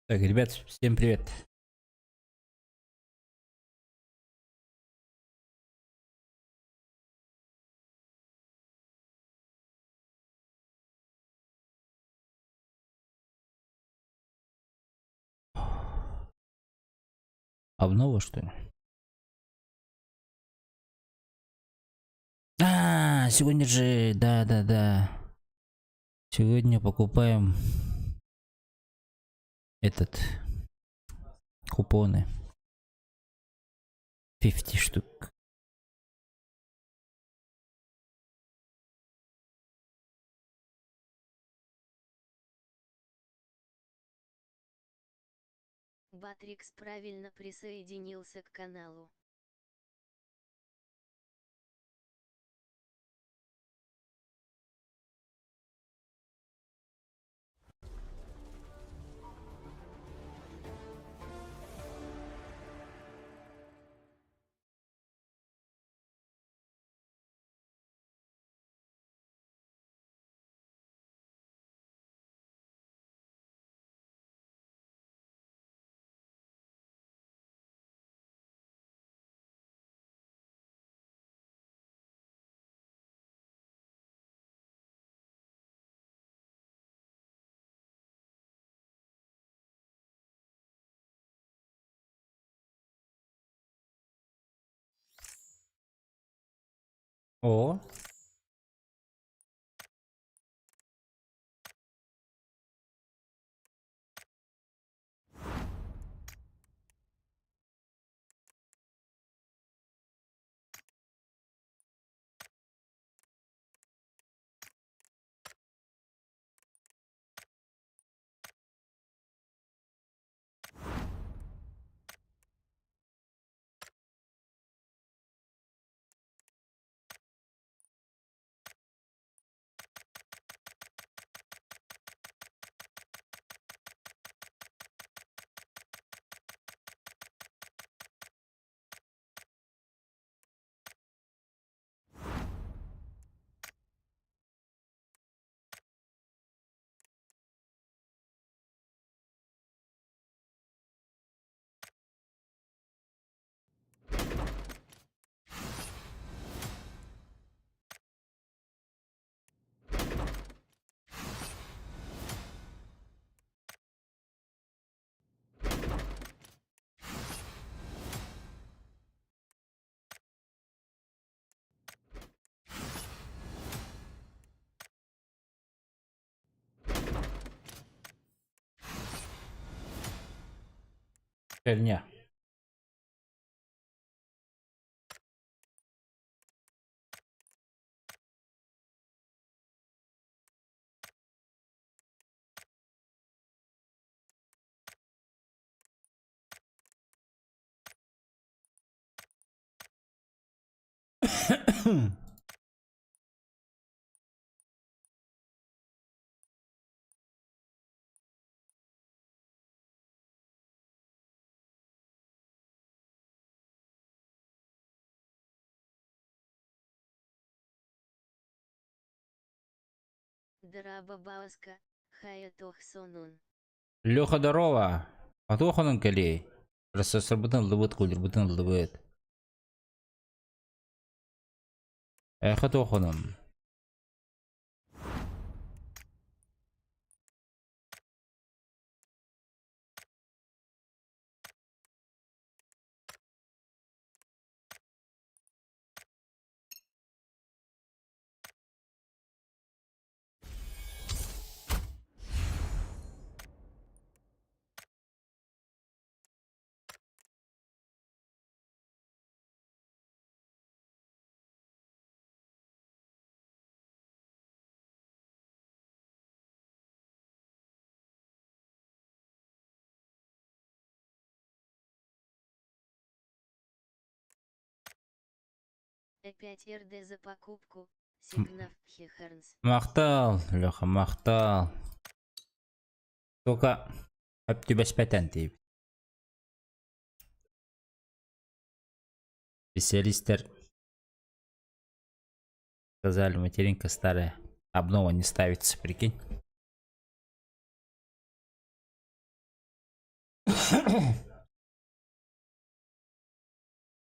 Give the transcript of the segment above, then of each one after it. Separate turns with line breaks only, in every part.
Так, ребят, всем привет. Обнова, что ли? А, сегодня же, да-да-да. Сегодня покупаем этот купоны. 50 штук.
Батрикс правильно присоединился к каналу.
О, херня.
Дорообо Бааска, хайа туох сонун.
Леха, здорово. А туох онон кэлиэй? Процессорбытын ыллыбыт, кулербытын ыллыбыт. Эхо туох онон?
Опять РД за покупку, сигнав Хехарнс.
Махтал, Леха, махтал. Только об тебя спятан ты. Специалистер сказали, материнка старая. Обнова не ставится, прикинь.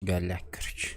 Галяк, короче.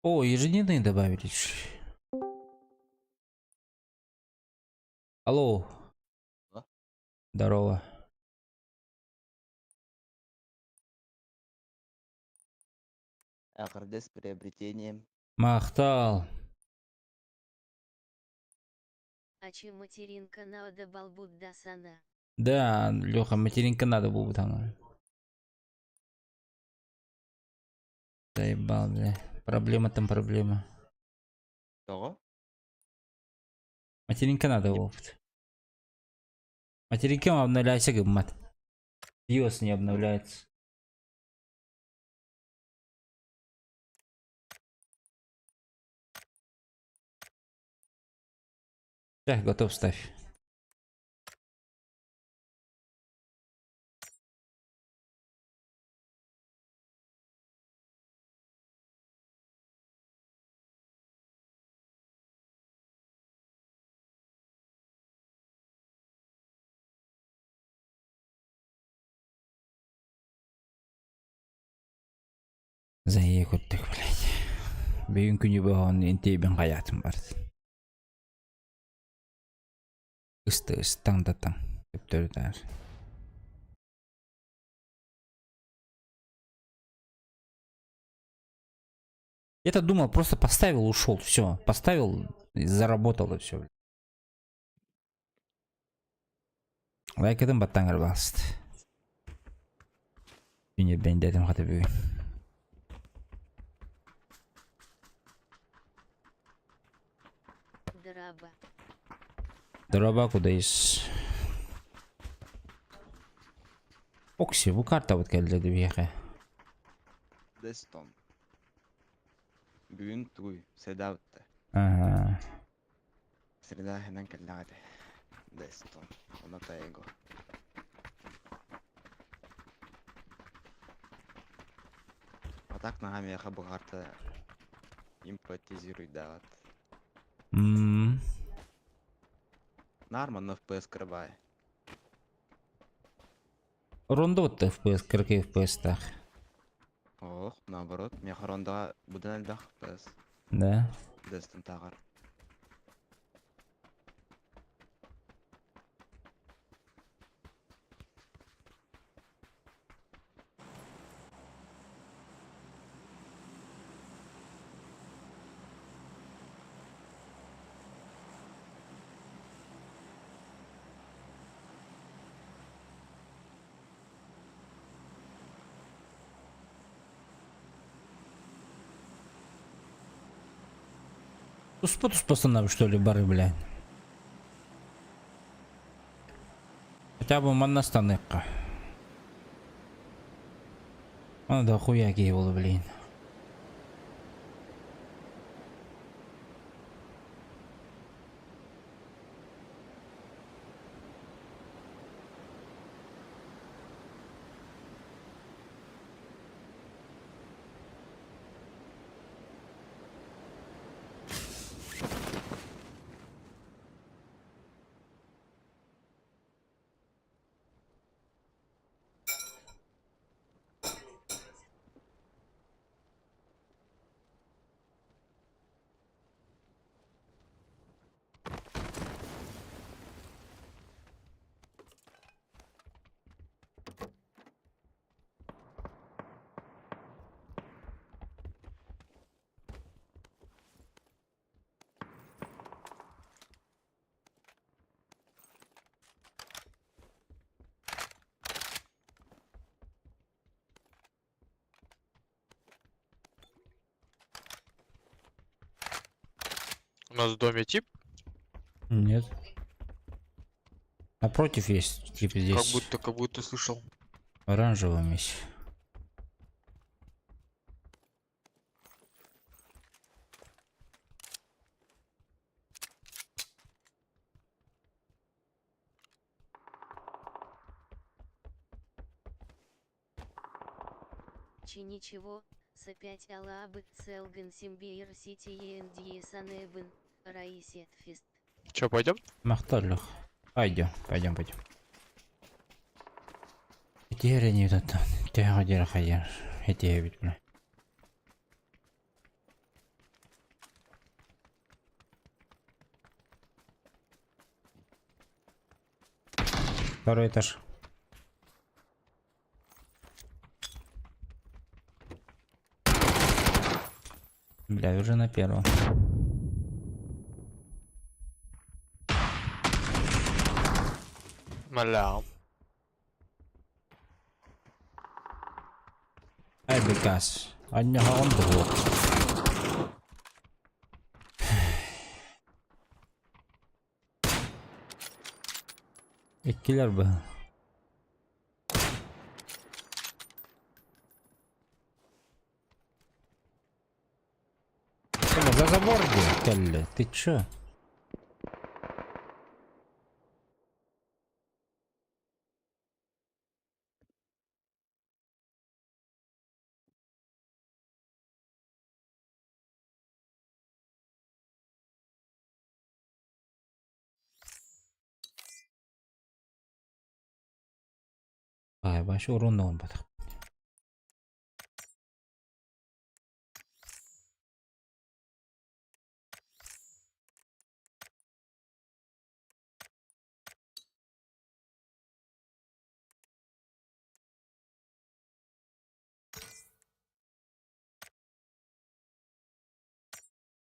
О, ежедневные добавили. Алло.
Да?
Здорово.
Эҕэрдэ с приобретением.
Махтал.
Ачы материнка надо балбут дасана.
Да, Леха, материнка надо будет оно. Заебал, бля. Проблема там проблема.
Тоҕо?
Материнка надо опыт. Материнка обновляйся гыммат. BIOS не обновляется. Так, готов ставь. Заехать блядь. Бүгүн күнү бөҕөн интиибин хайаатым барыт. Ысты ыстаҥ да таҥ. Төптөрүтээр. Я-то думал, просто поставил, ушел, все. Поставил, заработал и все. Лайкатын баттаҥ баст. Күнү бэндэтим хата бүгүн.
Дороба.
Дороба кудайс. Окси, бу карта вот кэллэ биһиэхэ.
Дестон. Бүгүн тугуй? Среда бытта.
Ага.
Среда хэнэн кэллэҕэ этэ. Дестон. Оно его. А так наһаа миэхэ бу карта импотизируйдаҕат. Наар манна FPS кырабаай.
Рондо вот FPS, кыракый FPS-таах.
Ох, наоборот, миэхэ рондаҕа быдан элбэх FPS.
Да.
Дестон тааҕар.
Туспа туспа что ли, бары, блядь. Хотя бы манна станыкка. Аны да хуя киһи блин.
У нас в доме тип.
Нет. Напротив есть, типа
Как
здесь.
будто, как будто слышал.
Оранжевым есть.
Чи ничего, с опять Алабы Целган Симбиир Сити Ендье Санэбен, Раисет Фист.
Че, пойдем?
Махталлах. Пойдем, пойдем, пойдем. Теперь не тут. Тяга хайер. Эти ведь, бля. Второй этаж. Бля, уже на первом.
Бля.
Ай, бекас. Анняга он был. Иккилэр бы. Бля, за забор где, Келли? Ты чё? Ай, вообще урон он батах.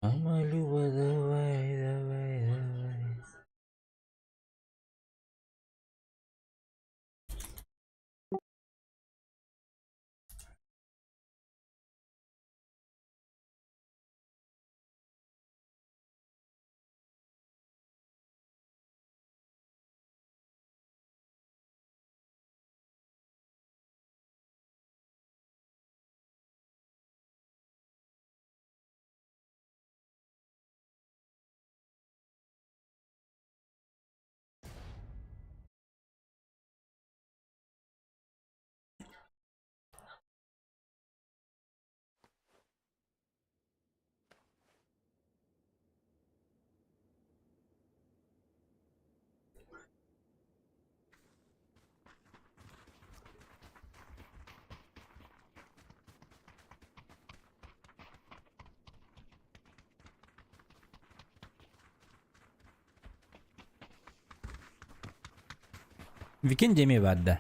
Мама Люба, давай, давай, давай. Викин деми бадда.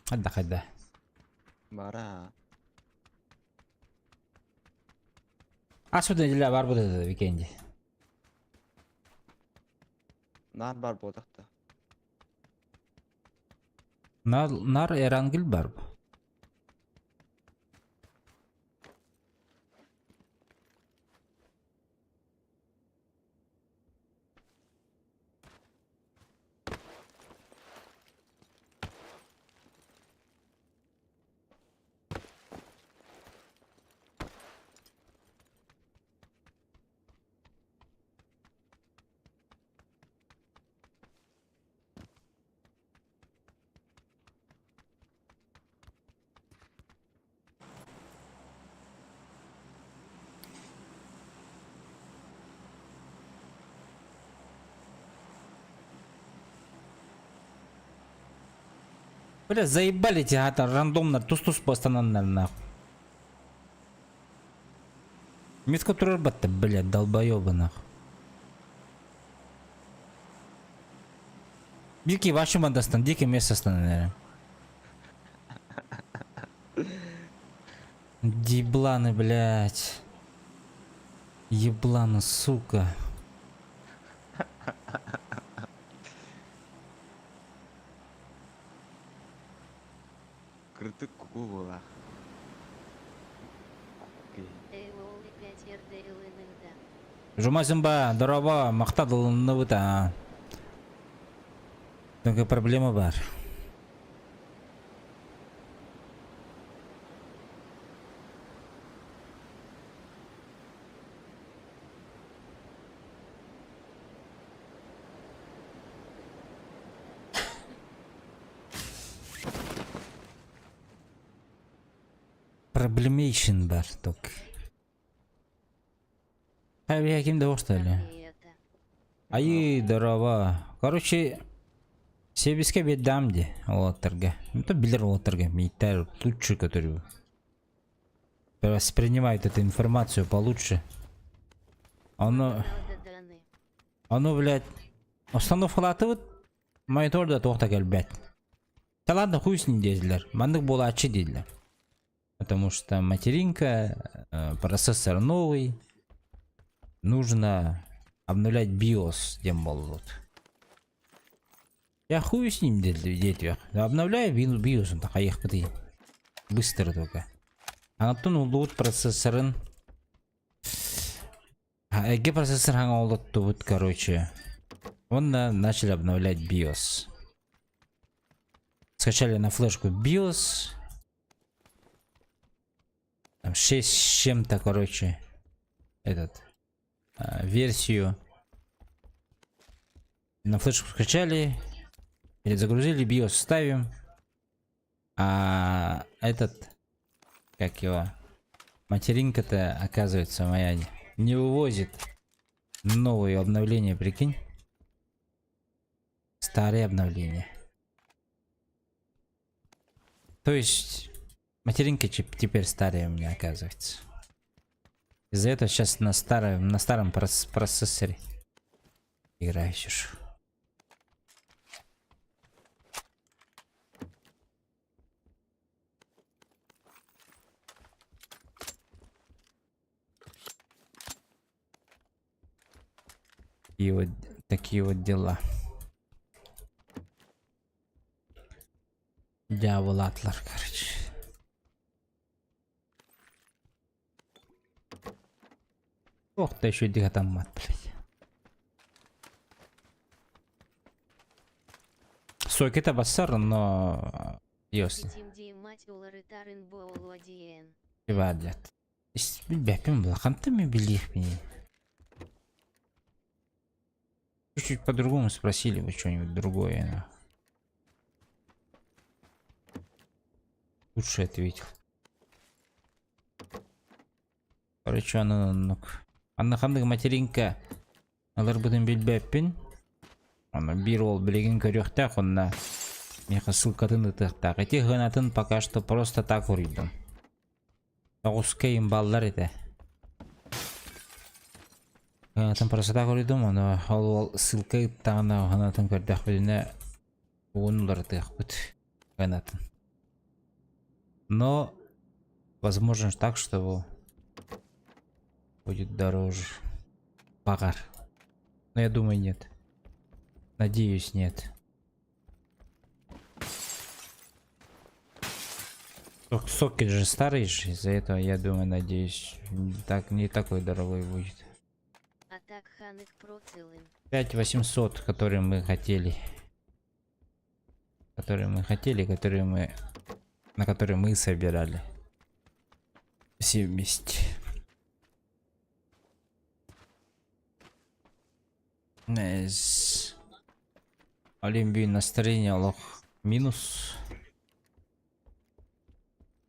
Хадда хадда.
Бара.
Асуда неделя бар будет это викенди.
Нар бар буолтах
Нар, нар Эрангел бар. Бля, заебали эти гата рандомно тус-тус постананнар нахуй. Метка турарбатта, блядь, долбоебы нахуй. Дикий вашу мандастан, дикий место наверное. Дебланы, блядь. Ебланы, сука.
Кырдьык куку буолла. Куку
Эол 5 РДЛННД.
Жумазымба, дорообо, махтал ылынныбыт аа. Только проблема бар. Проблемейшн бар только. Хайа ким да что ли? Айыы, дорообо. Короче, себискэ биэрдэҕим дии уолаттарга. Ну, билэр уолаттарга мииттэр лучше, который воспринимает эту информацию получше. Ону, ону, блядь, установкалаатыбыт, монитор да туох да кэлбэт. Да ладно, хуй с ним диэтилэр. Маннык буолааччы дииллэр. Потому что материнка, процессор новый, нужно обновлять BIOS диэн буолбут. Я хуй с ним диэтиэх. Обновляю BIOS хайыахпытый. Быстро только. Антон улуут процессорын Эгэ процессор хаҥа олоттубут, короче. Онно начали обновлять BIOS. Скачали на флешку BIOS. Там 6 с чем-то, короче, этот, версию. На флешку скачали, перезагрузили, BIOS ставим. А этот, как его, материнка-то, оказывается, моя не вывозит новые обновления, прикинь. Старые обновления. То есть материнка теперь старая у меня оказывается. Из-за этого сейчас на старом процессоре играю сижу. И вот такие вот дела. Дьявол атлар, короче. Ох ты еще мат, блядь. Сокета бассар, но если. Блядь. Билбэппин хантан мин билиэхпиний. Чуть-чуть по-другому спросили бы что-нибудь другое. Лучше ответил. Короче, аны Анна ханнык материнка ыларбытын билбэппин. Аны биир уол билигин көрүөхтээх онно миэхэ ссылкатын ыытыахтаах. Ити сыанатын пока что просто так уруйдум. Тоҕуска имбаллар этэ. Сыанатын просто так уруйдум, ону ол уол ссылка ыыттаҕына сыанатын көрдөхпүтүнэ угун уларытыахпыт сыанатын. Но возможно так, что будет дороже. Баҕар. Но я думаю, нет. Надеюсь, нет. Сокет же старый же, из-за этого, я думаю, надеюсь, так не такой дорогой будет.
А так ханнык процылын.
5800, который мы хотели. Которые мы хотели, которые мы... На которые мы собирали. Все вместе. Найс. Олимпий настроение олох минус.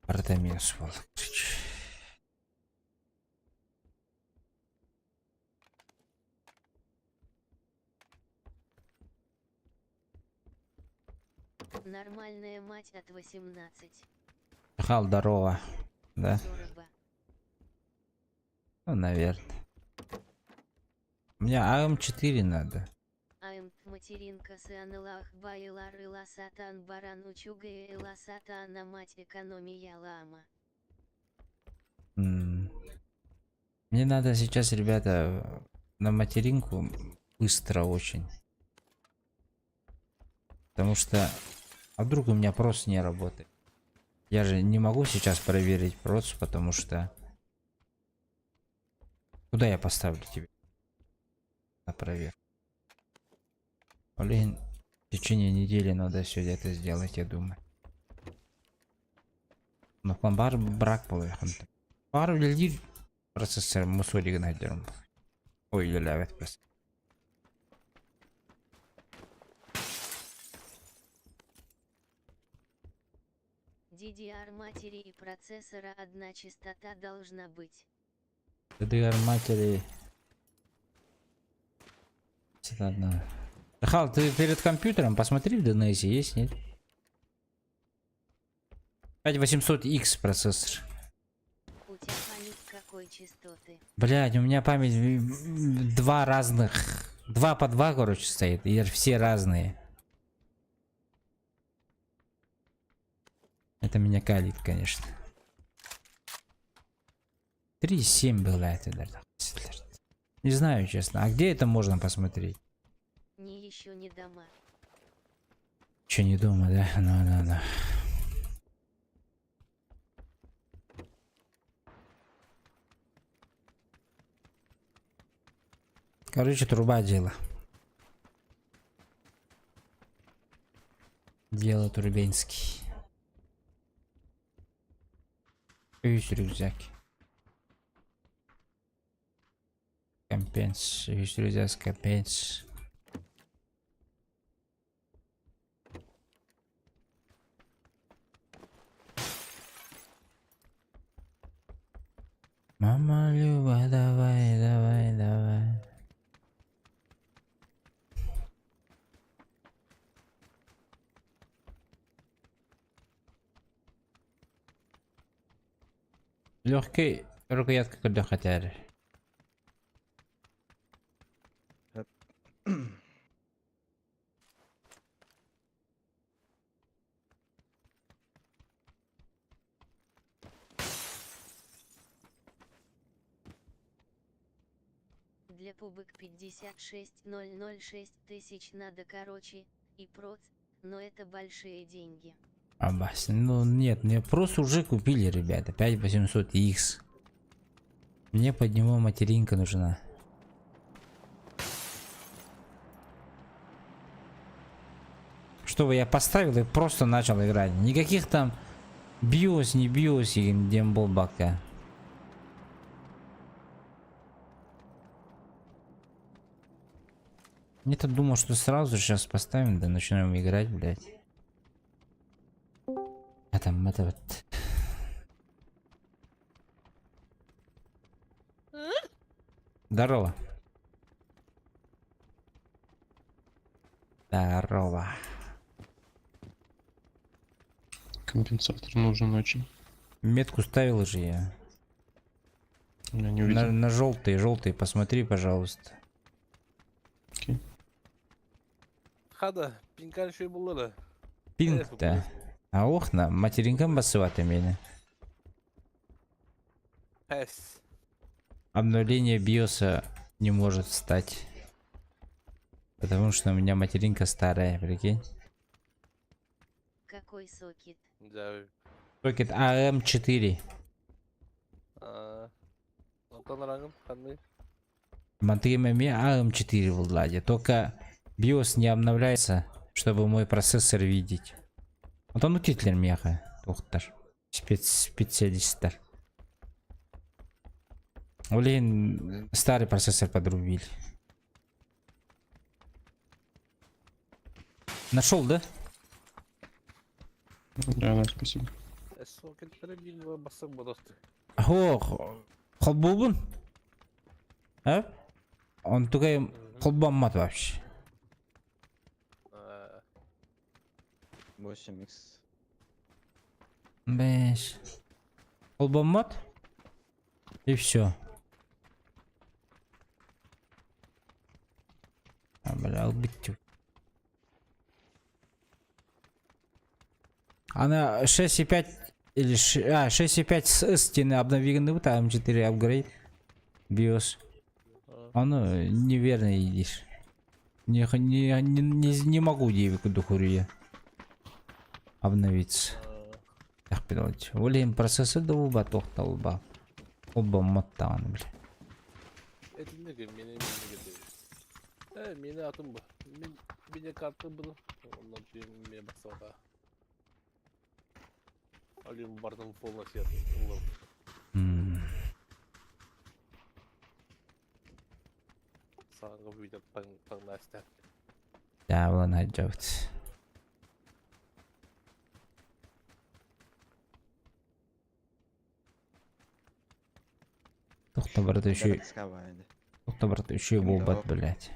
Барыта минус буолла, короче.
Нормальная мать от 18.
Михал, здорово. Да?
Здорово.
Ну, наверное. Мне АМ4 надо.
АМ материнка сыаналаах баайылар ыла сатаан баран үчүгэйи ыла сатаан мать экономия лама.
Мне надо сейчас, ребята, на материнку быстро очень. Потому что... А вдруг у меня проц не работает? Я же не могу сейчас проверить проц, потому что... Куда я поставлю тебе? На проверку. Блин, в течение недели надо все это сделать, я думаю. Но бар брак буолуохун. Баар үлэлиир процессор мусоригын айдарым. Ой, үлэлээбэт процессор.
DDR матери и процессора одна частота должна быть.
DDR матери... Ладно. Михаил, ты перед компьютером посмотри в DNS есть, нет? 5800X процессор.
У тебя память какой частоты?
Блять, у меня память два разных. Два по два, короче, стоит. И все разные. Это меня калит, конечно. 3,7 было это, даже. Не знаю, честно. А где это можно посмотреть?
Не еще не дома.
Че не дома, да? Ну, ну, ну. Короче, труба дело. Дело Турбинский. Үс рюкзак. Компенс. Үс рюкзак компенс. Мама Люба, давай, давай, давай. Легкий рукоятка көрдөххө этээр.
Для пубок 56006 тысяч надо короче, и проц, но это большие деньги.
Абас, ну нет, мне просто уже купили, ребята, 5800X. Мне под него материнка нужна. Чтобы я поставил и просто начал играть. Никаких там BIOS, не BIOS и демболбака. Мне-то думал, что сразу сейчас поставим, да начинаем играть, блядь. А там это вот. Здорово. Здорово.
Компенсатор нужен очень.
Метку ставил же я.
Я не
На,
увидел.
на желтый, желтый, посмотри, пожалуйста.
Окей.
Хада, пинкан шуй буллары.
Пинг-то. А ох, на материнкам басываты меня.
Пес.
Обновление биоса не может встать. Потому что у меня материнка старая, прикинь.
Какой сокет?
Да.
Сокет АМ4.
Онтон рангым ханны.
Матриме АМ4 в Владе. Только BIOS не обновляется, чтобы мой процессор видеть. Вот он утитлер меха, доктор. Спец специалисттар. Блин, старый процессор подрубили. Нашел, да?
Да, да, спасибо.
Сокеттері бин басып бодосты.
Ох, холбуубун. А? Он тугай холбаммат вообще.
8 икс.
Бэш. Холбаммат. И все. А, бля, убить. Она 6,5 или 6,5 с стены обновлены, там 4 апгрейд. BIOS. Оно неверно едешь. Не, не, не, не, не могу девику духурия обновиться. Так, пилот. Блин, процессор да уба тохтал ба. Оба моттан, бля.
Этинлеги мени мени. Э, миэнэ атын бу. Мин видеокарта буду. Оннан тиийэн эмиэ барсыбата. Алим бардым полностью ыллым. Саҥа видео таҥнаастар.
Дьаабылан сылдьабыт. Туох барыта үчүгэй туох барыта үчүгэй буолбат, блядь.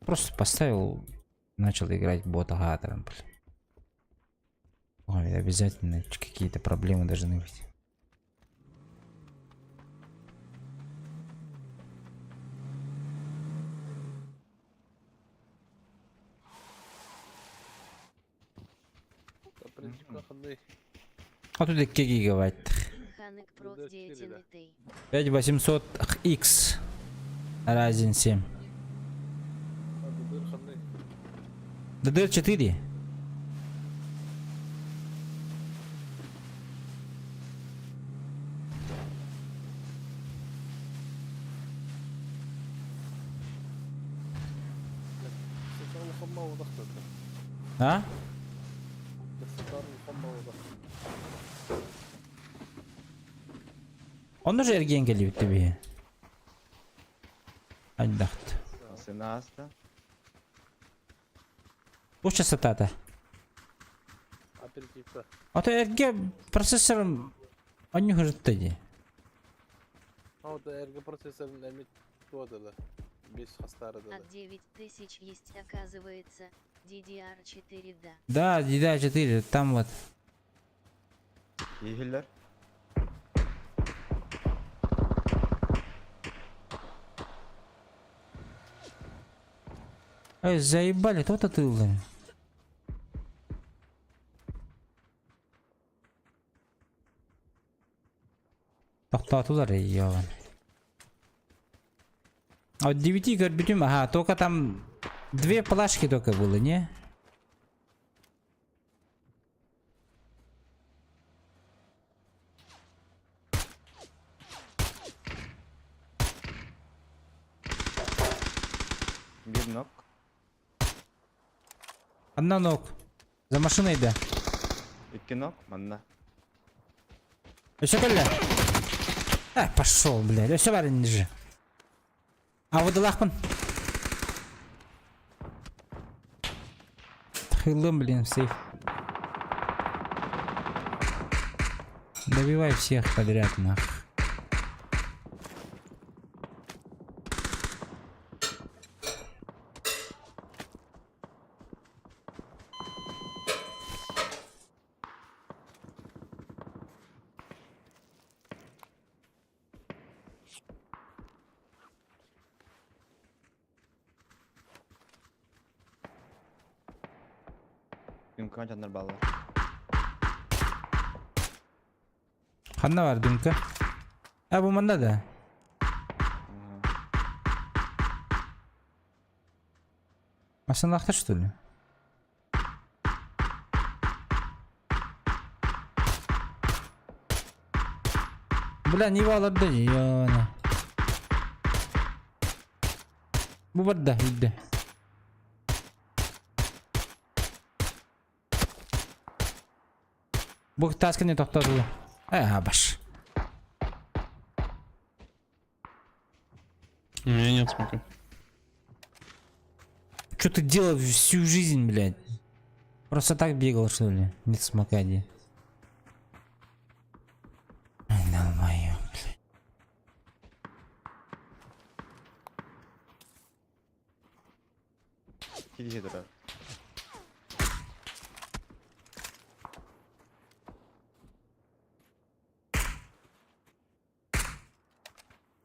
Просто поставил, начал играть бота хаатыран, блядь. Ой, обязательно какие-то проблемы должны быть. А тут 2 гигабайт. 5800 X Ryzen 7. DDR4. А? Онно же эргиэн кэлибит биһи. Айдахт.
Сынаста.
Бу частотата. А то эргэ процессор анньыһырытта дии.
А вот эргэ процессорын эмит туодала. Бес хастары
От 9000 есть, оказывается, DDR4, да.
Да, DDR4, там вот.
Иһиллэр.
Эй, заебали, то ты Тохтоотулар ёбан. А 9 көрбүтүм, ага, только там две плашки только было, не?
Биир knock.
Одна knock. За машиной, да.
Икки knock. Манна.
Өссө кэллэ. А, пошел, блядь. Өссө бар ниже. А вот лахпын. Хылым, блин, сейф. Добивай всех подряд, нах.
Дымка дьоннор бааллар.
Ханна бар дымка? А, бу манна да? Массыыналаахтар что ли? Бля, не олордо ёна. Бу барда, үйдэ. Бу таасканы тохтотулу. Э, баш.
У меня нет смока.
Что ты делал всю жизнь, блядь? Просто так бегал, что ли? Нет смока, ди. Ай, долбоёб, блядь.
Киһи турар.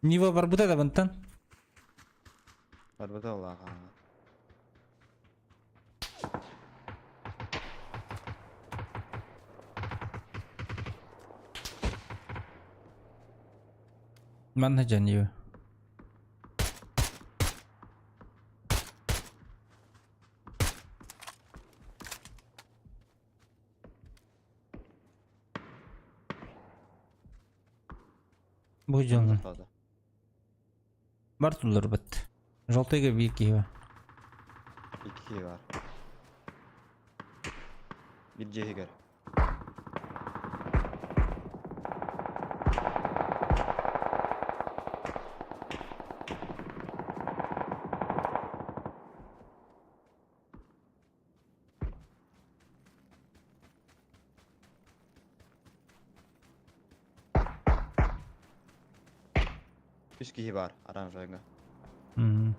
Нива барбыта да бантан.
Барбыта улахан.
Манна дьэ Нива. Бу дьоҥҥун. Бар тулларбыт. Желтыйга биир киһи бар.
Икки киһи бар. Биир дьиэ иһигэр. Үс киһи баар оранжевыйга.
Мгм.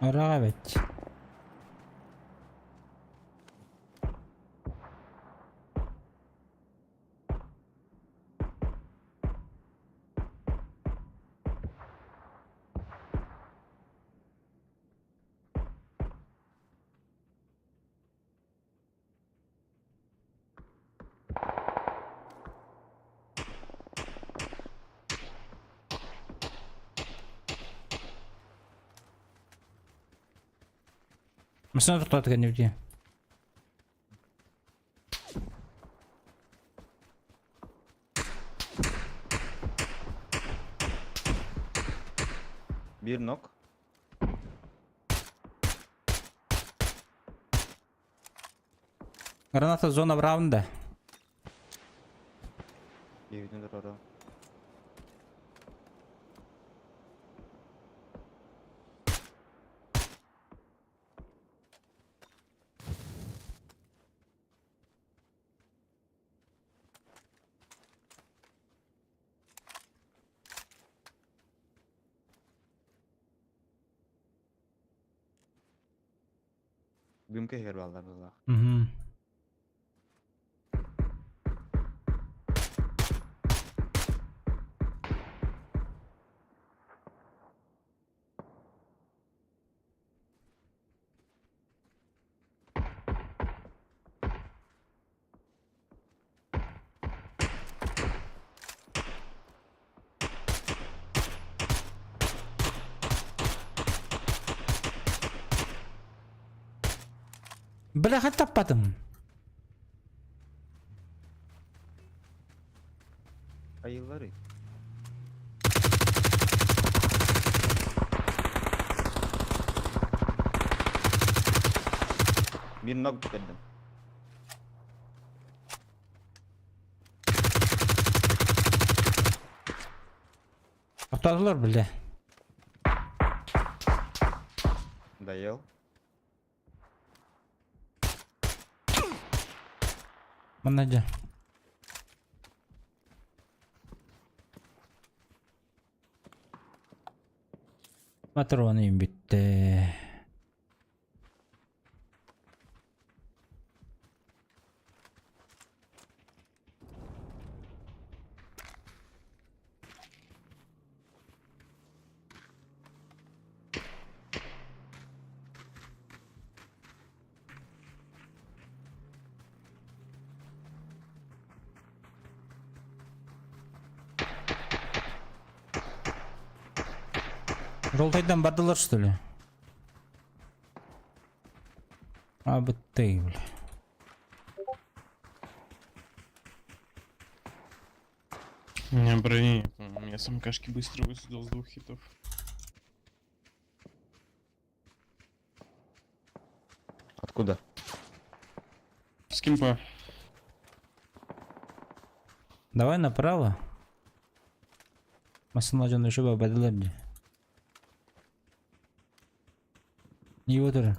Ыраах эбит. Массыына тохтоото кэннибитигэр.
Биир нок.
Граната зона в раунда.
Биирдин туруору. Дымка иһигэр бааллар быһыылаах.
Угу. Бляха таппатым.
Айылларый. Биир ног бүтэрдим.
Тохтоотулар бля.
Доел.
Манна дьэ. Патроны бүттэ. Жолтайдан бардылар что ли? А ты, бля.
У меня брони нет, у меня с МКшки быстро высадил с двух хитов.
Откуда?
С кемпа.
Давай направо. Массыына дьон еще бадылар дии. Его тоже.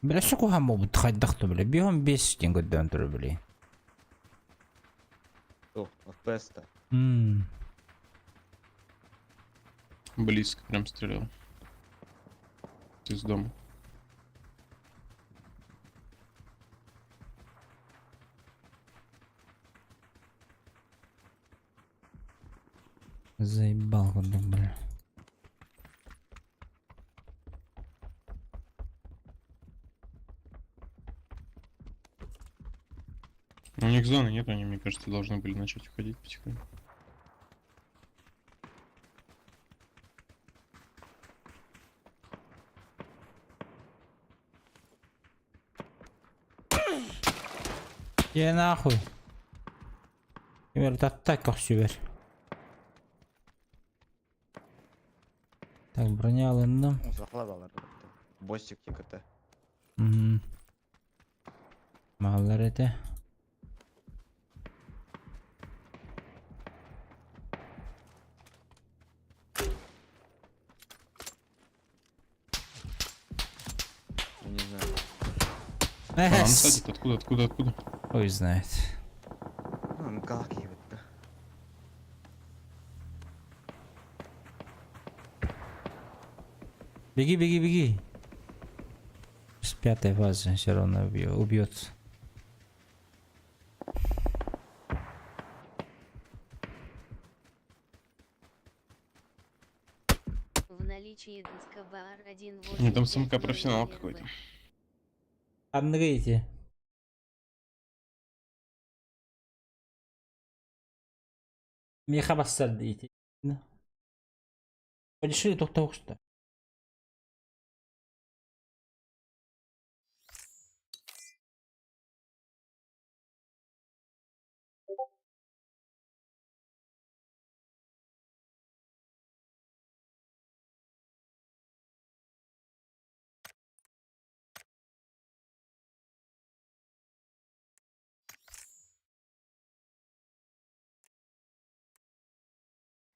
Бля, сука, буолбут хайдах да бля. Биһон 5 диэн көрдөөн турар бля.
О, FPS-то.
М.
Близко прям стрелял. Из дома.
Заебал курдук, бля.
У них зоны нет, они, мне кажется, должны были начать уходить потихоньку.
Я нахуй. Кимэр татта көхсүбэр. Так, броня алынным.
Сахла балар. Бостик теката.
Мгм. Маллар этэ.
Я не знаю.
А, он
Эс.
садит, откуда, откуда, откуда?
Ой, знает.
Ну, МК киевит.
Беги, беги, беги. С пятой фазы все равно убьет.
В наличии Днскабаар 1.8.
Не, там СМК профессионал какой-то.
Андрейте. Меха бассар дейти. Подешли тоқтауқсты.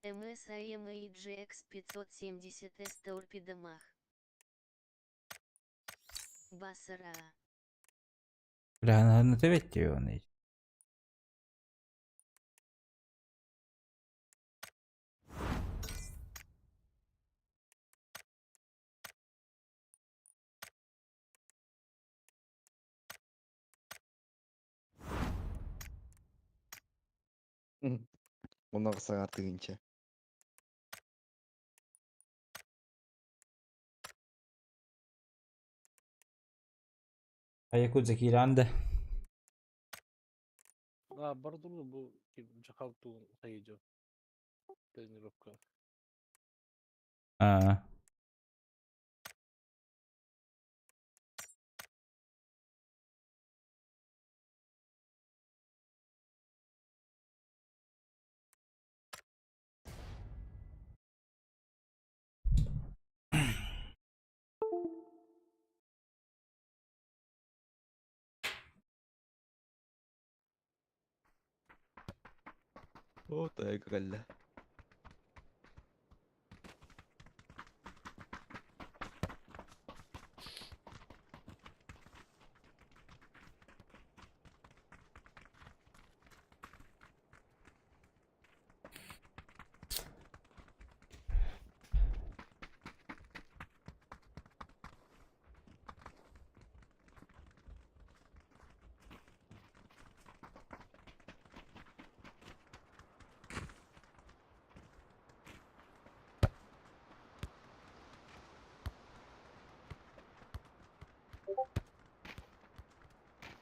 MSI MAGX 570S торпедомах. Басара.
Бля, на тебе он.
Оннағы сағар тыгынча.
А якудза киранды.
А, бардулу бу жахал ту хайжо. Тренировка.
А.
О, так, галля.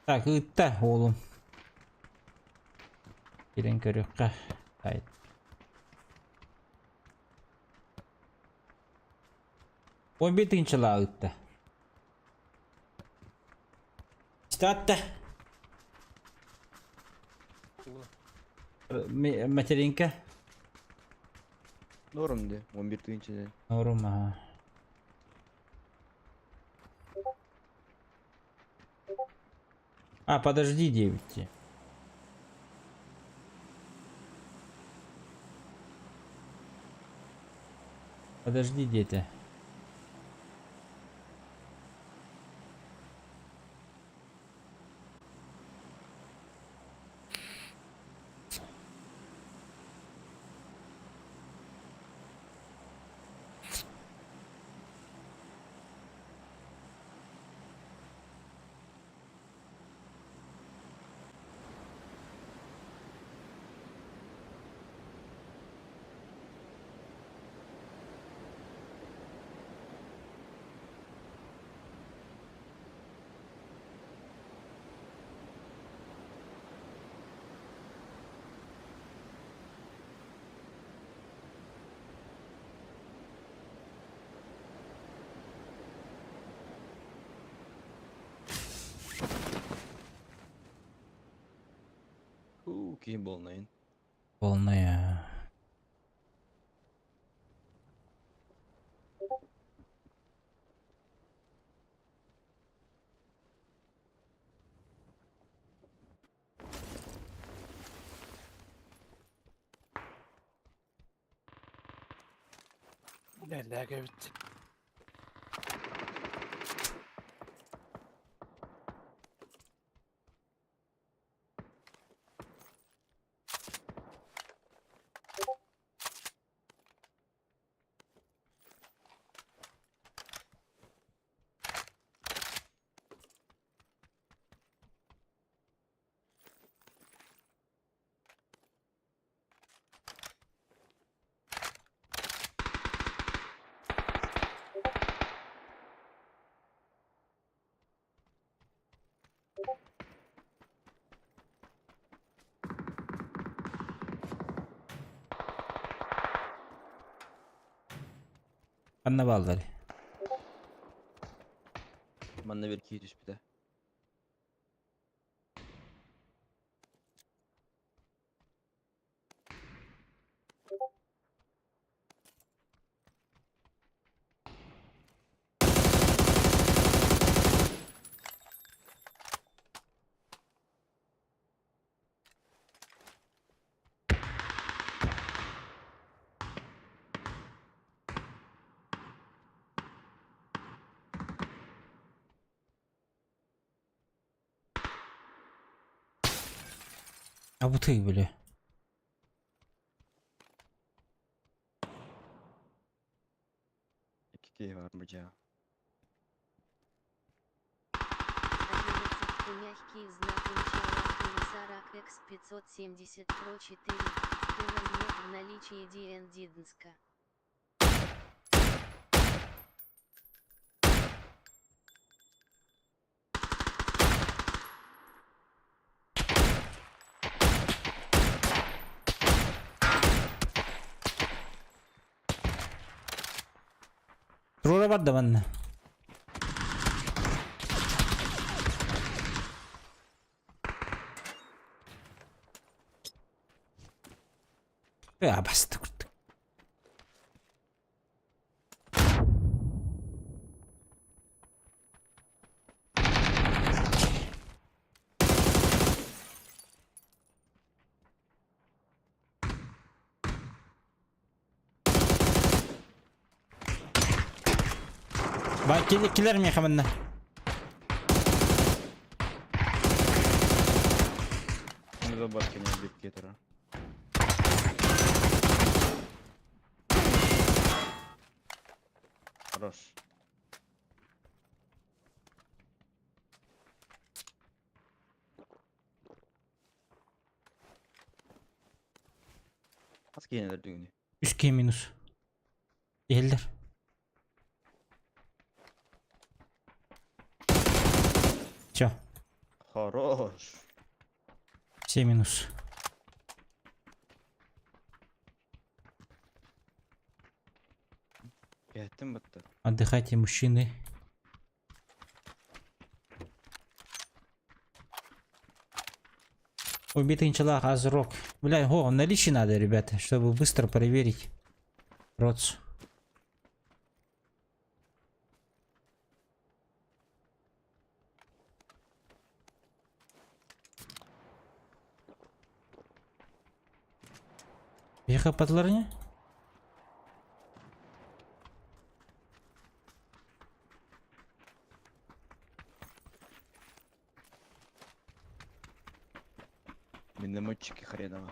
Так, ытта oğlum. Кирен көрүккэ. Айт. Он битинчила ытта. Статта. Материнка.
Норм де, 11 тыгынча.
Норм, ага. А, подожди, 9. Подожди, дети.
Киһи буолнайын.
Полная.
Нэллээх эбит.
Ханна бааллар?
Манна бир киһи түспүтэ.
Абытый, бля.
Икки киһи бар бу дьиэҕэ.
11 мягкий знак Инчалах X 570 Pro 4, Тылан нет в наличии ДНД-днска.
Туруора барда манна. Э, басты курдук. Бай килер миэхэ манна.
Оны бар кене бекке тура. Хорош. Хас киһини өлөрдүгүнүй?
Үс киһи минус. Иһэллэр. Все,
Хорош.
все минус.
Кэһэттим батта.
Отдыхайте, мужчины. Убитый инчалах Азрок. Бля, о, наличие надо, ребята, чтобы быстро проверить. Роц. Ехал подларне?
Минометчики хреново.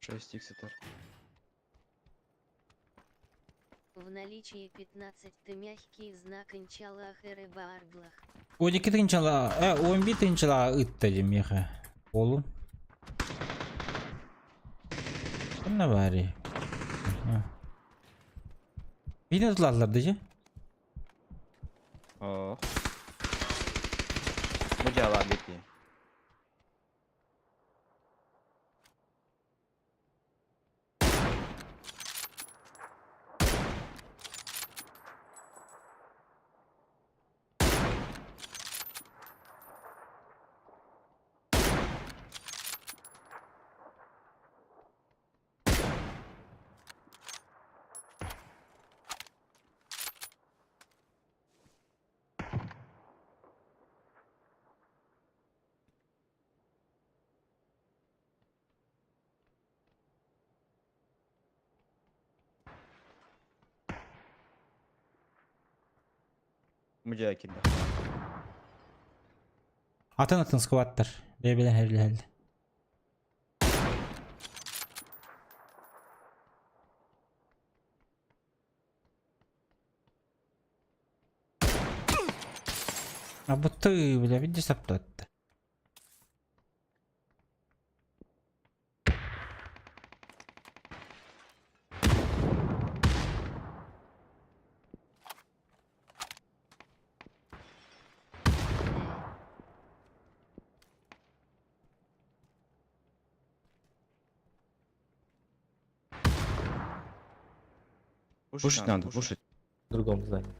Шесть иксетер.
В наличии 15 мягкий знак Инчалах и Рыбаарблах.
12 тыһыынчала, 11 тыһыынчалаҕа ыытта дии миэхэ уолум. Ханна баарый? Биирин ытылаллар дии.
Оо. Бу дьаалаа бити. Мудьа киирдэ.
Атын атын скваттар. Бэйбэлэн хэрилэһэллэр. А будто бля, видишь, саптатты.
Пушить надо, пушить.
В другом здании.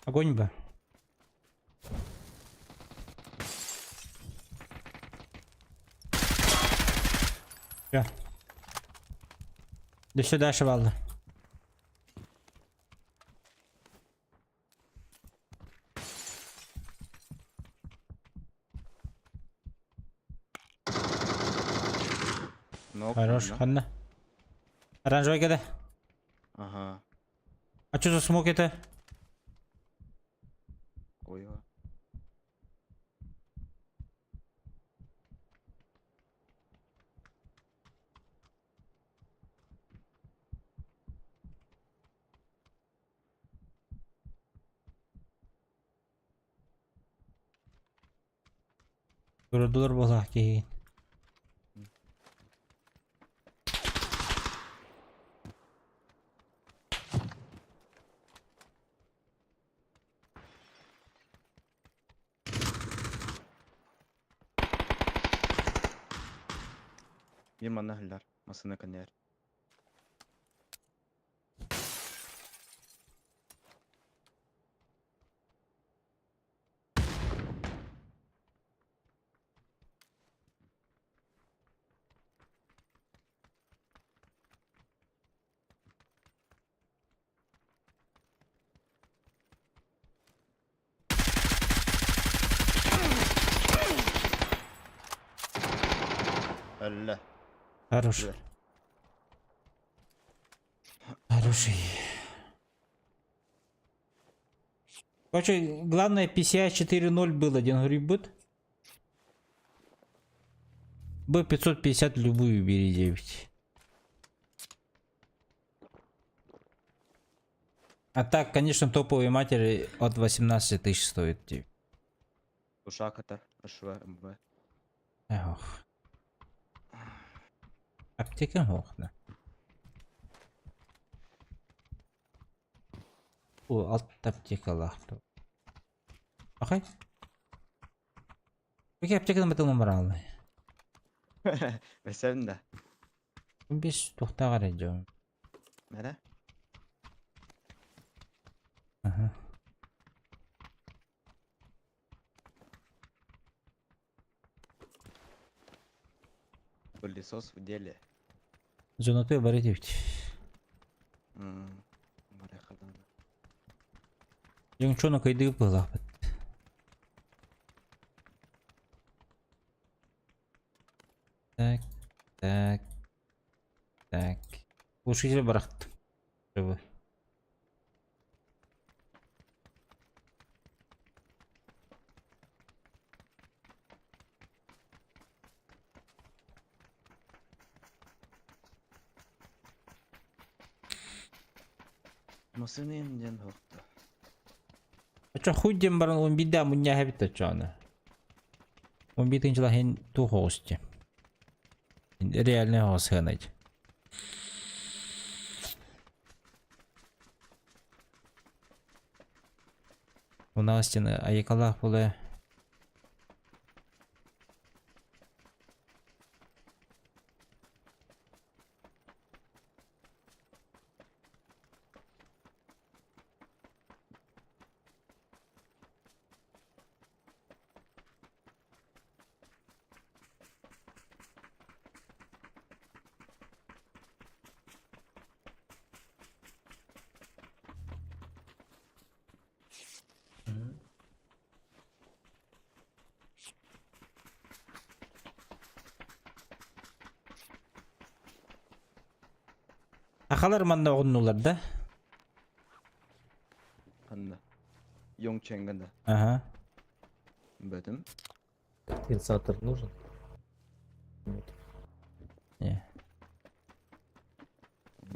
Огонь бы. Все. Да сюда швалла.
Нок,
Хорош,
да?
ханна. Оранжевый когда?
Ага.
А что за смок это?
Ой, ой.
Көрдүлэр буолаах киһигин.
Биир манна иһиллэр. Массыына кэннигэр. Өллө.
Хорош.
Бля.
Хороший. Короче, главное PCI 4.0 был один грибут. B550 любую бери 9. А так, конечно, топовые матери от 18 тысяч стоят. типа.
Ушак это, ШВ, МВ.
Эх. Аптека ох, да. О, алта аптекалаах. Окей. Окей, аптеканы бытылын бараллы.
Бэсэбин да.
Бес туохтааҕар эрэ дьон.
Мэрэ?
Аха.
Пылесос в деле.
Зонатыа бары этибит.
Бары хадан.
Дьоҥчону кыйдыгы быһыылаахпыт. Так, так, так. Глушитель барахтым. Рыбы.
Масынын диэн суохта.
Оччо хуй диэн баран он биирдээх мунньаа эбит оччоҕуна. Он биир тыһыынчалаах иһин туох оҕус дии. Реальный оҕус сыанай. У нас диэн айыкалаах буолуо. Сахалар манна оҕуннулар да?
Ханна? Йонгчеҥҥа да?
Аха.
Бөтүм.
Компенсатор нужен? Нет.
Не.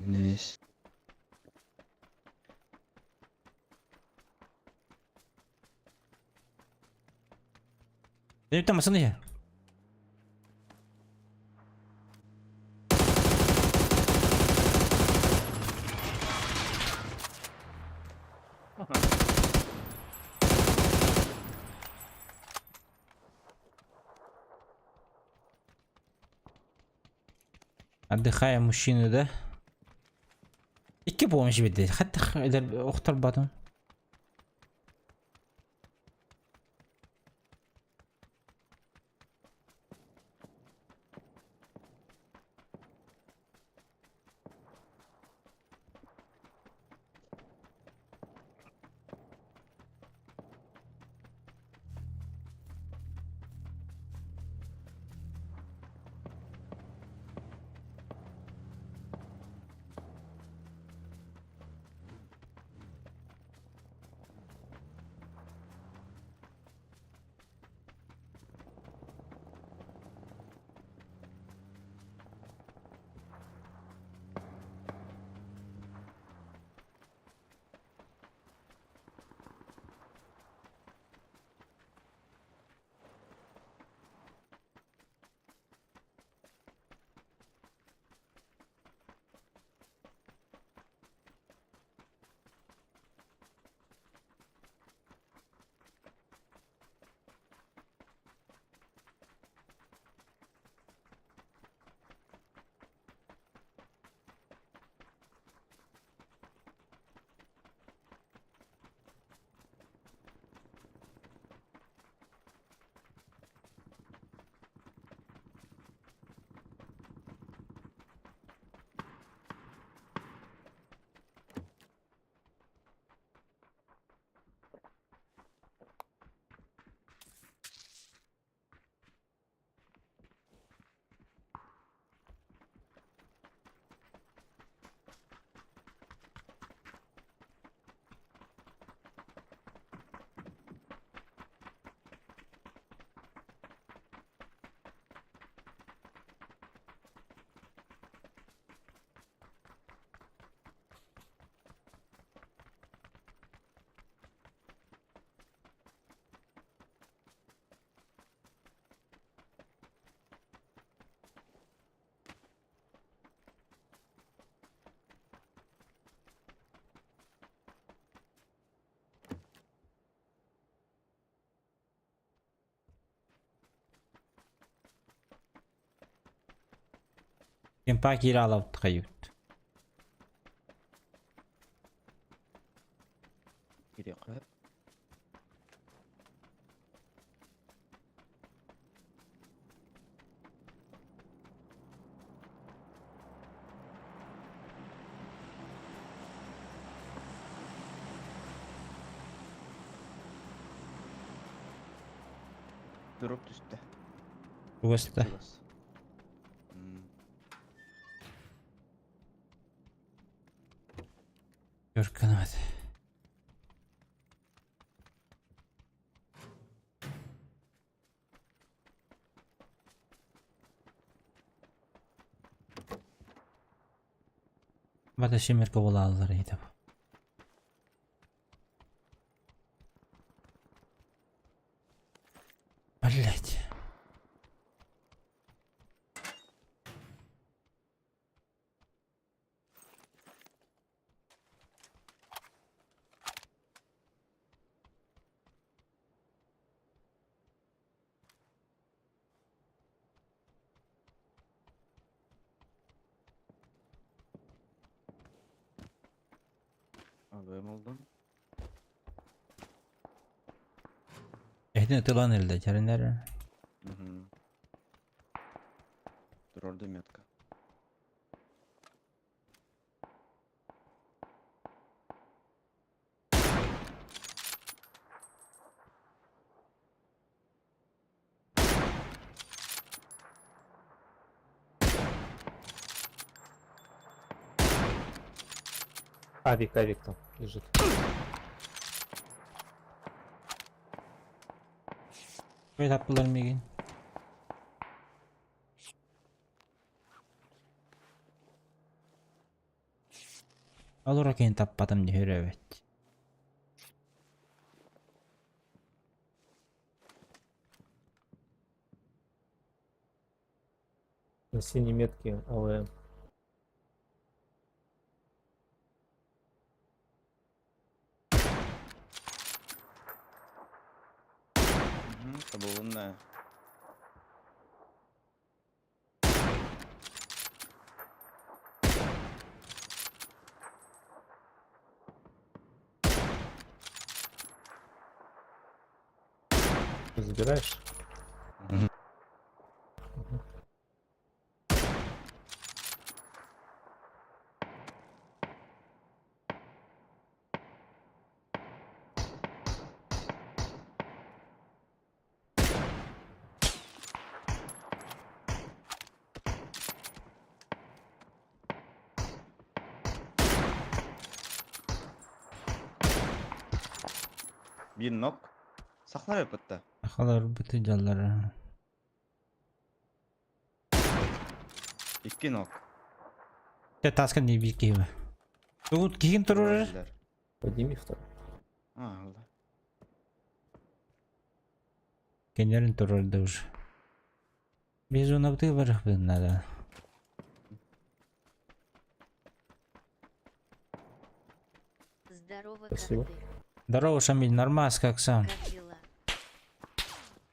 Нес.
Там массыына иһэ. Отдыхаем, мужчины, да? Икки помощь биэрдэ. Хаттах охторботум. Кемпа киирэ аалабыт хайыыбыт.
Кириэххэ. Дроп түстэ.
Чугаста.
Чугас.
Көркөнөт. Бата семерка буолааллар ыйытап.
АВМ ыллым.
Эхтин тылан элде чарынер.
Угу. Турорду метка.
Авик, авик там лежит.
Көй таппылар мигин. Алора кин таппатым дихөрөбөт.
На синей метке АВМ.
Угу, табылынна.
Ты забираешь?
Мгм.
Мгм.
Бир нок. Сахлар өпөттө.
Ахалар быты жаллар.
Икки нок.
Те таскан не бикева. Тугут кигин турурар.
Турар.
Подними второй.
А, алда.
Кенерин турурда уже. Без унабды барах бын надо.
Здорово,
Спасибо.
как ты?
Здорово, Шамиль, нормас, как сам?
Как дела?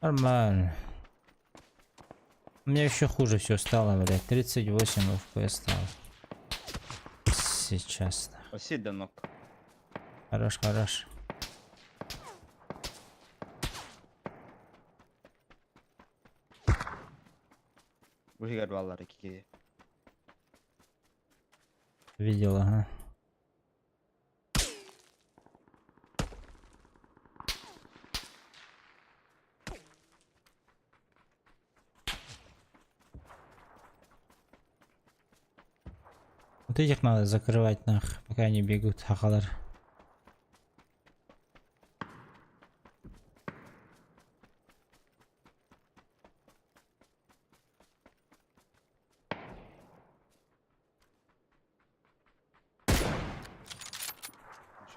Нормально. У меня еще хуже все стало, блядь. 38 FPS стало. Сейчас.
Оси да нок.
Хорош, хорош.
Бу баллар икки.
Видел, ага. Вот этих надо закрывать нах, пока они бегут, хахалар.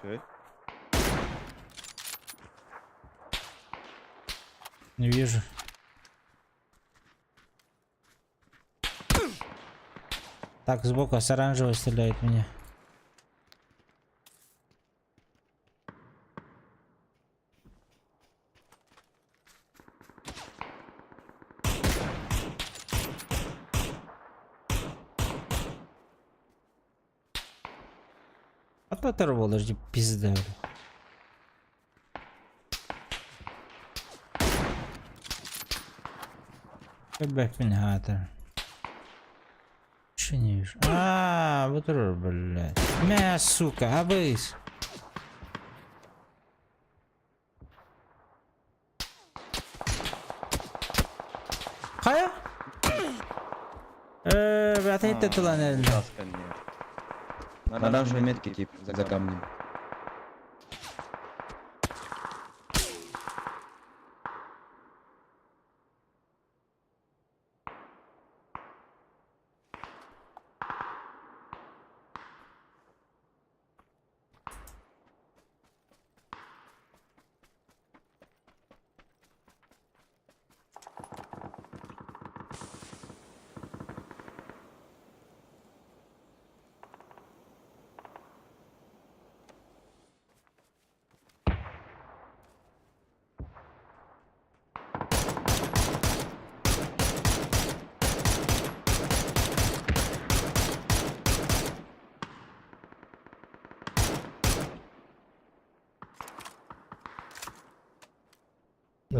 Чөй.
Не вижу. Так, сбоку с оранжевого стреляет меня. А оторвал, подожди, пизда. бля. Бэффингатор. Че не вижу? А, вот это, блядь. Мя, сука, абыс. Хая? Брат, это тулан.
Таскан нет. На оранжевой метке тип, за камнем.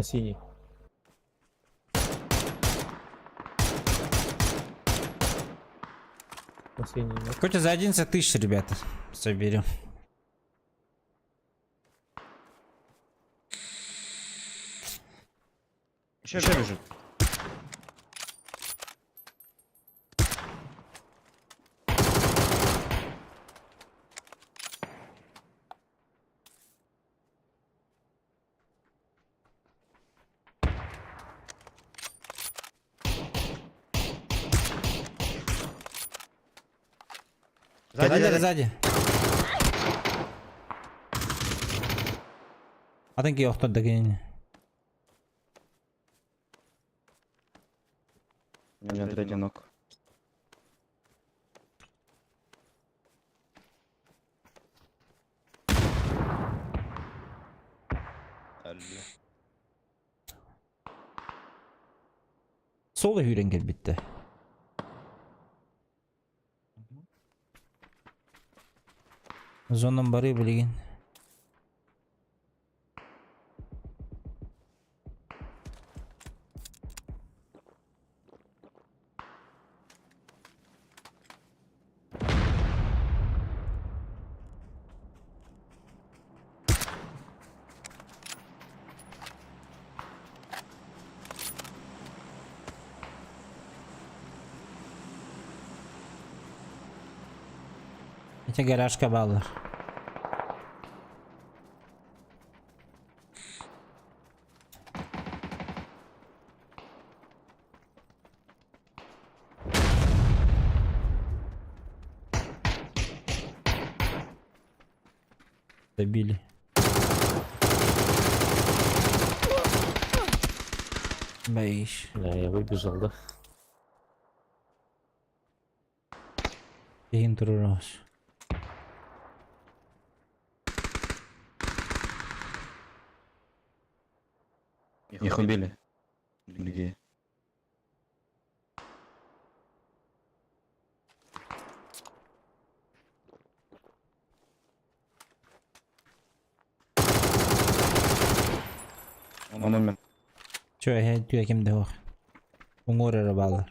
На синий. На синий нет.
Короче, за 11 тысяч, ребята, соберем.
Еще бежит. Сзади,
Сзади,
сзади.
сзади. Атын киһи охтор да кинини.
У меня третий ног.
Соло сүүрэн кэлбиттэ. Зонам бары билигин. Ити гаражка бааллар. Добили. Боишь.
Бля, я выбежал, да?
Иһин туруорас.
Их убили. Другие. Он умер.
Чё, я түйэ ким да суох. Уҥуор эрэ бааллар.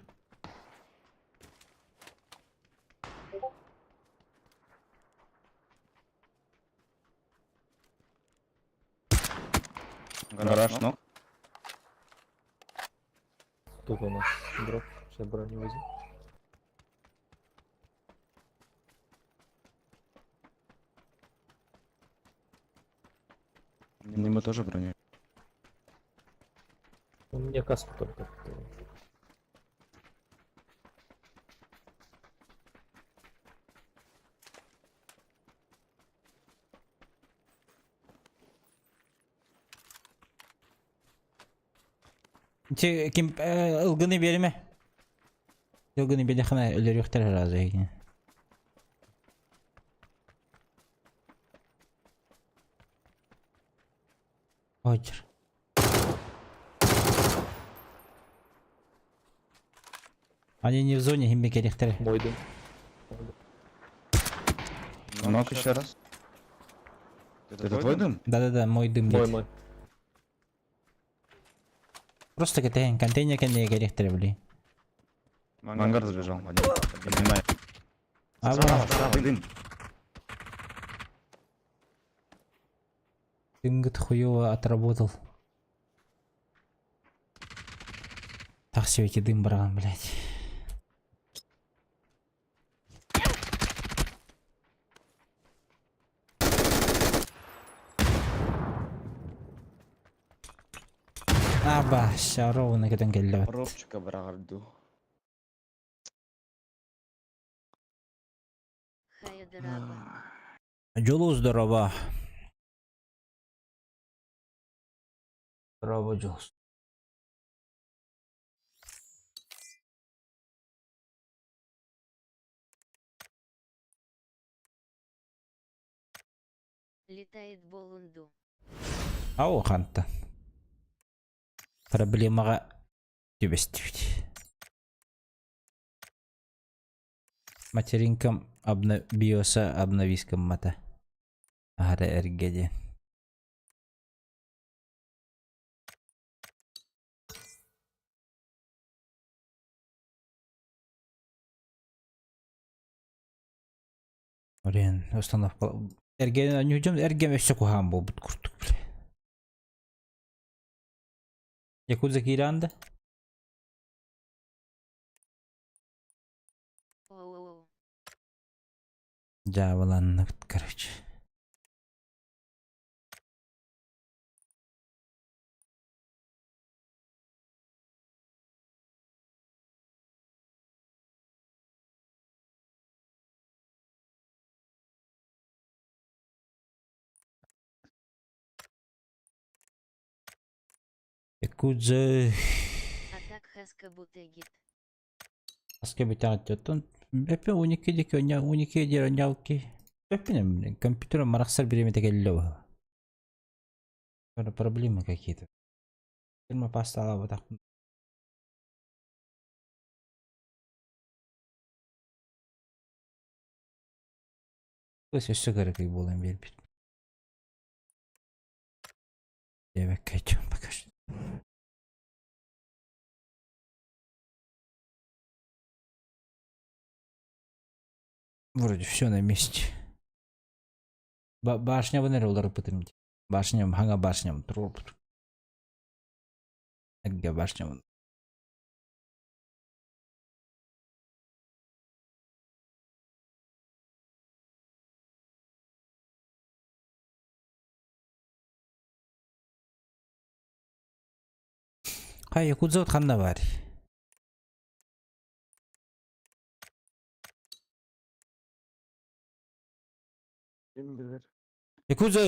Гараж, ног.
Тут у нас дроп. Сейчас броню возьму.
Ему тоже броню.
У меня каску только.
Ити ким ылгыны биэримэ. Ылгыны биэдэххинэ өлөрүөхтэрэ сразу эйигин. Очер. Они не в зоне, им кэлиэхтэрэ.
Мой дым.
Ног еще раз. Это твой дым?
Да-да-да, мой дым
Мой,
диэт.
мой.
Просто кэтэһэн, контейнер кэннигэр кэлиэхтэрэ били.
Мангар забежал. Один. Поднимай.
А,
Справа, справа, дым.
Дымгыт хуёво отработал. Так себе дым баран, блядь. Аба, ровно көтөн кэллэ.
Коробчика быраҕар дуу.
Хайа дорообо.
Дьолу здорово. Здорово, Дьулус.
Летает болунду.
Ау, ханта. Проблемаҕа түбэстибит. Материнкам обна... биоса обновись гыммата. Аһара эргэ диэн. Блин, установка. Эргэ ньүдьүм эргэм өссө куһаан буолбут курдук, бля. Якудза киирэн да?
Оу.
Дьаабыланныбыт, короче. Якудза
А так хаска бутегит.
Аска бүтэҕит Эппин 12 диэки 12 диэри онньоолки. Эппин компьютер марахсар бириэмэтэ кэллэ буолла. Проблемы какие-то. Термопаста алаабатахпын. Өссө кыракый буолан биэрбит. Диэбэккэ пока что. Вроде все на месте. Башнябын эрэ уларыппытым дии. Башням, хаҥа башням туруорбут. Эргэ башнябын. Хай, Якудза ханна баар?
Ким билэр?
Якудза!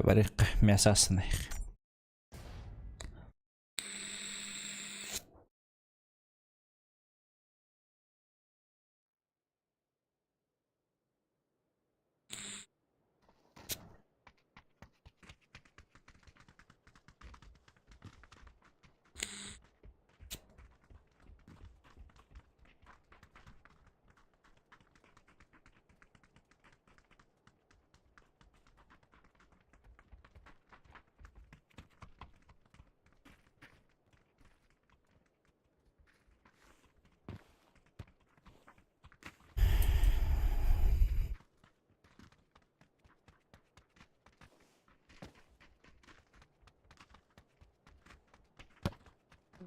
Барыахха мясо астынайх.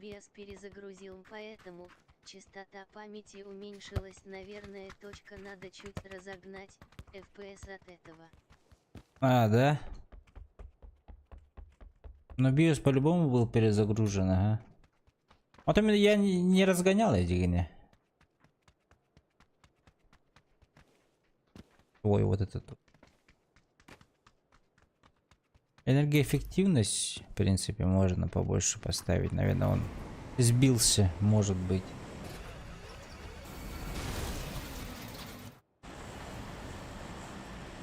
Без перезагрузил, поэтому частота памяти уменьшилась, наверное, точка надо чуть разогнать FPS от этого.
А, да? Но BIOS по-любому был перезагружен, ага. Вот именно я не разгонял эти гены. Ой, вот этот. Энергоэффективность, в принципе, можно побольше поставить. Наверное, он сбился, может быть.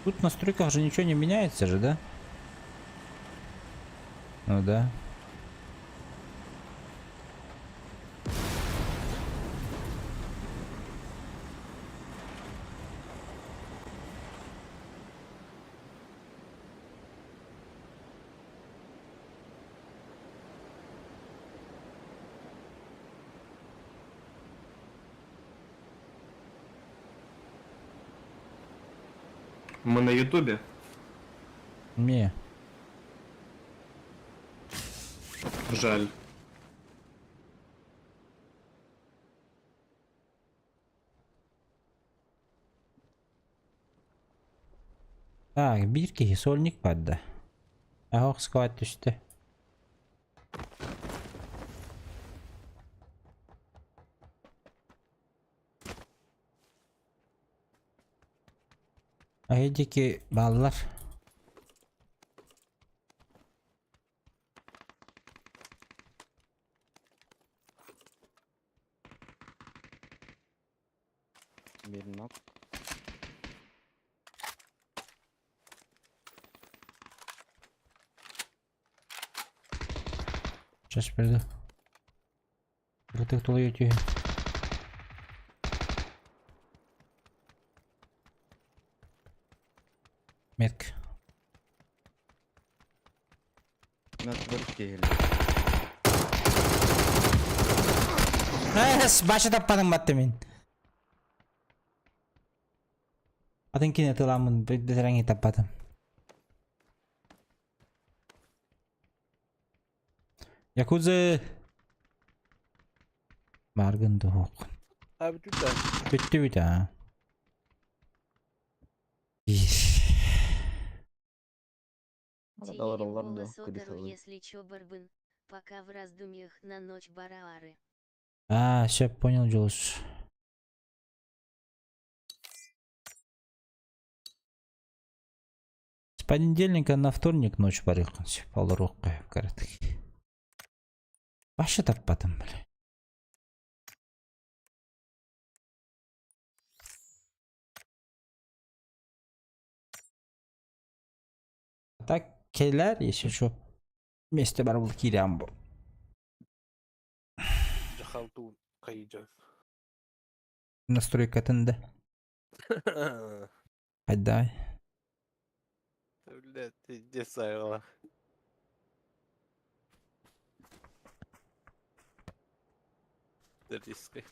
Тут в настройках же ничего не меняется же, да? Ну да.
Мы на Ютубе?
Не.
Жаль.
Так, биир киһи сольник барда. Аһох склад түстэ. Аһы диэки бааллар.
Биир нок.
Сейчас приду. Ытык тулуйа түһэ. Метка. Эс, баша таппаным батты мин. Атын кине тыламын, бэтэрэҥи таппатым. Якузы! Баргын дуһук.
А бүтү да.
Бүттү бүт аа.
Теерим голос Одору, если чё, Барбын, пока в раздумьях на ночь бараары.
А, все, понял, Джулс. С понедельника на вторник ночь барыаххын сөп, олоруохха сөп кыратык. Вообще таппатым, бля. Так кэлэр, если что, вместе бар был киирэн бу.
Дьахалтуун хайдьан.
Настройкатын да. Хайдай.
Блядь, пиздец айла. Риски.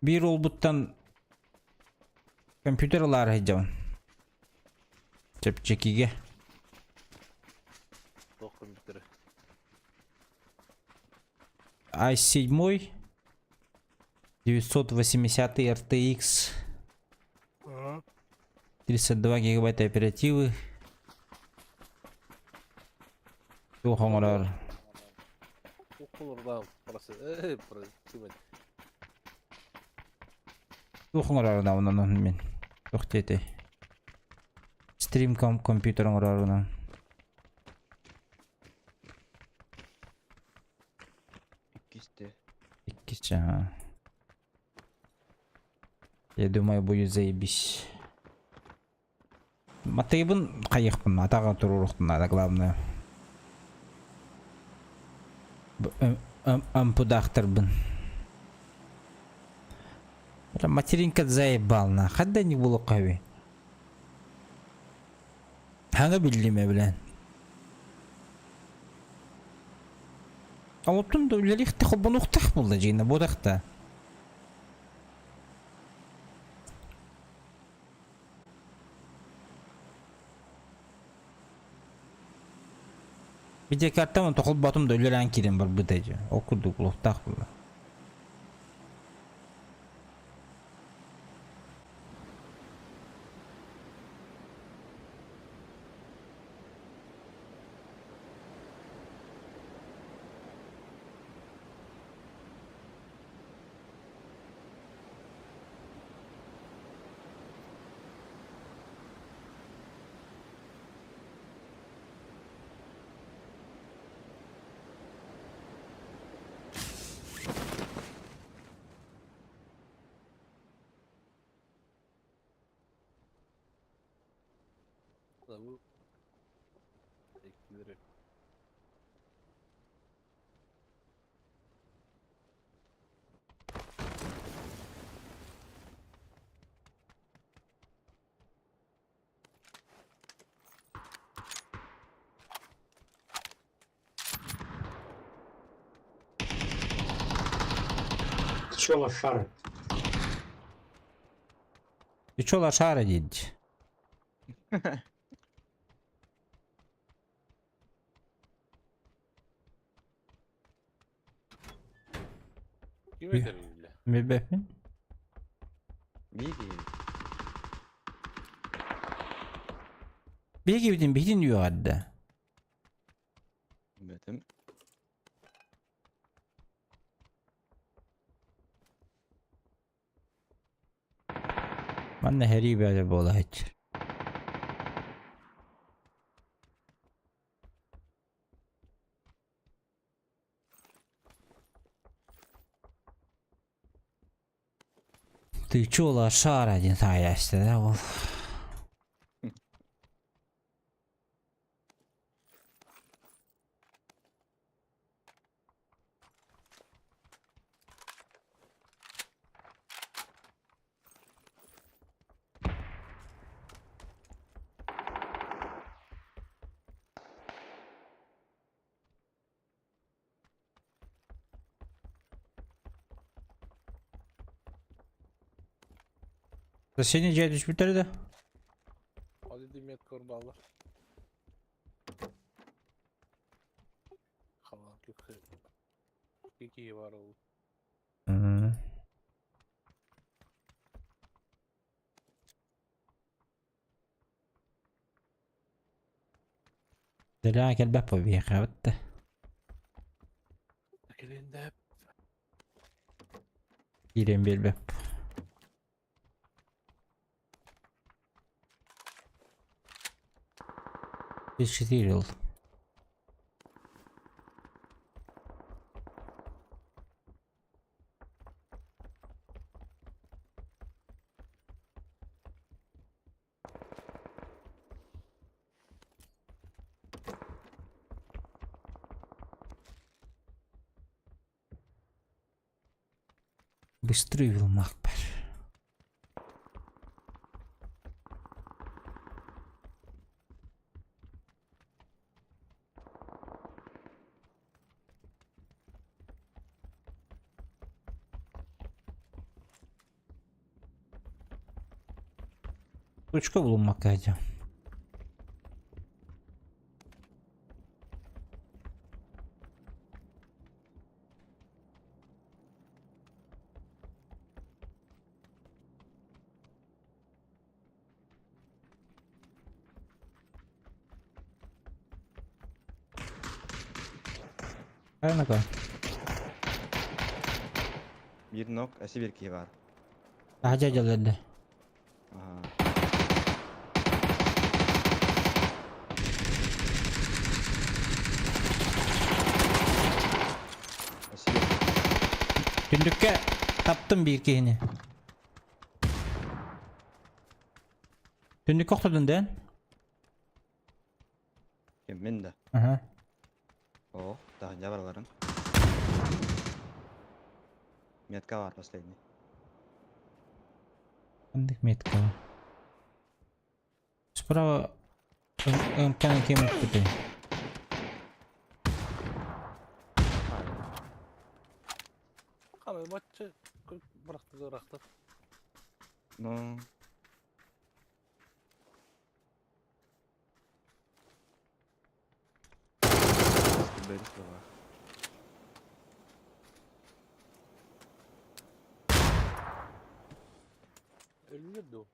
Биир уолбуттан компьютер ылаары сылдьабын. Чэпчэкигэ.
Туох компьютера?
i7 980 RTX 32 гигабайта оперативы. Туох оҥорор?
Укулурдаан процесс.
Туох оҥорорун онон мин. Туох диэтэй? Стрим компьютер оҥорорунан.
Иккисте.
Иккис ага. Я думаю, будет заебись. Матыыбын хайыахпын, атаҕа туруоруохпун наада, главное. Ампудаахтарбын. Материнка заебал на. Хадда не булуохха үһү. Хаҥа биллим эбилэн. Оттон да үлэлиэхтэ холбонуохтаах буолла дьиҥэ буотах да. Видеокартам холботум да үлэлээн киирэн барбыта дьэ. Ол курдук улуохтаах буолла.
Bu Ekleri.
Ты чё, лошара?
Ты чё лошара диэбит?
Ким этэр биллэ?
Билбэппин.
Биги.
Биһиги битин үөҕэрдэ.
Бэтим.
Манна сэрии бөҕө буола сылдьар. Ты чё, лошара, диэн саайааччы да ол. Сеня дьиэ түспүттэр да?
Ол ити метка урбааллар. Халаан күкхэ. Кики бар ол.
Дэлэҕэ кэлбэт буо биһиэхэ да.
Кэлин да
Киирэн биэрбэп. 34 ол. Быстрый вилмакпар. Точка булунмакка этэ. Хайа
Биир нок, өссө биир киһи баар.
Таһдьа дьалларда.
Аха. Өссө биир.
Түндүккэ таптым биир киһини. Түннүккэ охтордун дээн?
Ким мин да?
Аха.
О, таһырдьа бараларын. Метка бар последний.
Ханнык метка бар? Справа МК-ны ким ыппытый?
Хана бачча бырахты бырахты.
Ну, Бери слова.
Өлүөр дуу?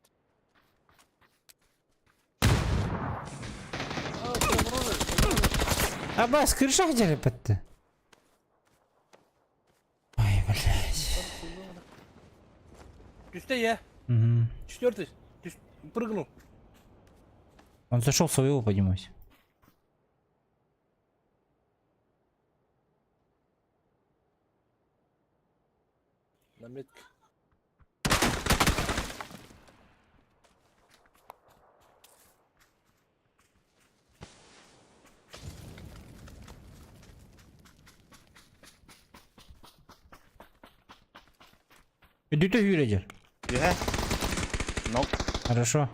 Абас, крыша дьэрипэтти. Ой, блядь.
Түстэ я.
Угу.
Четвертый. Түс... Прыгнул.
Он зашел своего поднимать.
На метке.
Өдүтэ үүрэ
Үһэ. Нок.
Хорошо.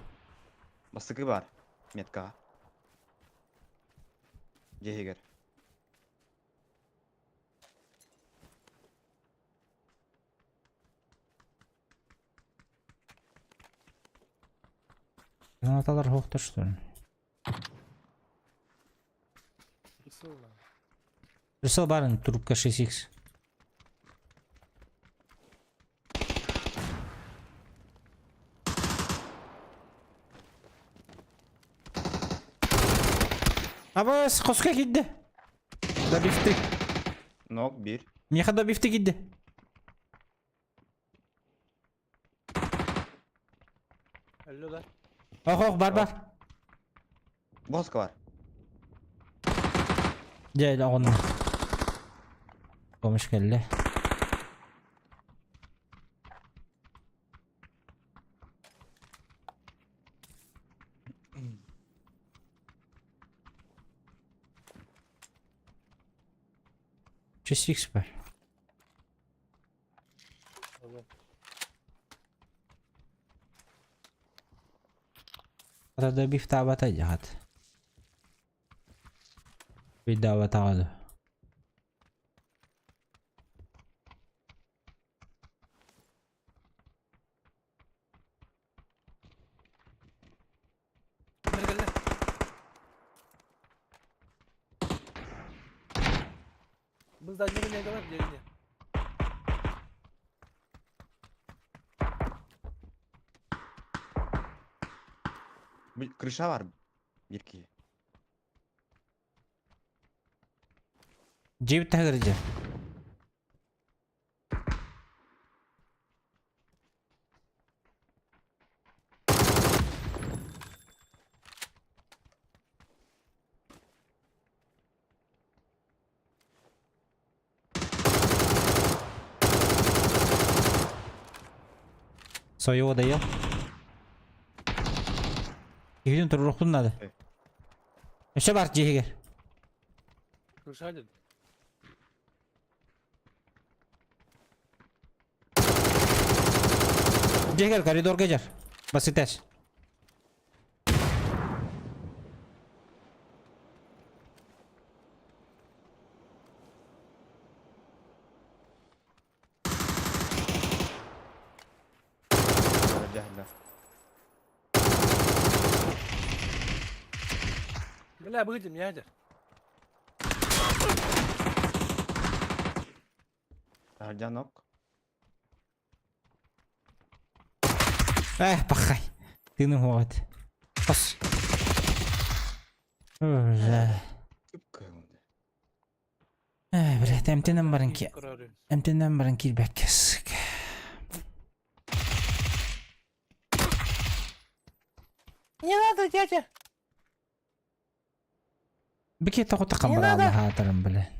Бастакы бар. Меткаҕа. Дьиэ иһигэр.
Гранаталар суохтар что ли?
Прицел
Прицел барын трубка 6х. Абас, хоско киирдэ. Добивты.
Нок биир.
Миэхэ добивты киирдэ.
Өллө да.
Ох, ох, бар бар.
Боска бар.
Дьэ, оҕонно. Помощь кэллэ. Чистик бар. Хата бифтаабата дьаһат. Бийдаабатаҕа ду.
Бу здание не говорит, где не.
Крыша бар. Биир киһи.
Дьиэбит таһыгар дьэ. Своего доел. Киһитин туруохпун надо. Өссө бар дьиэһигэр.
Крыша дед.
Дьиэһигэр коридорга дьар. Басытас.
Дьаһалла.
Бля, выйдем, ядер.
Таһырдьа нок.
Эх, пахай. Тыыным уоҕат. Хос. Бля. Э, блядь, эмтэнэн баран ки. Эмтэнэн баран киирбэккэ сука.
Не надо, дядя!
Бики тоҕо
Не надо!
хаатарым, бля.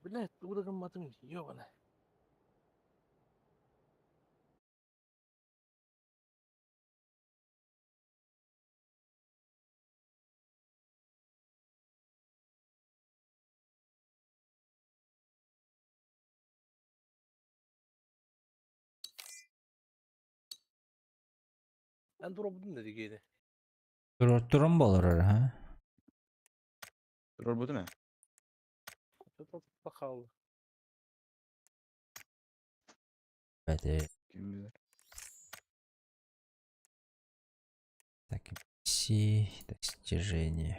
Блядь, ураган матым, ёбана. Эн туруорбутуҥ да дигиэни.
Турун болорор, ha?
Туруорбутум ээ.
Хаалла.
Бэти.
Ким билэр.
Так, си, достижение.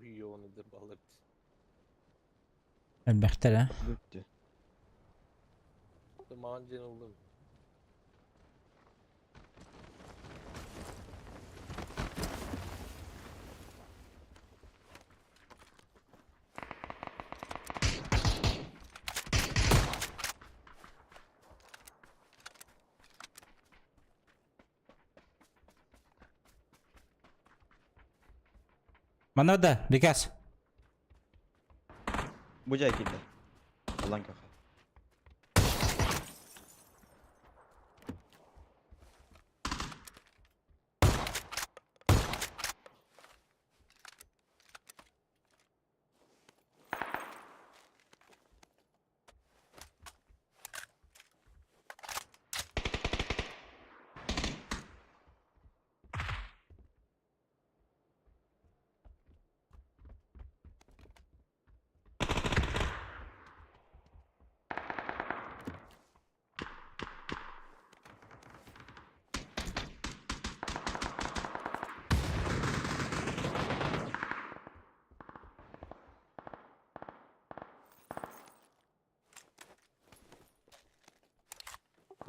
Ёбаный баллар.
Элбэхтэр а.
Бүттү.
Маҕан дьиэни ыллым.
Манна да, Бекас.
Бу дьай киирдэ. Аллан көхө.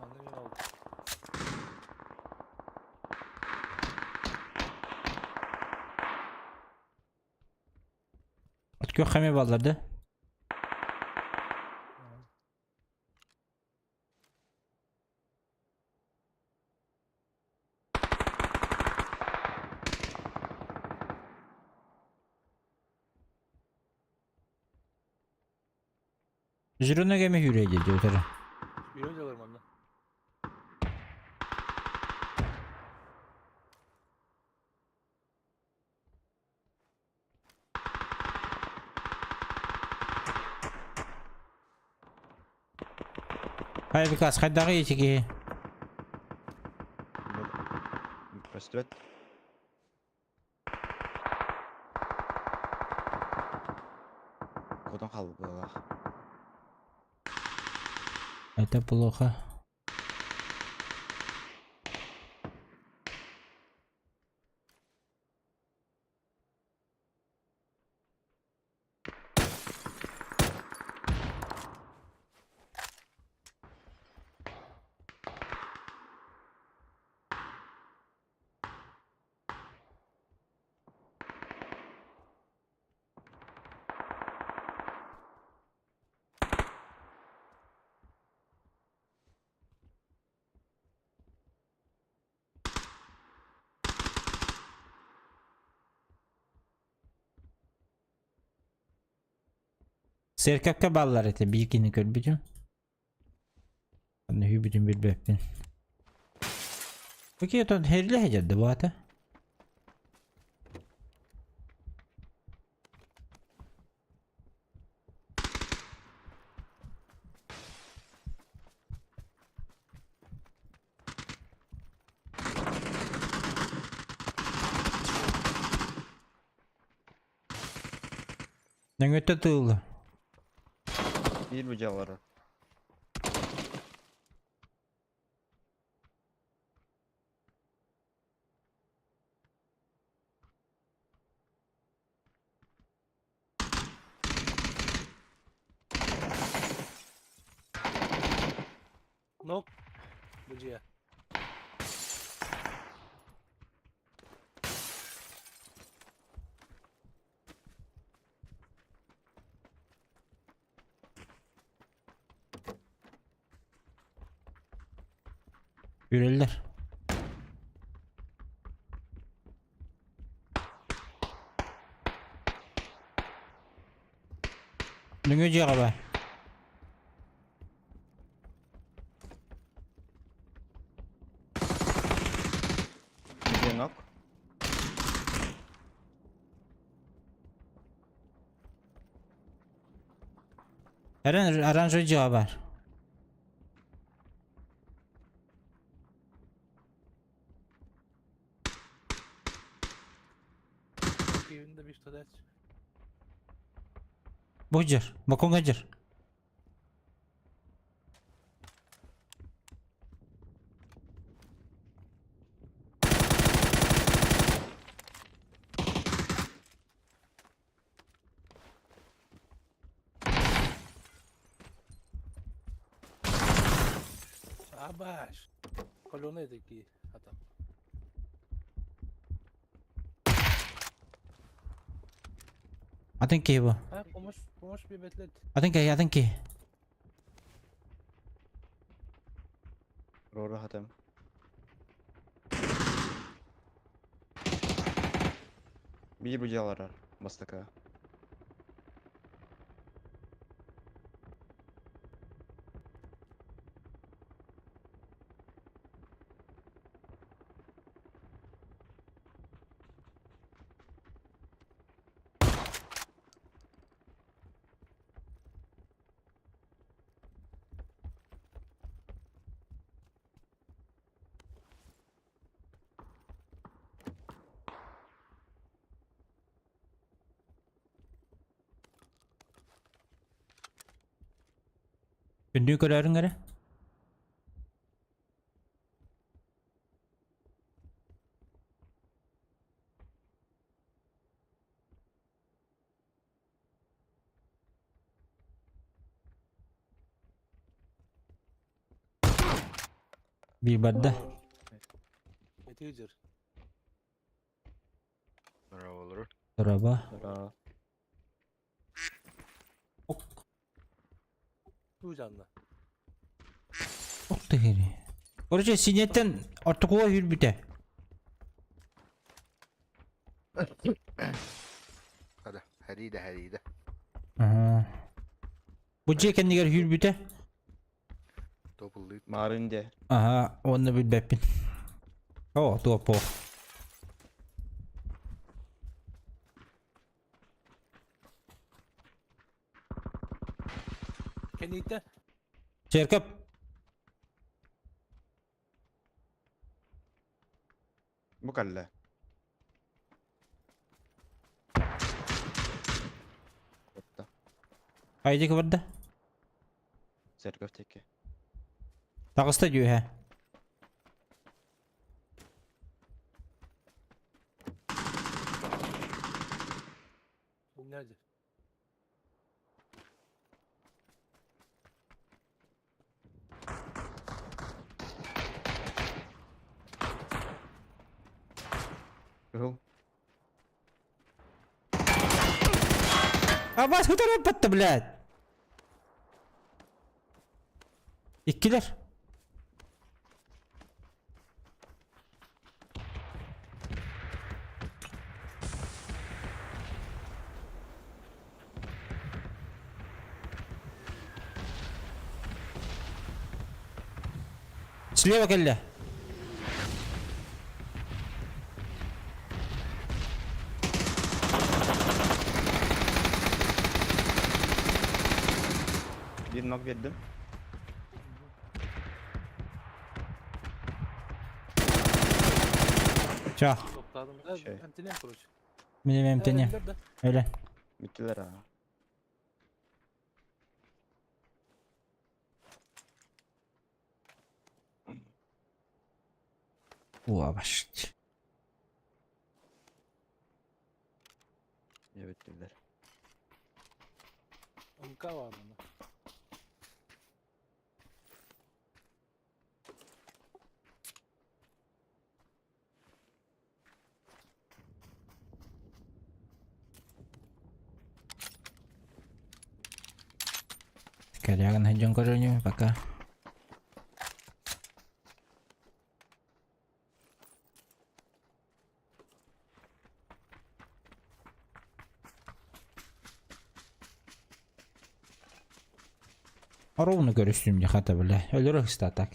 Аны мин алдым.
От күөх хаме баллар да. Жирона кеме хүрейdi diyor.
Yürü diyorlar manna.
Хай Бекас, хайдағы етеге.
Көстүбэт. Кутан хаалбыт быһыылаах.
Это плохо. Церковка баллар это бикини көрбүтүм. Аны хүбүтүм билбэппин. Окей, тон херле хеджерди баата. Нөҥөттө тыылла.
Биир бу дьиэ
Нок. Бу дьиэ.
Үрэллэр. Нөҥө дьиэҕэ бар.
Дьиэ нок.
Эрэн оранжевый дьиэҕэ бар.
Киевинде пистолет.
Бу дьэр. Бокуҥҥа дьэр.
Шабаш. Каленые такие. А там.
Атын киһи бу.
А, помощь, помощь бибетлет.
Атын киһи, атын киһи.
Рора хатым. Бии бу дьиэлэрэ бастакы.
Күндүү көрөрүҥ эрэ. Биир барда.
Этигир.
Дорообо.
Дорообо.
Туу жанна.
Ох ты хери. Короче, синеттен ортокуга хүрбүтэ.
Хада, харида, харида.
Аха. Бу дьиэ кэннигэр хүрбүтэ.
Тобуллыыт.
Маарын дьэ.
Аха, уонна билбэппин. О, туоппо.
Кэнниитэ.
Церковь.
Бу кэллэ. Куотта.
Айдик барда.
Церковь диэки.
Таҕыста дьүөһэ.
Нядя.
Кыһыл.
Абас хытараппатта, блядь. Иккилэр. Слева кэллэ.
Биир ног биэрдим.
Ча.
Топтадым.
Şey.
Эмтенем, короче.
Мин эмтением.
Өллөр да.
Өлө.
Бүттүлэр аа.
Уабашт.
Дьэ бүттүлэр.
МК бар мына.
Кэлэҕин сылдьан көрөнүм пока. Ровно көрүстүм дии хата бile. Өлөрө ыста так.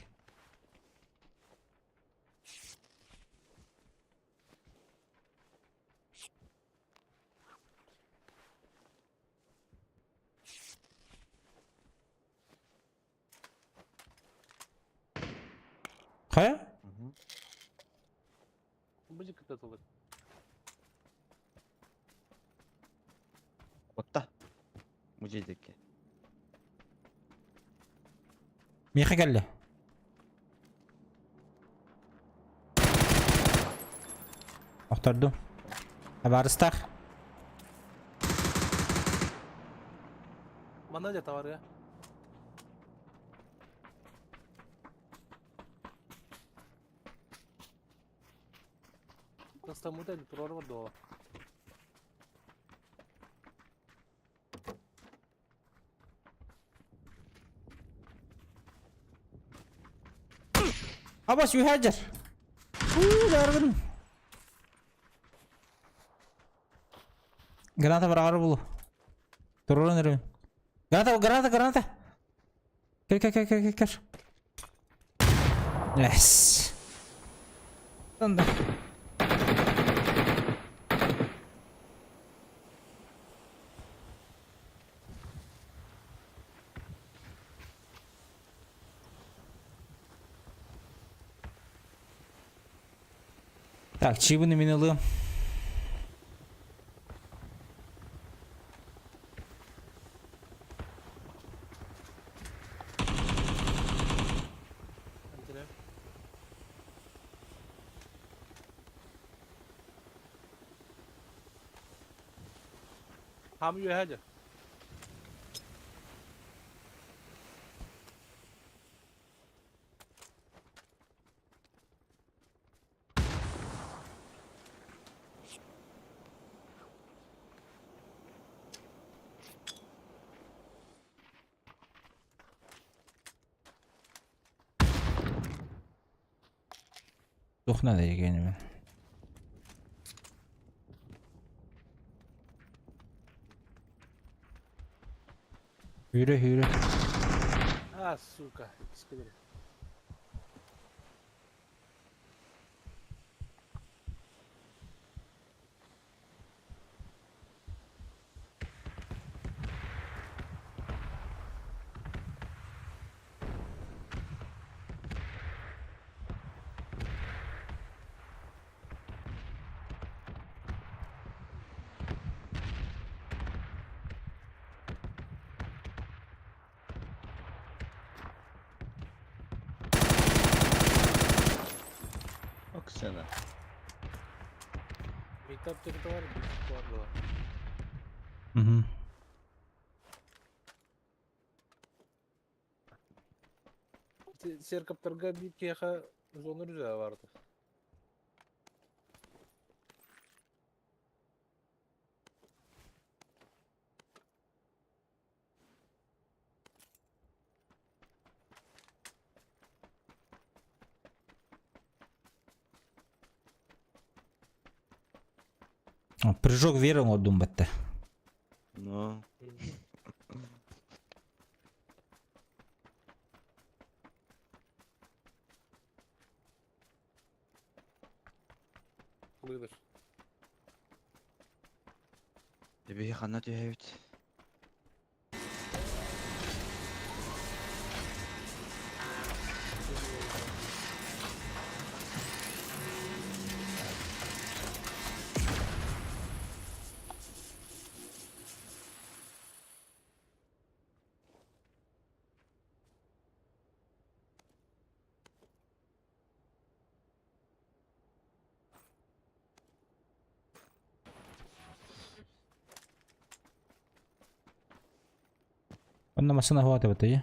Хайа?
Быжы кытатылык.
Отта. Музей диэки.
Миэхэ кэллэ. Охтордум. Табаарыстаах.
Манна дьэ товарга. Самута турар до.
Абас юхаджар. Уу, даргын. Граната бар булу. Туруран эрэ. Граната, граната, граната. Кел, кел, кел, кел, кел. Yes. Танда. Так, чибыны мин ылыам.
Хам үөһэ.
Туох надо дегеним. Yürü yürü.
А, сука, скидывай.
Оксана.
Meetup ticket var, var bu.
Угу.
Серкаптарга bir кеха зона rüzgarı vardı.
Прыжок веры оҥордум бэтэ.
Ну.
Buyur.
Тебе хана түһэбит.
Онно массына хуата бэтэ.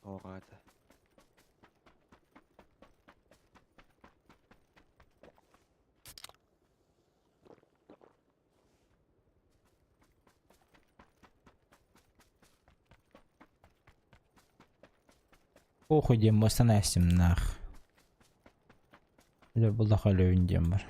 Оҕата.
Похуй диэн бастан нах. Или булда халөйүн диэн бар.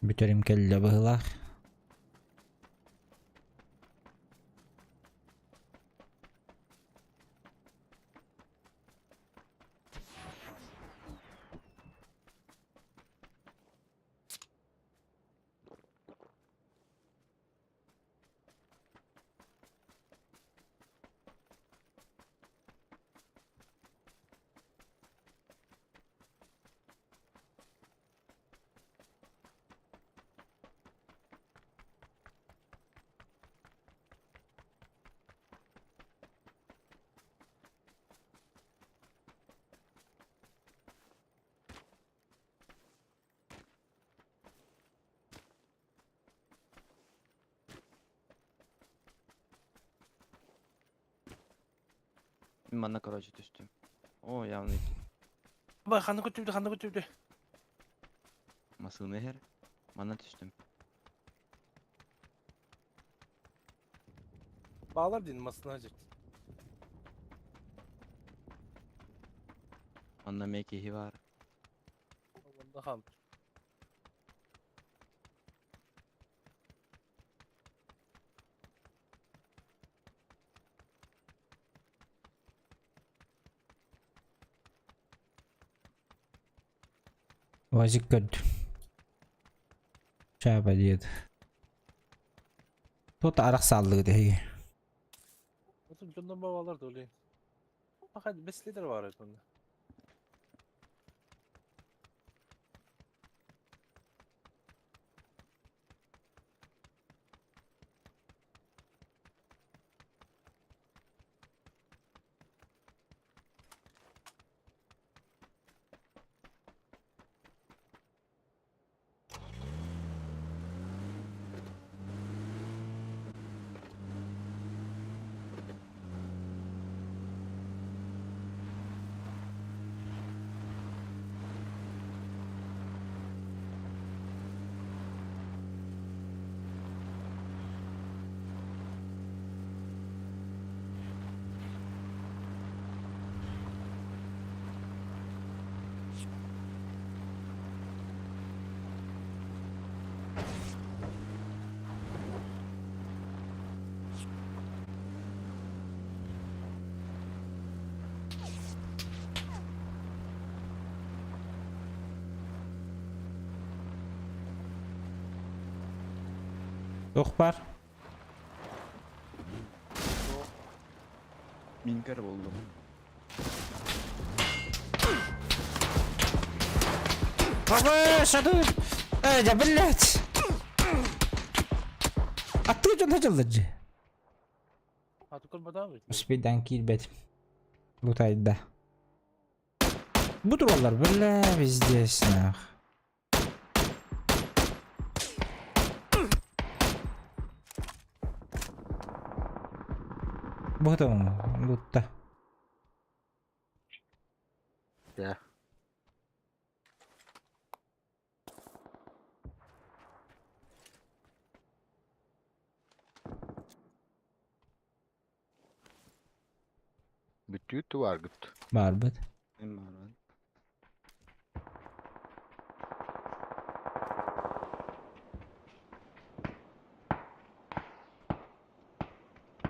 Бүтерим кэллэ быһылаах.
Мин манна короче түстүм. О, явно
Бай ханна көтүбүтэ, ханна көтүбүтэ.
Массыына иһэр. Манна түстүм.
Bağlar din masına acık.
Манна эмиэ киһи баар.
Онда хам.
Вазик көрдүм. Чааба диэт. Тут арах сааллыгыт эһиги.
Отun дьоннор бабалар да олей. Баха беслидер бар edi onda.
Туох баар?
Мин көр буоллум.
Бабы, шатыр! Э, да блять! А ты что начал же? Успейдан киирбэт. Лутайда. Бу тураллар, бля, везде нах. Бу там лутта.
Да. Бүттүүт бааргыт.
Баарбыт.
Мин баарбын.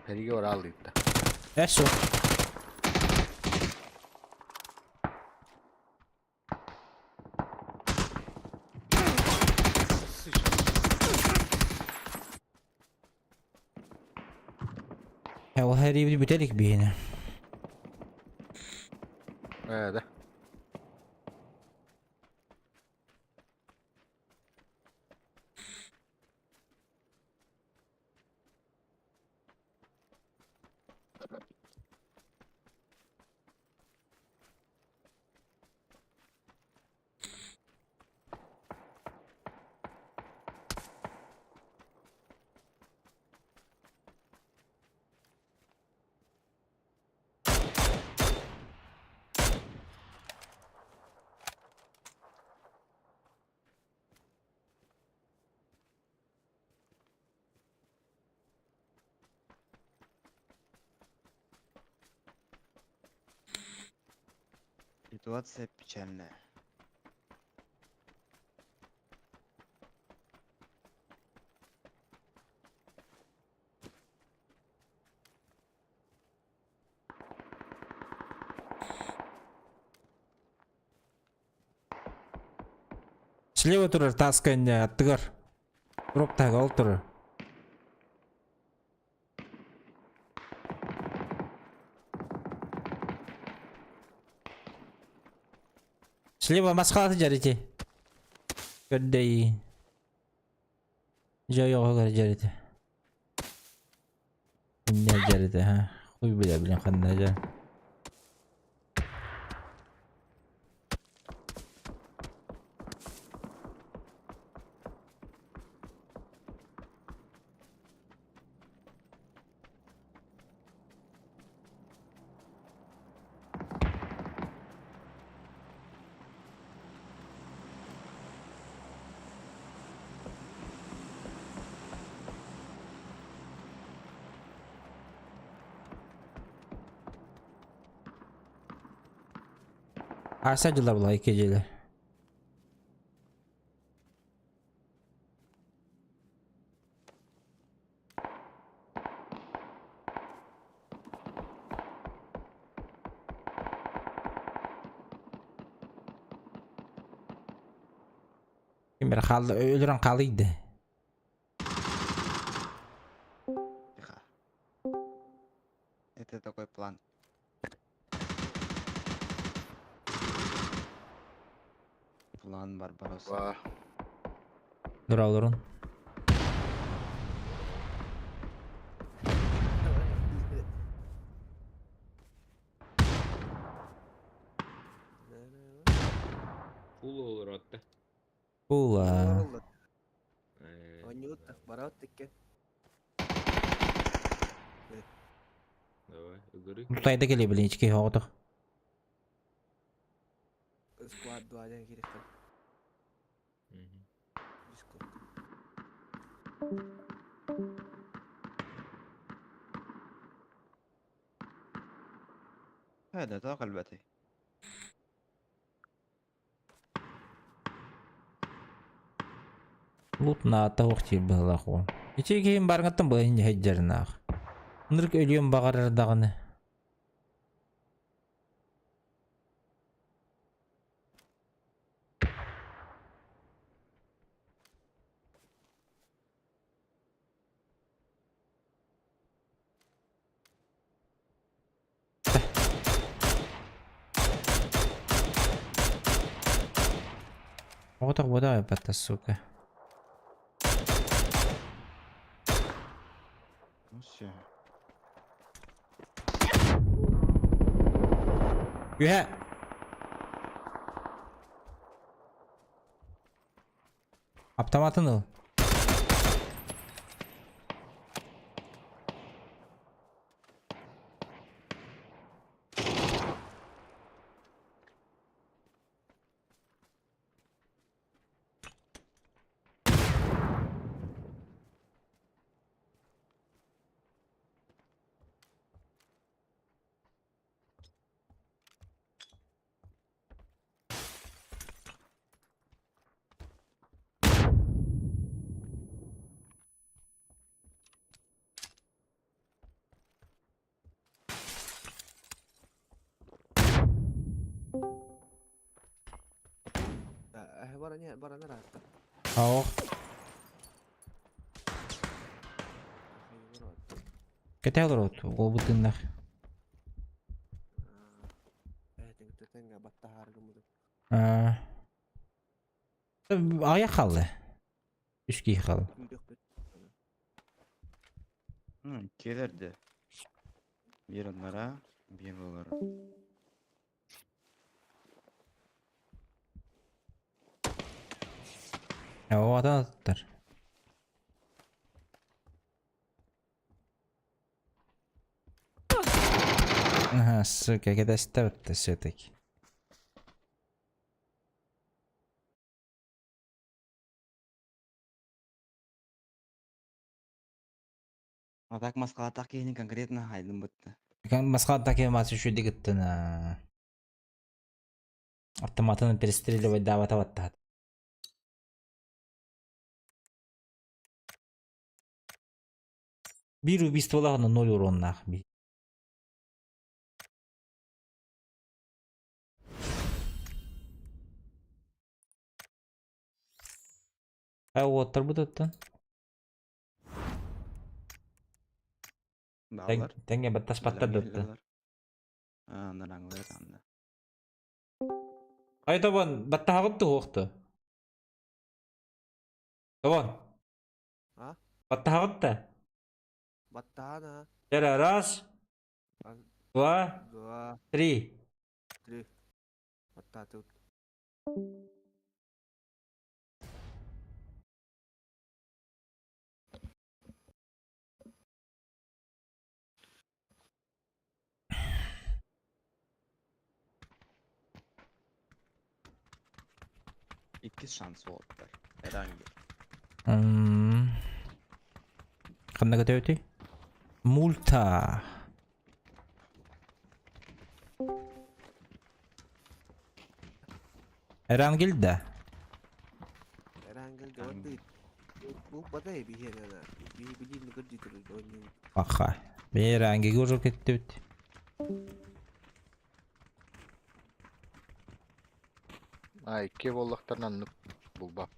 Эриге бараалыытта.
Эсо. Ол хэрибит бүтэлик биһине.
Ээ да.
Ситуация печальная.
Слева турар тасканья аттыгар. Дроп тага ол турар. Слева масхалаты жарите. Көрдөй. Жойоҕо жарите. Не жарите, ха. Хуй бля, блин, ханна жа. Аса дьылар була икки дьиэлэр. Ким эрэ хаалла өлөрөн хаалыйда.
Тихо. Это такой план. План Барбаросса.
Ба.
Dur олорун.
Пула олоротта.
Пула.
Анюта, барат тиккен.
Давай, ыгыры.
Тутайда келе билин ички хоғытық.
Squad 2 ден керек. Дискорд.
هذا قلبتي.
Лут наата уох диир быһыылаах уол. Ити киһим барыҥаттан быһын дьаһайдьарынаах. Ынырык өлүөн баҕарар даҕаны. Оҕотох буода айбатта, сука.
Ну все.
Үһэ! Автоматын ыл.
Баран ыраатта.
Ох. Кэтэ олорот, уолбут тыыннах. Аа. Аҕыйах хаалла. Үс киһи хаалла.
Ну, келерdi. Bir onlara, bir bunlara.
Оо, атын аттар. Ага, сука, кэтэстэ все-таки.
А так Москва киһини конкретно хайдым бытты.
Москва так эмоции еще дигиттена. Автоматын перестреливать давата ваттат. Биир убийстволаах ноль уроннаах би. А уоттар бутуттан.
Баалар.
Тэҥҥэ баттаспаттар дытты.
Аа, нараңлар танна.
Ай тобон баттаһаҕыт туһуохту. Тобон.
А?
Баттаһаҕыт да.
Баттаана.
Раз,
Раз.
два,
Два,
три.
три. Баттааты.
Икки шанс уолаттар. Herhangi.
Ханна көтөбүтүй? Мульта. Эрангель да? Аха. Эрангель уже кеттибит.
А, икки буоллахтарына оннук булбап.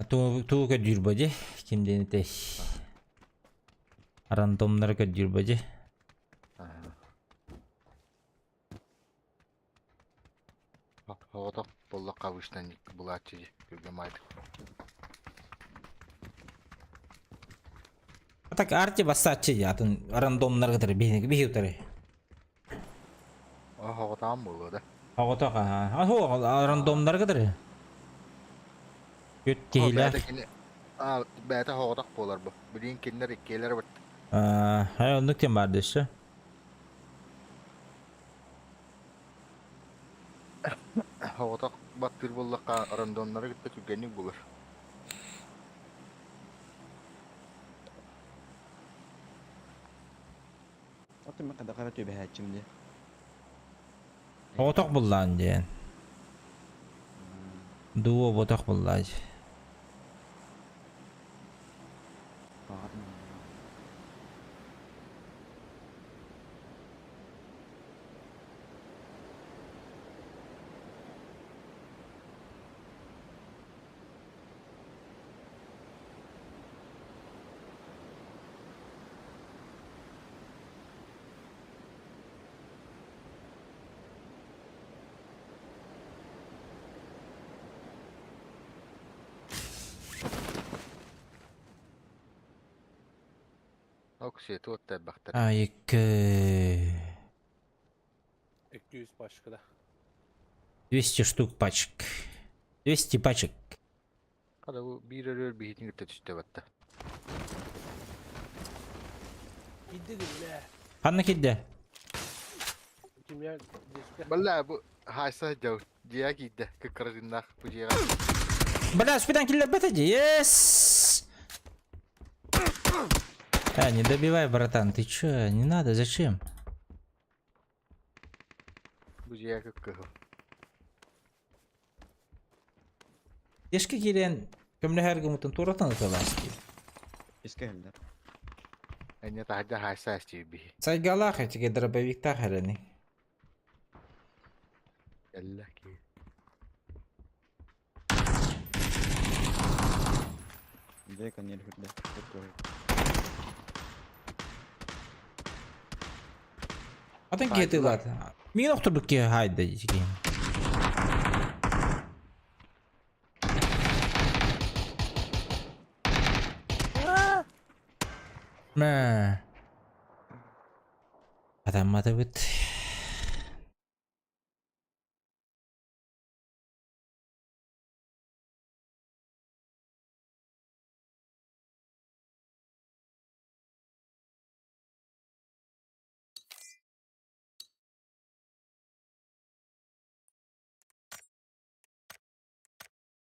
Туу туу көрдүүр бо дии. Ким диэн этэй? Рандомнары көрдүүр бо дии.
Аха. Оҕотох буоллахха обычно булааччы дии. Күргэ маайдык.
А так арти бассааччы дии атын рандомнары кытары биһи биһи утары.
Оҕотоҕун буолуо да.
Оҕотох аха. А суох рандомнары кытары. Күт
О,
киһилээх.
бэйэтэ кини а, бэйэтэ оҕотох буолар бу. Билигин кинилэр иккиэлэр бит.
Аа, оннук диэн баар дөссө.
Оҕотох баттыыр буоллахха рандомнары кытта түргэнник булар.
Аты мен қадақара төбәһәччим дии.
Оҕотох буллаан диэн. Дуо ботох буллаан.
Ок, сиэти оттайбахтар.
Айыкы.
200 пачка да.
200 штук пачек. 200 пачек.
Хада бу биир өрөр биһитин кытта түстэ батта.
Кидди бля.
Ханна кидде?
Кимя деске.
Балла бу хайса жау. Дия киидде кыккарытыннаах бу дьиэҕэ.
Бля, спидан киллер бетеди. Yes! А, не добивай, братан, ты чё? Не надо, зачем?
Бу дьиэҕэ кыккыһыл.
Дешке кирен көмлөһөргө мутун туратан ыталасти.
Иске хеллер.
Энне таһырдьа хайса эстиир биһи.
Сайгалах этиге дробовиктах эрени.
Эллэ ки.
Дэ конер хүрдэ. Көккөр.
Атын кетилат. Мин охторбут ки хайда дики. Мә. Адаммады бит.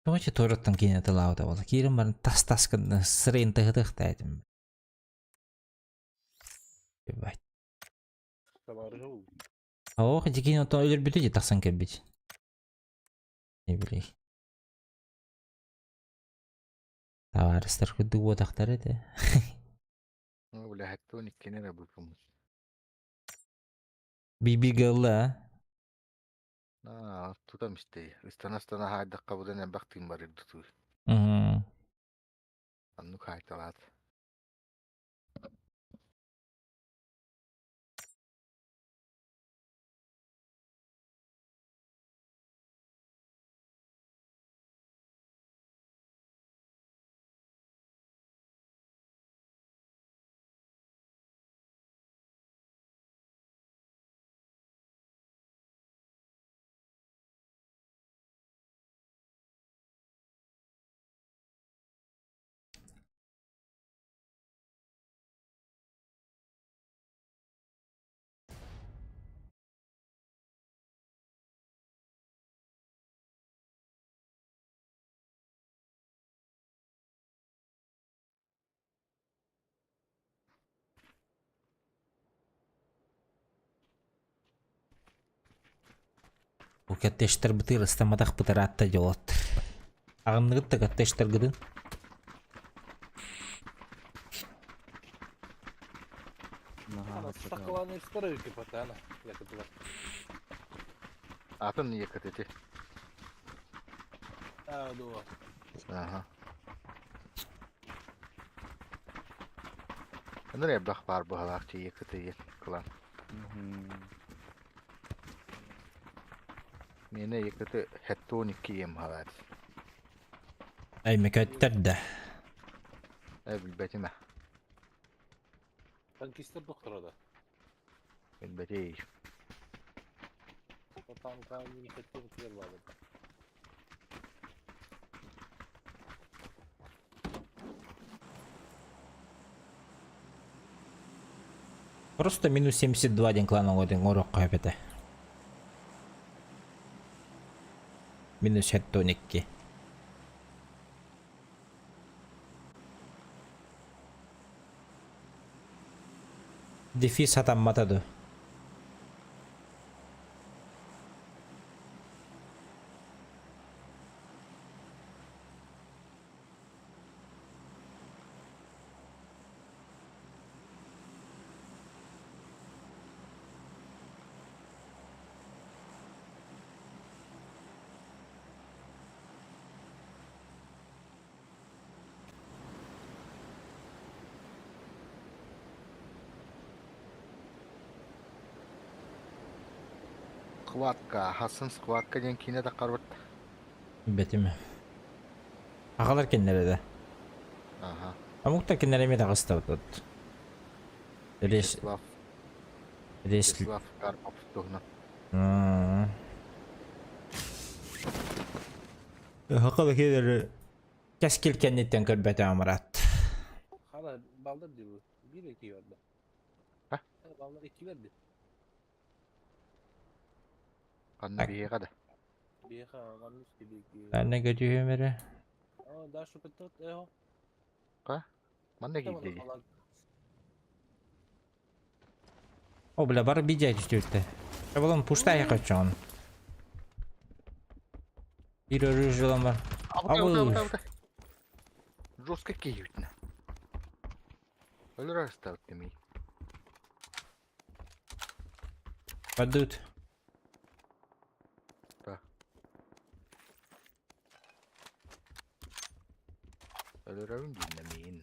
Тоҕо туораттан киинэ тылаабыта буолла. Киирэн баран тас-тас гына сырайын тыһытыахтаатым. Ебать.
Тамары ол.
Ох, дикин оттон өлөрбүтү дии тахсан кэлбит. Не билей. Табаарыстар курдук буотахтар этэ.
Ну, бля, хэтте он иккини эрэ булбум.
Бибигалла.
Аа, тутам истей. Ыстана-ыстана хаайдахха будан элбэх тыын барыр дутуу. Оннук хаайталаат.
Коттеджтарбытыгар ыстамматахпыт ыраатта дьолот. Аҕынныгыт да коттеджтаргытын?
Наһаа
Сакаланы историю кипатана. Якутла.
Атын ЕКТ.
А, дуо.
Ага. Өнөр элбэх баар быһалаах чи ЕКТ кылан. Миэнэ ЕКТ 72 ем халаат.
Ай, мөкөттөр да.
Э билбэтим ээ.
Танкистер доктора да.
Билбэтий.
Танка не хотел первого.
Просто минус 72 диэн клан оҥордун оҥоруохха сөп этэ. Минус 72. Дефис сатаммата дуо?
Схватка, Хасан схватка диэн киинэ таххарбыт.
Бэтим. Аҕалар кинилэрэ да.
Аха.
Омук да кинилэр эмиэ таҕыстабыт. Реш...
Вячеслав,
Реш...
Вячеслав Карпов туһунан.
Хакала киэлэр кэскил кэнниттэн көрбөтөҕүм ыраат.
Хана балдар дии бу. Биир икки барда.
Ха?
Балдар икки берди.
Ханна биһиэхэ да.
Биэхэ маннык икки.
Анна көтүһүм эрэ.
А, Даша пытат эхо.
Манна киирдэ дии.
О, бля, бары бидя түстүбүттэ. Шабалон пуштай хочу Биир өрүү жылан бар.
Абыта,
Абы.
абыта, абыта. Жестко киһибитинэ. Өлөр астабыт дэмий.
Падут.
Өлөрөбүн дииннэмиин.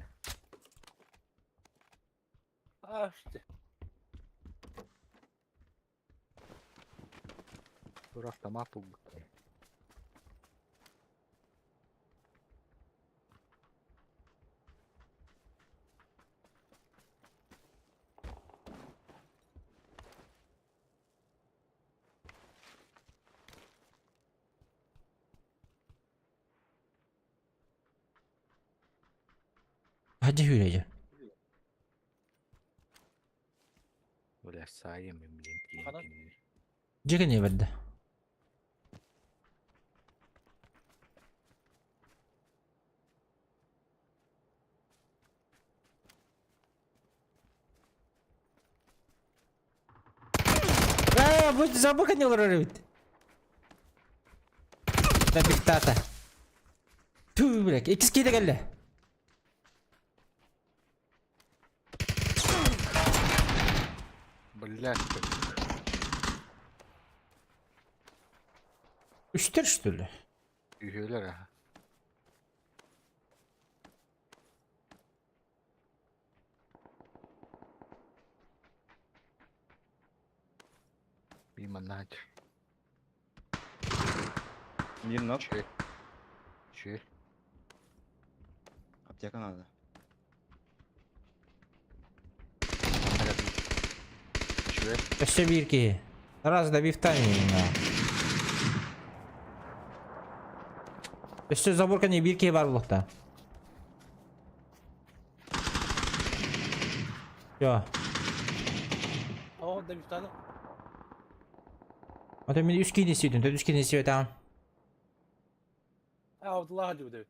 А, что?
Тур автомат булбут.
Hadi hürece.
Бля, сайым блин,
Ханан?
тиийэн
Дьиҥэ бэрдэ. Ээ, бу забыл олорор эбит. Табиктата. Түү, блядь, иккис киһи кэллэ.
Блядь,
Үстэр что ли?
үһүөлэр аха. Би манна
Мир нок.
Че? Че?
Аптека надо.
Че?
Өссө биир киһи. Раз добивтани. Өссө забор кэннэ биир киһи баар буолуохтаах. Всё.
О, добивтаны.
А то мин үс киһини сиэтим, үс киһини сиэтэҕим.
А, вот лаги вот.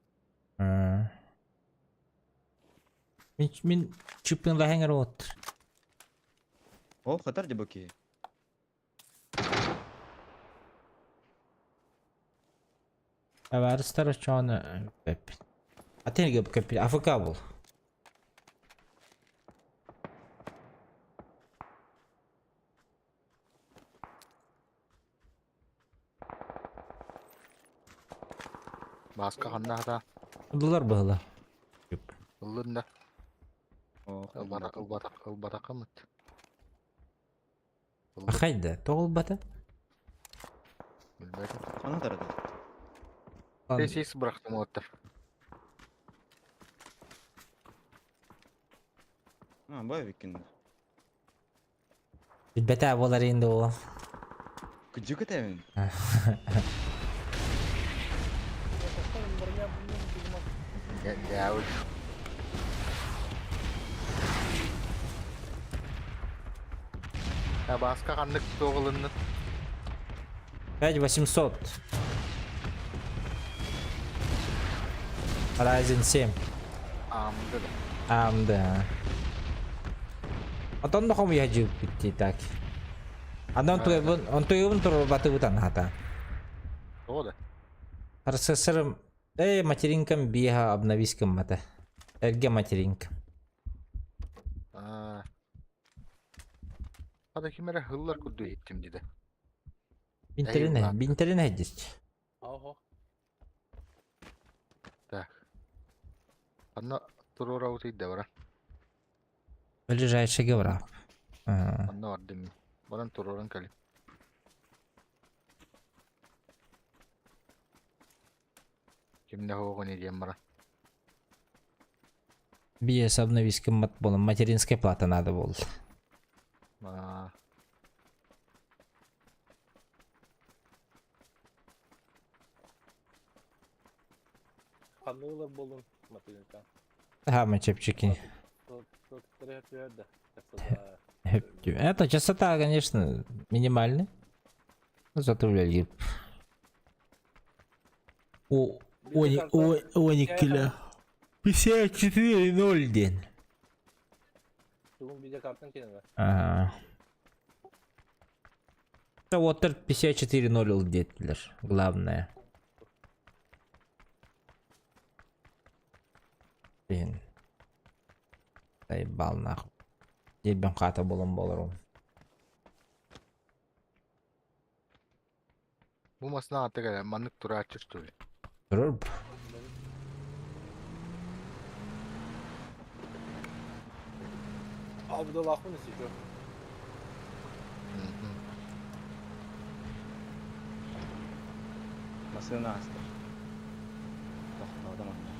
Мин мин чыппын лаһэҥэр от.
О, хатар дебоки.
Табаарыстар оччоҕуна эппит. Атын кэппит АФК был.
Бааска ханна хата?
Ыллылар быһыла.
Ыллын да.
Ох,
Ылбатах, ылбатах, ылбатаххымыт.
Хайда, тоҕо ылбата?
Билбэтим.
Ханна тарады?
Тесис бырахтым уоттар.
А, бай биккин.
Билбэтэ буолар инде ол.
Күдьүк этэбин.
Я уж. Я Бааска ханнык туох ылыннын?
5800. Ryzen 7.
AMD да.
AMD. Отон да хомуйа дьиэппит так. Анан туйбун, онтуйбун турбатыбытан хата.
Тоҕо да?
Процессорым, материнкам биэһэ обновись гыммата. Эргэ материнка.
Аа. Хата ким эрэ һыллар курдук иһиттим диде.
Бинтерине,
ладно.
бинтерине дир.
Ого.
Так. Анна туруора утыйда бара.
Ближайший гевра. Ага.
Анна бардым. Баран туруоран кэлин. Кимнэ хоҕун диэн бара.
Биэс обновись гыммат буолан материнская плата надо было.
Аа.
Ханнык ылар буоллун материнка.
Ха, чэпчэки.
Да.
Это частота, конечно, минимальная. Но зато үлэлиир. О, они, о, они киля. 54,0 день.
Тугун видеокартан кенеде.
Ага. Да вот 54,0 диэтилэр, главное. Блин. Заебал нахуй. Дебен хата болон болорум.
Бу масына аты кэлэ маннык турааччы что ли?
Турар.
Абдаллахпын еще.
Мгм.
Массыына астар. Тохтоодом онно.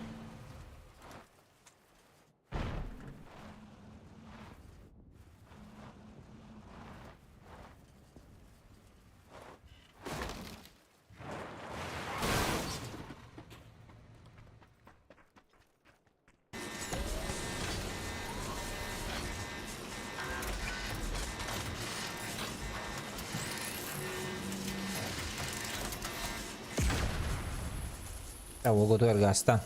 Да, угутугар гастан.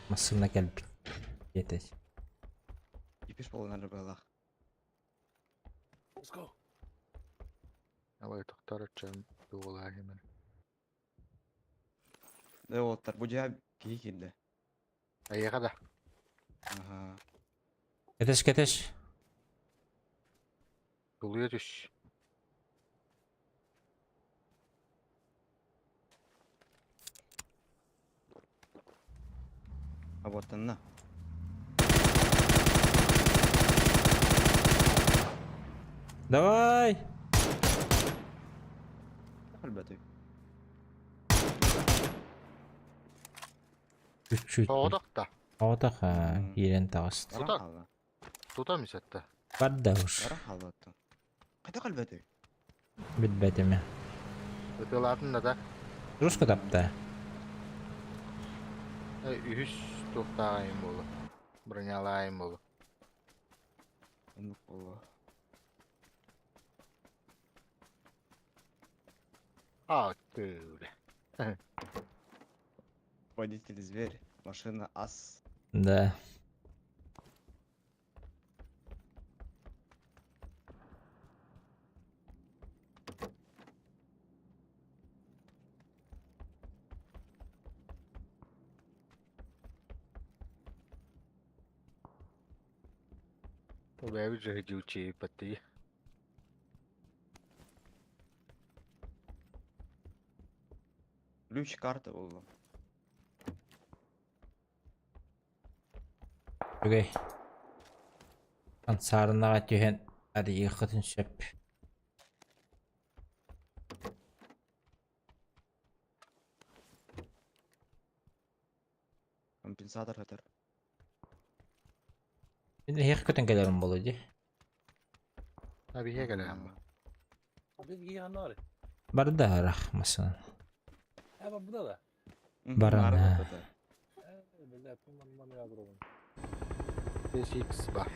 Массыына кэлбит. Етес.
Ипиш болонар балах.
Let's go.
Давай тохтор чам туолаа хемен.
Да оттар бу жаа киһи киирдэ.
Айыга да.
Аха.
Кэтэх, кэтэх.
Тулуя түс.
А вот онно.
Давай!
Халбаты.
Чуть-чуть.
Тоҕодох да.
Отах, киирэн таҕыста.
Баран
Тута.
хаалла.
Тута мисетте.
Барда уж.
Баран хаалла оттон. Хайда халбаты?
Билбэтим.
Ытылаатын да да.
Русска тапта.
Үһүс туохтааҕайым буолу. Бронялаайым буолу.
Оннук боло.
А, тыыле.
Водитель зверь. Машина ас.
Да.
Бэйэбит дьүһүйдүүччү
Ключ карта буолла.
Үчүгэй. Ансаарынаҕа түһэн арыйыаххытын сөп.
Компенсатор хатар.
Мин эһиэхэ көтөн кэлэрим буолуо дии.
Абиһиэ кэлэһэн ба.
Барда арах массыына. Баран,
Баран.
а.
5x бар.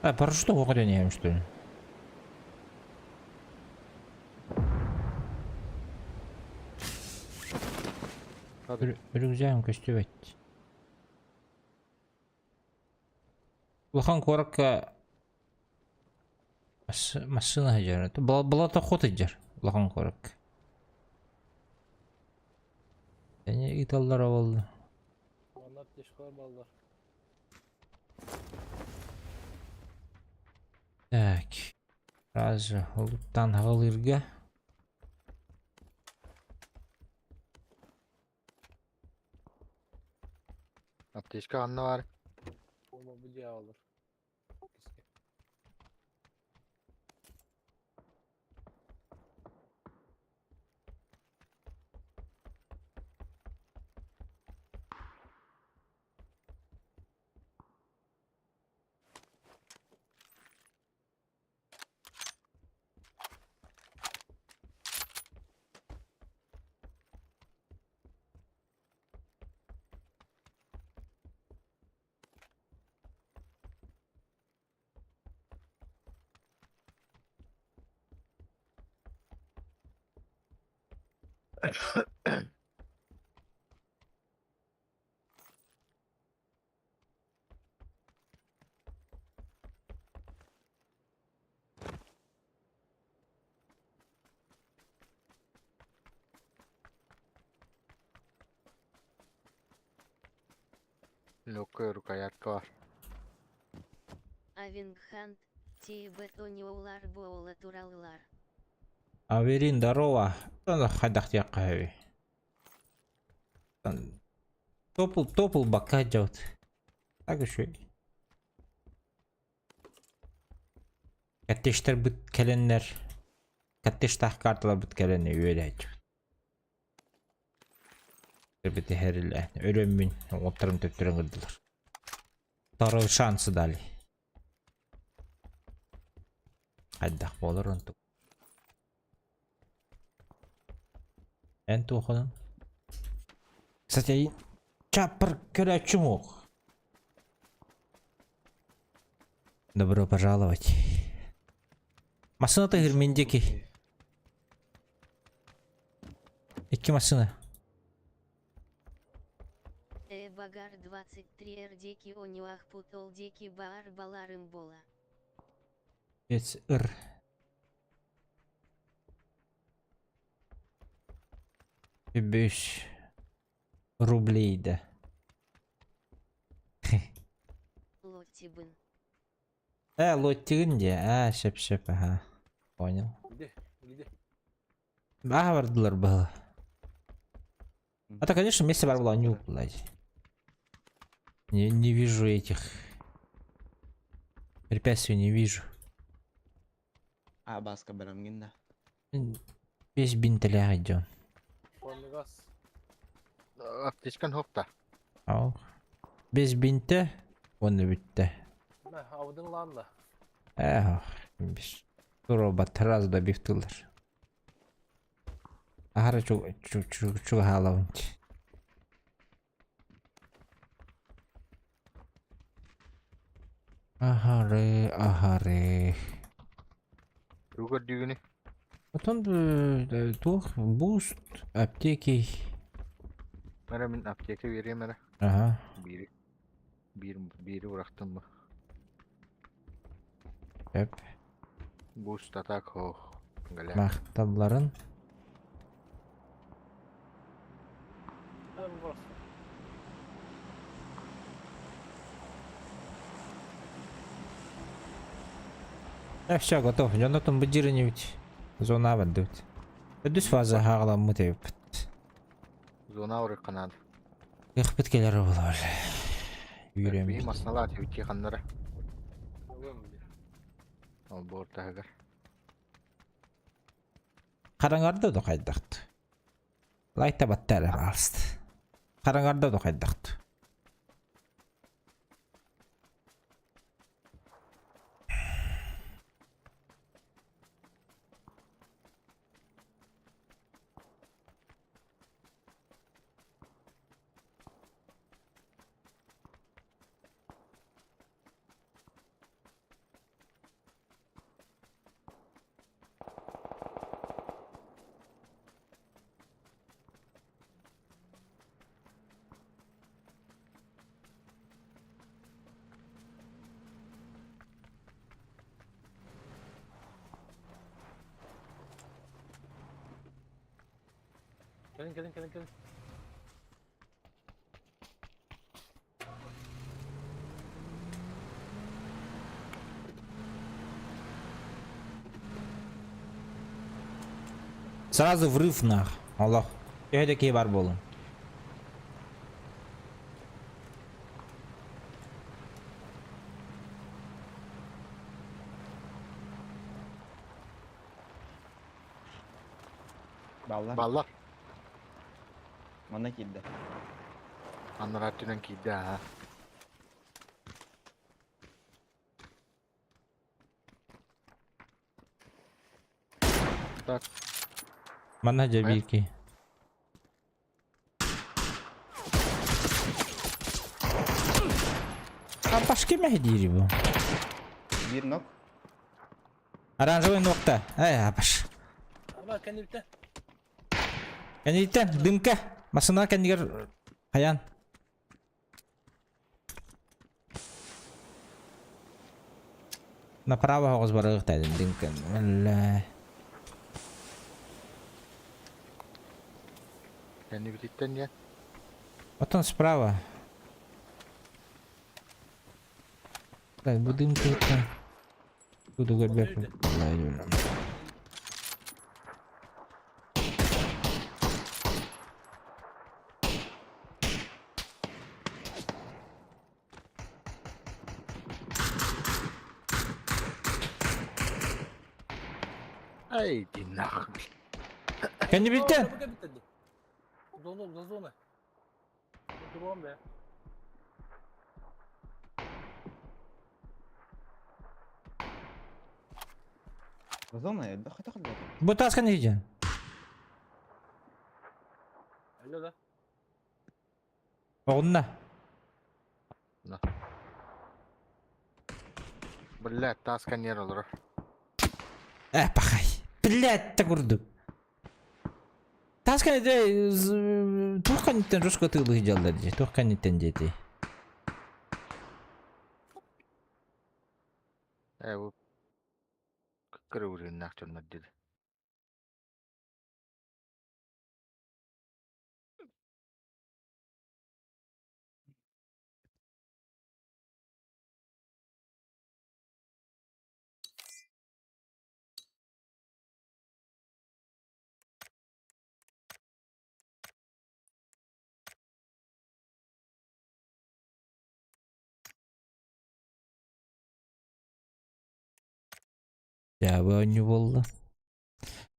А, парашюту оҕо что ли? Рюкзагым көстүбэт. Улахан куоракка массыына сылдьар. Балата хот сылдьар улахан куоракка. Эни ыыталлара буолла. Так. Сразу олуттан хаҕылыырга.
Аптечка ханна бар? Легкая рукоятка бар.
Авингхант, тиебет ониолар буола тураллар.
Аверин, здорово. Хайдах диэххэ Топул, топул бакка дьаут. Так еще. Каттештер быт кэленнер. Каттештах карталар быт кэленне үөрээч. Бити хэрилэ. Өрөммүн оттарым төптөрөн кырдылар. Второй шансы дали. Хайдах буолар онтук. Эн туохунун? Кстати, чаппар көрөөччүм уох. Добро пожаловать. Массыына тыһыр мин диэки. Икки массыына.
Э багар 23 эр диэки ониуах путол диэки баар баларым бола.
Бец ыр. Үбүс рублей да.
Лоттибын.
Э, лоттигин де. А, сөп сөп, ага. Понял.
Где? Где?
А, бардылар было. А то, конечно, вместе бар была нюк, блядь. Не вижу этих. Препятствий не вижу.
А, баска бэлэмҥин да.
Весь бинтеля идем.
Газ.
Аптечкан хопта.
Ау. Без бинте, он бүттэ.
Мә, авдың ланла.
Эх, без. Робот раз добивтылар. Ахара чу чу чу чу халавынч. Ахары, ахары.
Тугар дүйүнү.
Потом туох буст, аптеки.
Мара мин аптека берем мара.
Ага.
Бири. Биир биири бырахтым бу.
Эп.
Boost attack хоох. Галя.
Махталларын.
Hadi bu burası.
Все, готов. Дьоннотон быдьырыныбыт. Зона бандыбыт. Үдүс фаза хағаламмыт эбиппит.
Зона урыкка надо.
Кыхпыт келер болар.
Биир
Үйренбит.
масналаат үтти ханнара.
Ылым бile.
Ол буор таһыгар.
Қараңарда да қайдақты. Лайта баттары алысты. Қараңарда да қайдақты.
Gelin gelin gelin gelin.
Сразу врыв нах. Аллах. Төһөдө бар болун.
Баллар.
Баллар.
Манна киирдэ.
Аннара түнэн киирдэ аха. Так,
Манна жабики. А башки мәһдири бу.
Биир knock.
Оранжевый нокта. Эй, апаш.
Ama kendi bitti.
Кәнейтен, дымка. Масына кәнигер хаян. Направо хоғыз барығық тәдім дымка. Әллә.
кэннибититтэн диэн.
Вот он справа. Так, бу дымка это. Буду горбек.
Ай, динах.
Кәнебиттен.
Bu bitti. Zona zona zona. Durun be.
Зона элбэх хотох элбэх.
Бу тас кәнебиттен.
Alo da.
Оғынна.
Блядь, таас каньер олорор.
Э, пахай. Блядь, так урдук. Тас кәнебиттен тух кәнебиттен жестко тылых делали. Тух кәнебиттен дети.
Э, бу кыккыры урыннах дьоннор диди.
Жабы не болды.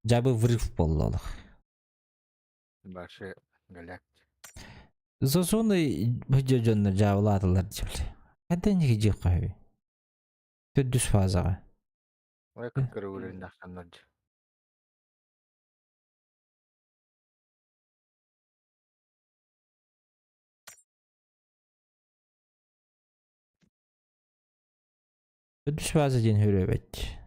Жабы врыв болды.
Башы галяк.
Зосуны жоннор жабылатылар деп. Қайдан неге жеп қойы? Төдүс фазаға.
Ой, кыккыры урыннах дьоннор диди.
Төдүс фаза ден хүрөбөт.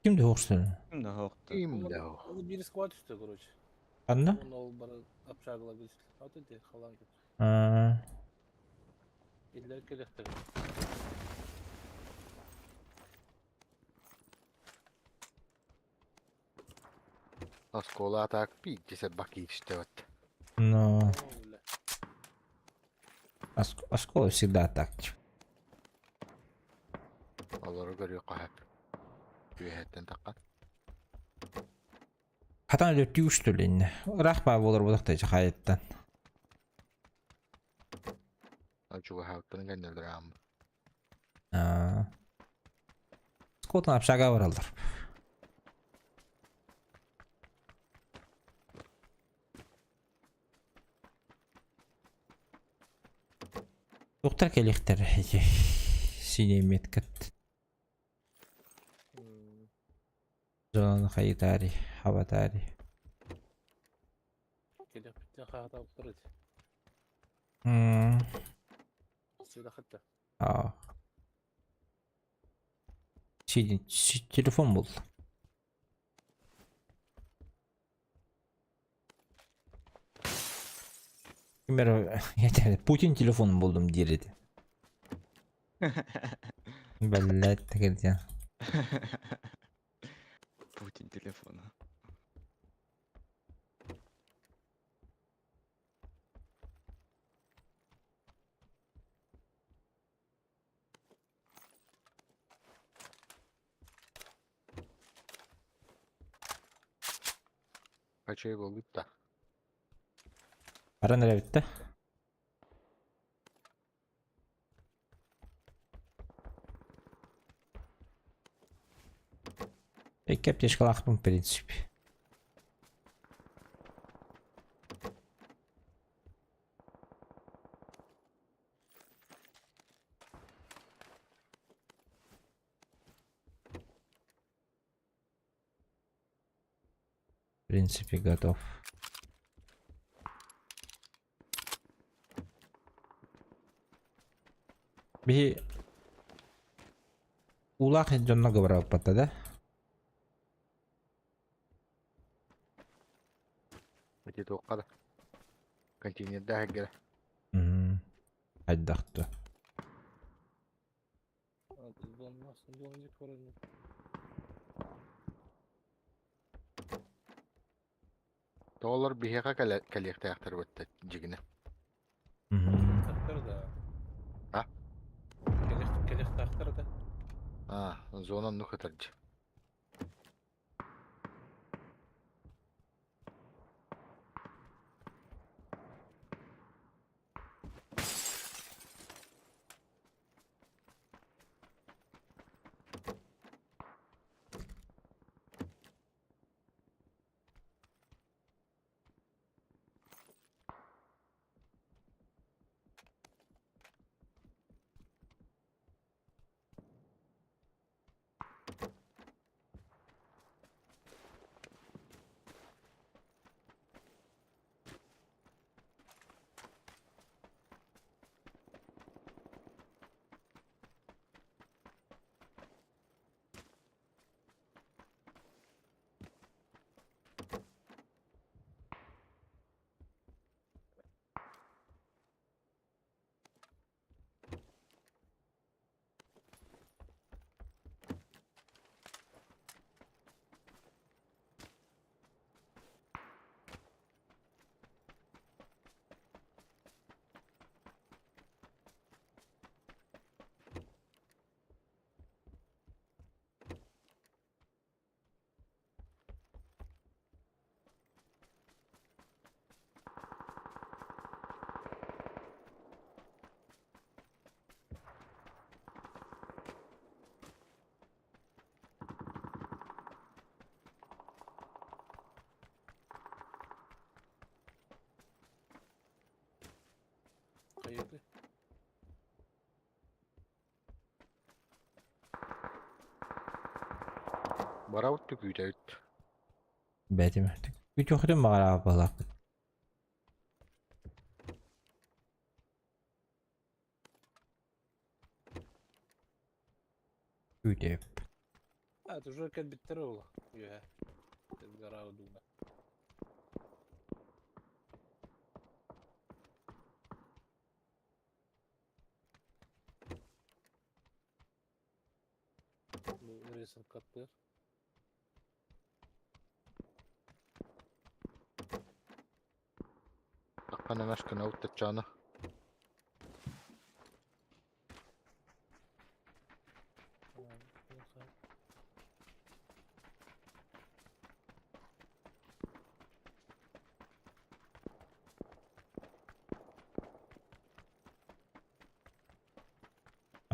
Ким да хоқсын?
Ким да хоқты.
Ким да ох.
Ол бир сквад түстө, короче.
Ханна?
Оны ол бары общагалар билишти. Вот эти халан кет.
А,
Иллер келехтер.
Оскола атак 50 бакичте вот.
Ну,
О, бля.
осколы всегда так.
Олору көрүө кахап. Үөһэттэн таққан.
Хатан өлө түүштүлинне. Рах ба болар бодақта жахайттан.
Ачуга хауттан кэннелер ам.
А. Скотан общага баралдар. Доктор келихтер. Синий меткат. Зона хайытари, хабатари.
Келех биттен хата алып турат. Сюда хатта.
А. Синий телефон был. Например, я Путин телефон булдум дириди. Блять, так где.
Путин телефона.
Качай болбут да.
Баран битте. Икки аптечкалаахпын, в принципе. В принципе, готов. Би улах дьонно говорил да?
Эти тоққа да. Контейнерде хаггера.
Айдахты.
Дон вроде.
Тоолор биһиэхэ кэлиэхтээхтэр бытта дьигинэ.
Тахтар да.
А?
Келех келех тахтар да.
А, зона ну хытарджы.
Hayırlı.
Бараут түкүүтэбит.
Бәтим. Күтүхтүм бағара балақ. Күтеп.
А, это уже кэлбиттэр ол. Үөһэ. Гора дууна. Бу ресуркаттыр.
Таххана машкана уттаччаана.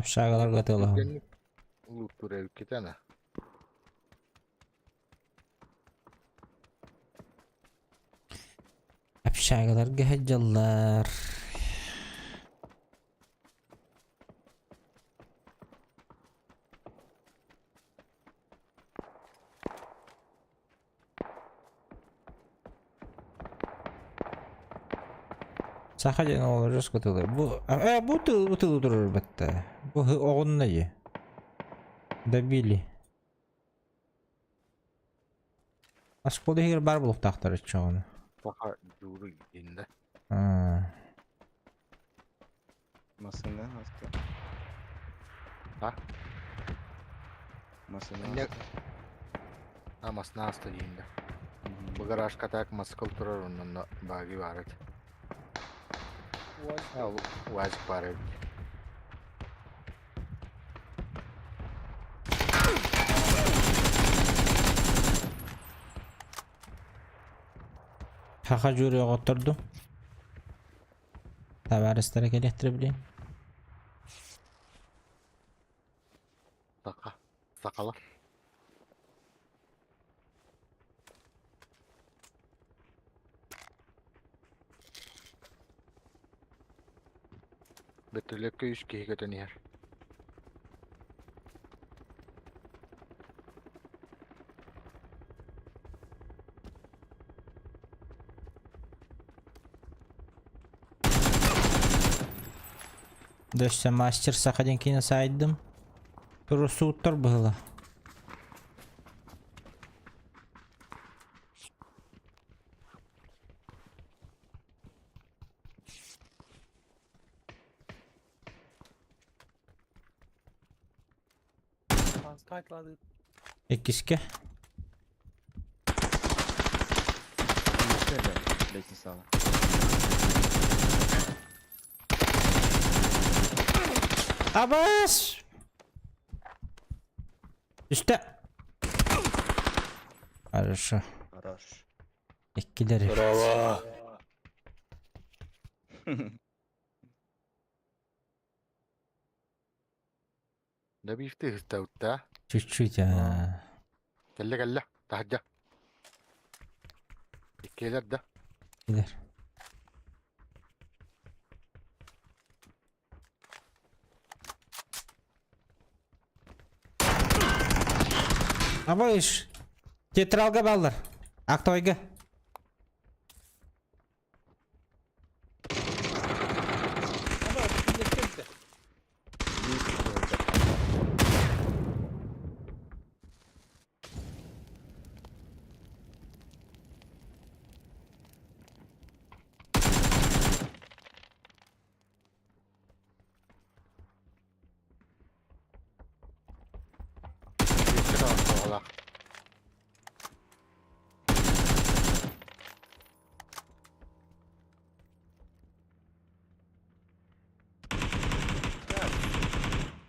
Общагаларга тылаһым.
Түргэнник лууттуур эбиккит ана.
Общагаларга сылдьаллар. Саха диэн оҕолор жестко тылы. Бу э бу тыл бу тылы турар батта. Бу оҕунна дии. Добили. Оскуола иһигэр баар буолуохтаахтар оччоҕуна.
Саха дьууруй иннэ.
Аа.
Массыына аста.
А?
Массыына
Иннэ
аста.
А масна аста дииннэ.
Мгм.
Бу гаражка так маскал турар онно баги баар этэ.
УАЗ.
А УАЗик баар эбит.
Саха дьууруй оҕоттордум. Табаарыстара кэлиэхтэрэ билиэн.
Саха. Сахалар. Бөтүлүөккэ үс киһи көтөн иһэр.
Дөссө мастер саха диэн киинэ саайдым. Турусууттар быһыла.
Скайтлады.
Иккискэ.
Үстэ да, лестницаҕа.
Абас! Үстэ! Хорошо.
Хорош.
Иккилэри.
Браво!
Да биифти ыһыттабыт
Чуть-чуть, а.
Кэллэ кэллэ. Таһырдьа. Иккиэлэр да.
Килэр. Абыш! Тетралга баллар. Актойга.
Ама бүтүннэттэн
Биир киһи
Бииргэ таҕыстаҕалаах.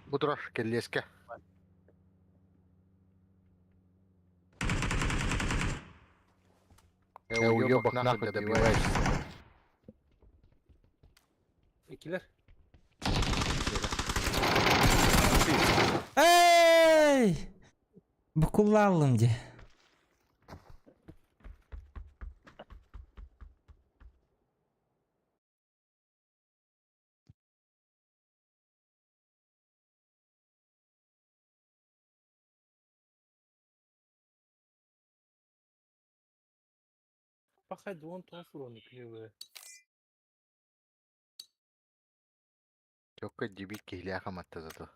Бу турар кэллиэскэ. Э, уёбок нахуй добиваешься.
Иккилэр.
Эй! Букуллааллым дии.
Пахай двон тофурону клевые.
Чокко дебил киһилээх аматта зато.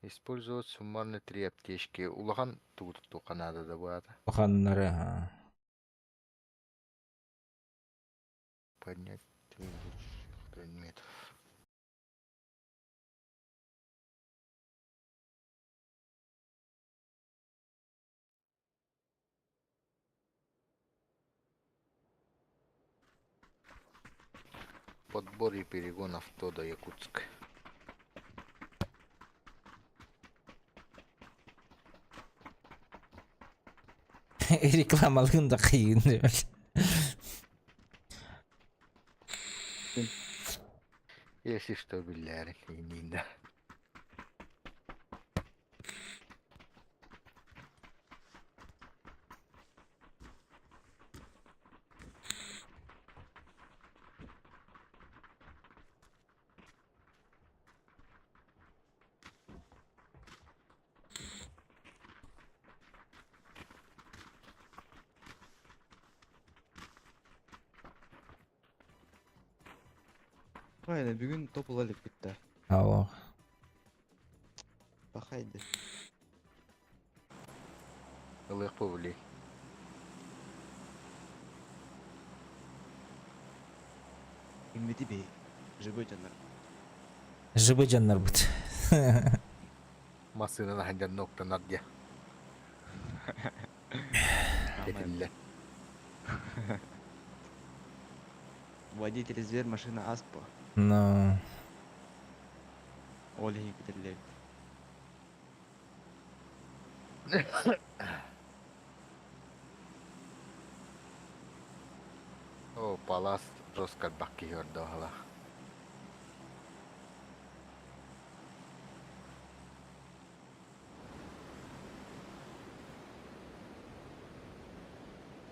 Использовать суммарно три аптечки. Улахан тугу туттуохха наада да баата.
Улаханнары, ха.
Поднять три лучших предметов. Подбор и перегон авто до Якутска.
Рекламалыын да кыйын
Если что, биллээри, иниин да.
Aynen бүгүн топ ыла иликпит да.
Ау.
Пахайды.
Ылыах бу
Иммити бей. Живой дьоннор.
Живы дьоннорбут.
Массыынан аһанньан октанар диэ. Этиллэр.
Водитель зверь, машина аспо.
Но.
Ол иһин күтэллэбит.
О, палас жестко бакки көрдө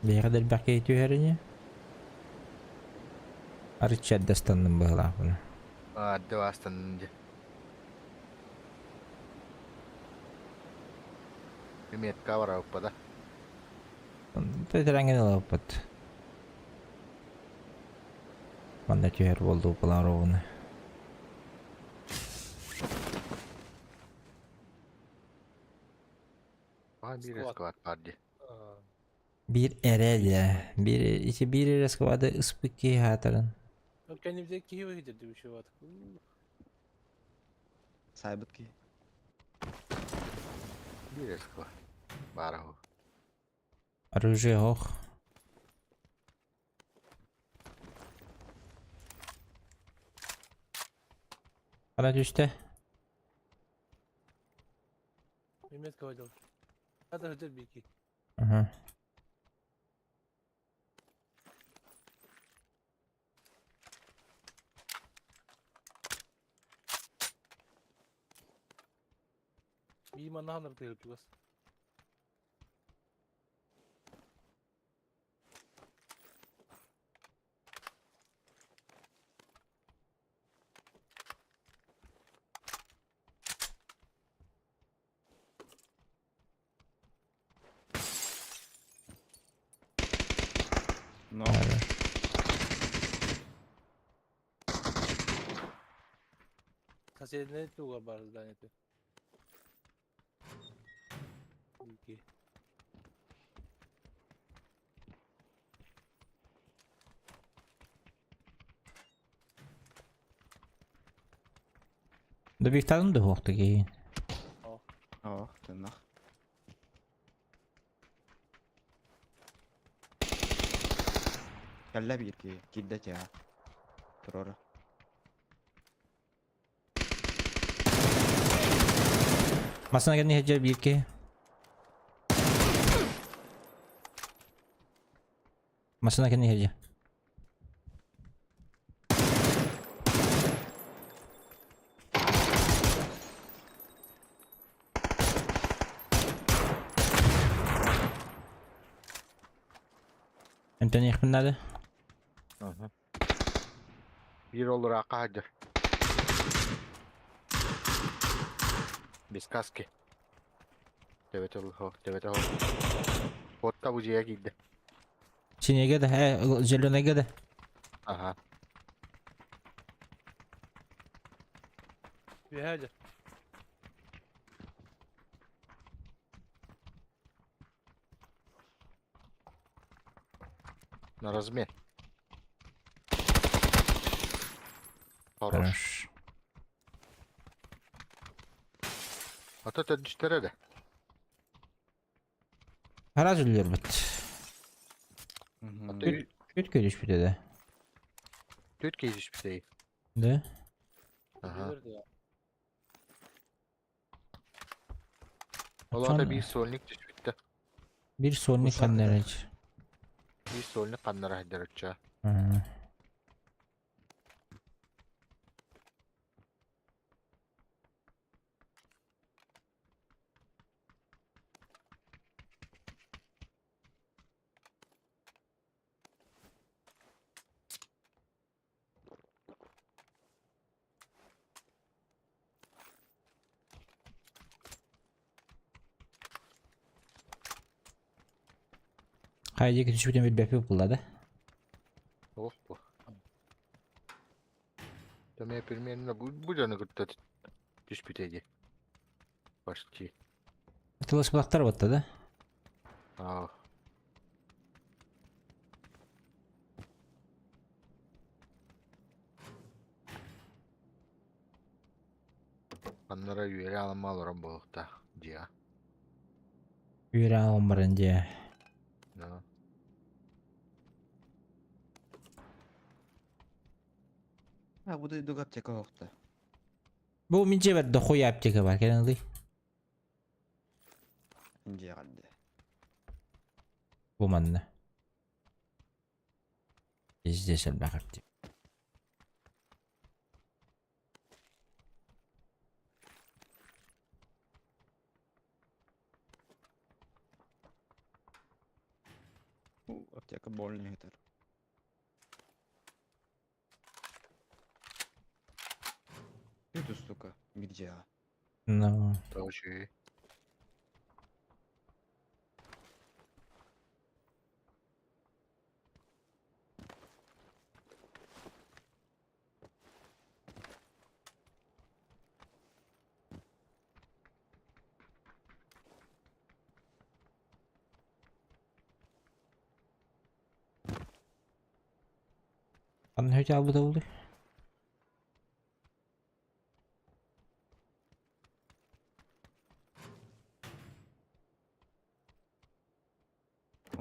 Биһиэхэ элбэх киһи түһэр ини. Арычча эрдэ ыстанным быһыылаахпын.
Арда астан дьэ. Метка барабыппа да.
Тэрэҥҥин ылаппыт. Манна түһэр буолду буолан ровно.
Баҕа биир
Склад.
склад баар дии.
Биир эрэ дьэ. Биир ити биир эрэ склады ыспыт киһи хаатарын.
Кэннибитигэр киһи выйдет дебüşüyor.
Сайбыт киһи.
Биир склад. Баара ху.
Оружие ох. Хана түстэ?
Мемет говорил. Hadi hadi bir iki.
Ага.
Bir manna hanır tıyır чугас.
Но.
Соседний туга бар здание. Bir iki.
Добиктадым да хуохта киһи.
Ох, тыннах. Кэллэ биир киһи. Киирдэ чаа. Турора.
Массыына кэнни сылдьар биир киһи. Массыына кэнни сылдьар. Эмтэниэхпин наада.
Биир олураахха сылдьар. Без каски. Төбөтө төбөтө Фотка бу дьиэҕэ киирдэ.
Синеге да, зеленайга да.
Ага.
Үөһээ дьэ.
На размен. Хорош.
Хорош.
Ата төрдүстэрэ да.
Гараж үллэрбит.
Ата
Күт көрүшпүтэ да.
Түт кейсишпитей.
Да?
Ага. Ол ата биир сольник түспүттэ.
Биир сольник ханнарыч.
Биир сольник ханнара хайдарычча.
Хайа диэки түспүтүн билбэппит буолла да?
Ох бу. Тэмэ примерно бу бу дьону кытта түспүтэ дии. Почти.
Тылыспатахтар батта да?
Аа. Аннара үөрэ аламма олорон буолуохтаах дьиэҕэ.
Үөрэ аламмаран баран дьиэ.
Да.
А бу дойдуга аптека оһохто.
Бу мин дьиэбэр дохуя аптека бар кэлэн ылый.
Дьиэҕэр дии.
Бу манна. Здесь элбэх аптека.
Аптека больно этэр. Түт устука биир дьиэҕэ.
Ну,
Тоже.
Ханна хөтө албыта буолуй?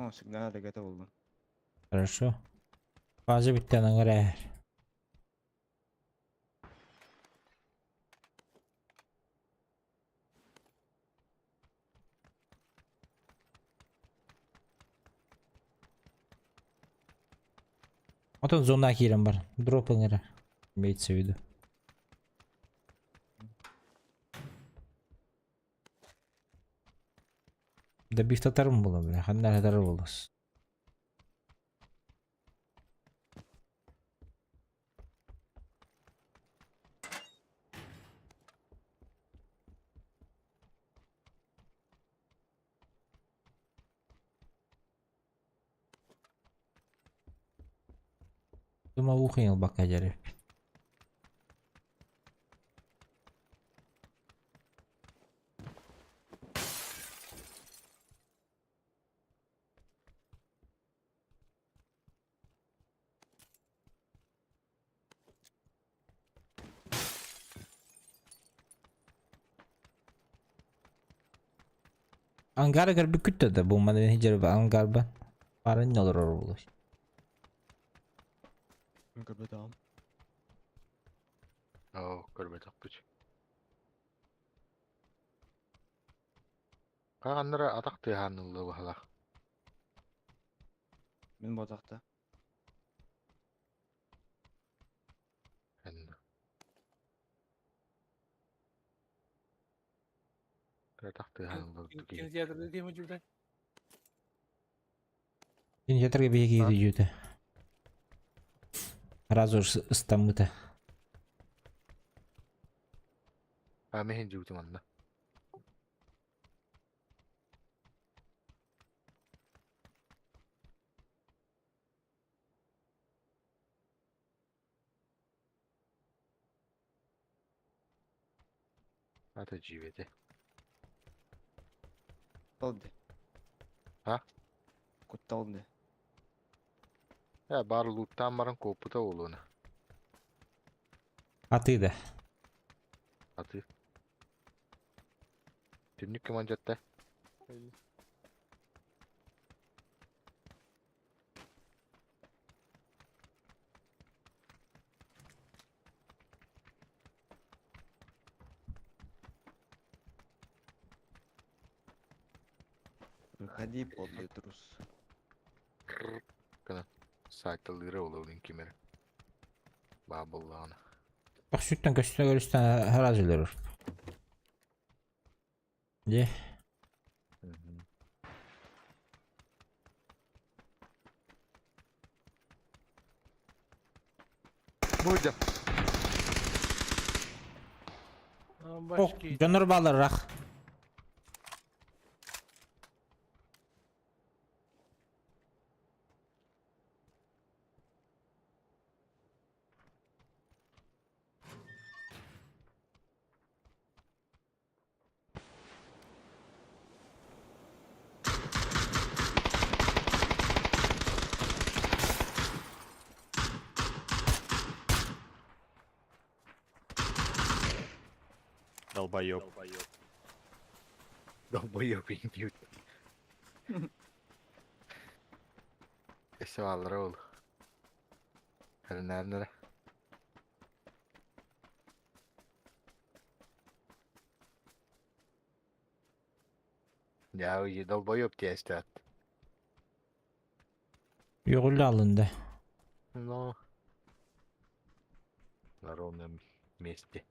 О, сигнал регата буллум.
Хорошо. База бүттэн аңар Отон зона киирэн бар. Дроп ыҥыра. Имеется в виду. Да бифтатарым була бля. Ханна хатар болос. Дымовуху ылбакка дьэрэ. Ангара көрбүккүт да бу маны дьэрэ ангарба барын олорор буолуо.
Көрбөтөҕүм.
Оо, көрбөтөхпүт. Хаҕаннара атах тыаһааннылла баһалаах.
Мин буотахта.
Эннэ. Атах тыаһааннылла киһи.
Кинотеатрда тема дьулай.
Кинотеатрга биһиги киирдэ Сразу же ыстаммыта.
А мин дьүүтүм анна. Ата дьиибэтэ.
Куттал дии.
А?
Куттал дии.
Ээ баар лууттаан баран куоппута буолуона.
Атыы да.
Атыы. Түннүк командирта.
Выходи, подлый трус.
Гынан сайталыыра олорун кимер. Баабыллаана.
Көксүттэн көстө көрүстэн сразу өлөрөр. Дьэ.
Будя.
Ох, дьоннор баалар рах.
Долбоеб.
Долбоеб индиют. Эссе бааллара ол. Эрэнээрнэрэ. Я уйи долбоеб тиэстэт.
Йоҕулла алынды.
Но. На ровном месте.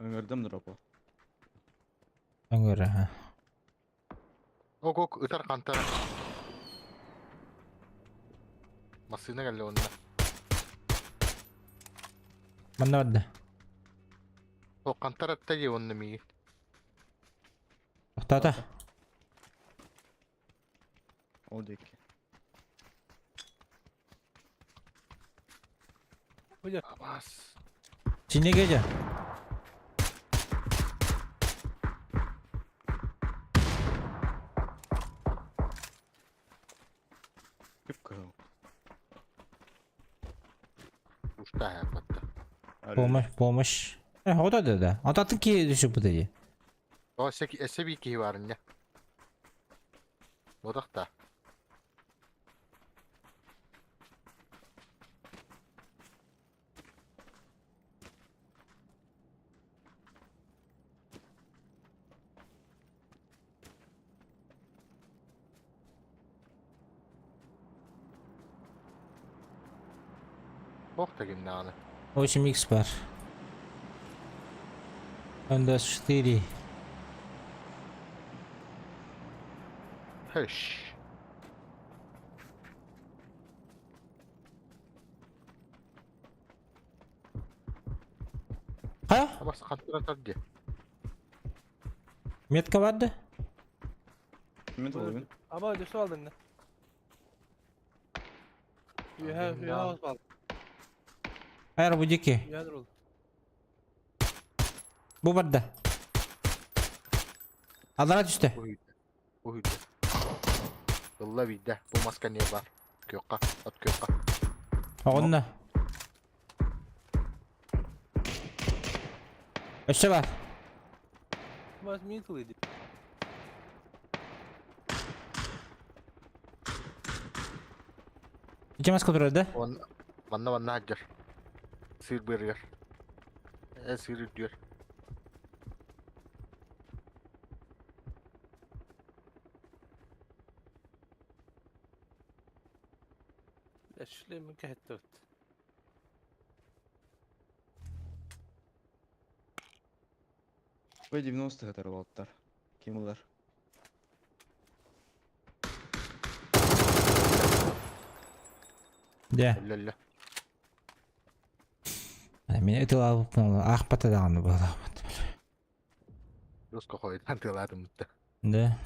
Ыҥырдым дропу.
Өҥөр, аха.
Ок ок ытар хантара. Массыына кэллэ онно.
Манна барда.
О хантаратта дии онно миигин.
Тохтоото.
Ол диэки.
Абас.
Синеге дьэ.
Кып-кыһыл.
Устаһа батта.
Помощь, помощь. Э, вот это да. А то такие еще пытали.
О, эссе би киһи баар инньэ. Бодох да. Ох да кимнээҕинэ.
8 х бар. М24.
Хэш.
Хайа?
Абас хантара дии.
Метка бар да?
Мин толуйбун.
Ama ödüsü aldın ne? Ühe, ühe house
Хайа бу дики.
Ühe rol.
Бу барда. Аллара түстэ.
Уһуйда. Ылла биирдэ. Бу маска не бар. Күөххэ. От күөххэ.
Оҕунна. Өссө бар.
Mas middle
Ити маска турар да?
Он манна манна сылдьар. Сыыр быарыгар. Э сыыр үрдүгэр.
Эшли мүкәһеттөт.
П-90 кытары буолтар. Ким ылар?
Дьэ.
Өллө
Мин ытылаабыппын аахпата даҕаны буолаабыт.
Руска хойутан тыалаатым бутта.
Да.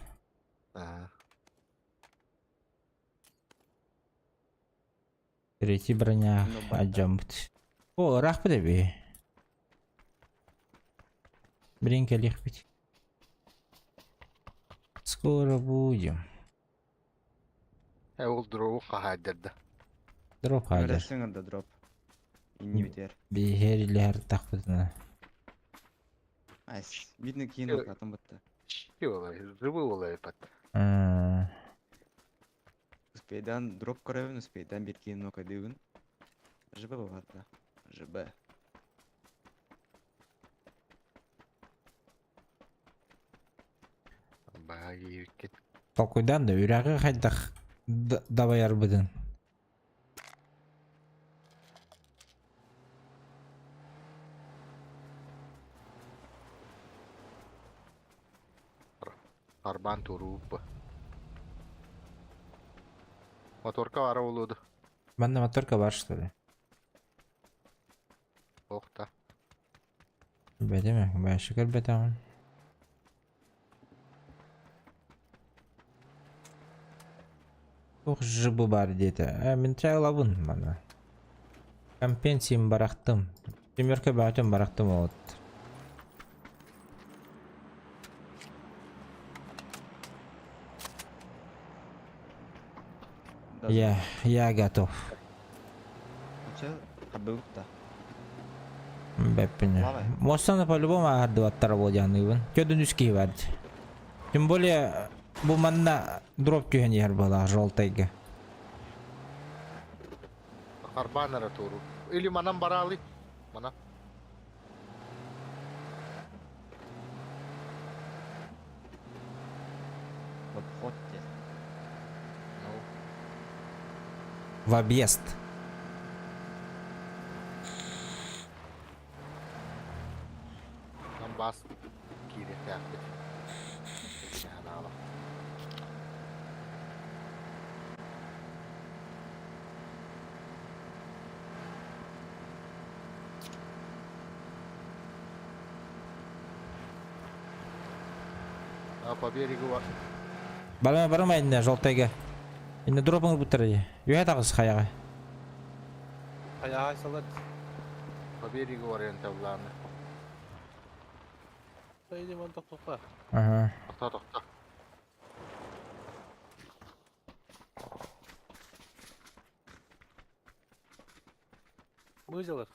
Аа.
Третий броня алдьаммыт. О, ыраахпыт эбии. Билин кэлиэхпит. Скоро будем.
Э ол дрову хаһаайдарда.
Дроп хаайдар.
Көрөссүҥ да дроп. Иннибитигэр.
Биһиэр илэһэр тахпытына.
Айс, видно киин атын бытта.
Живы олай пат.
Успейдан дроп көрөбүн, успейдан бир киин нокайдыыбын. ЖБ бабарда. ЖБ.
Баҕа киириккит.
Толкуйдаан да үрэҕи хайдах дабайарбытын.
Арбаан турууппа. Моторка бара болуоду.
Манна моторка бар что ли?
Охта.
Бэтеме, башы көрбөтөҕүн. Туох жыбы бар диэтэ. Э, мин чайлабын мана. Компенсиям барахтым. Семерка баатым барахтым вот. Я готов. Бэппине. Мостаны по-любому аһардыбаттара буолдьаныыбын. Көдүн үс киһи бар. Тем более бу манна дроп түһэн иһэр буолаах желтайга.
Харбаан эрэ туору. Или манан бараалы. Манан.
В обход те.
Ну.
В объезд.
Нам бас киириэхтээхпит. Ханаала. А по берегу
Барыма барыма инне желтайга. Инне дропың буттар. Үһэ таҕыс хайаҕа.
Хайаҕа салат.
По берегу вариантовлааны.
Сайдым он тоқтоқта.
Ага.
Тохто тохто.
Мызалар.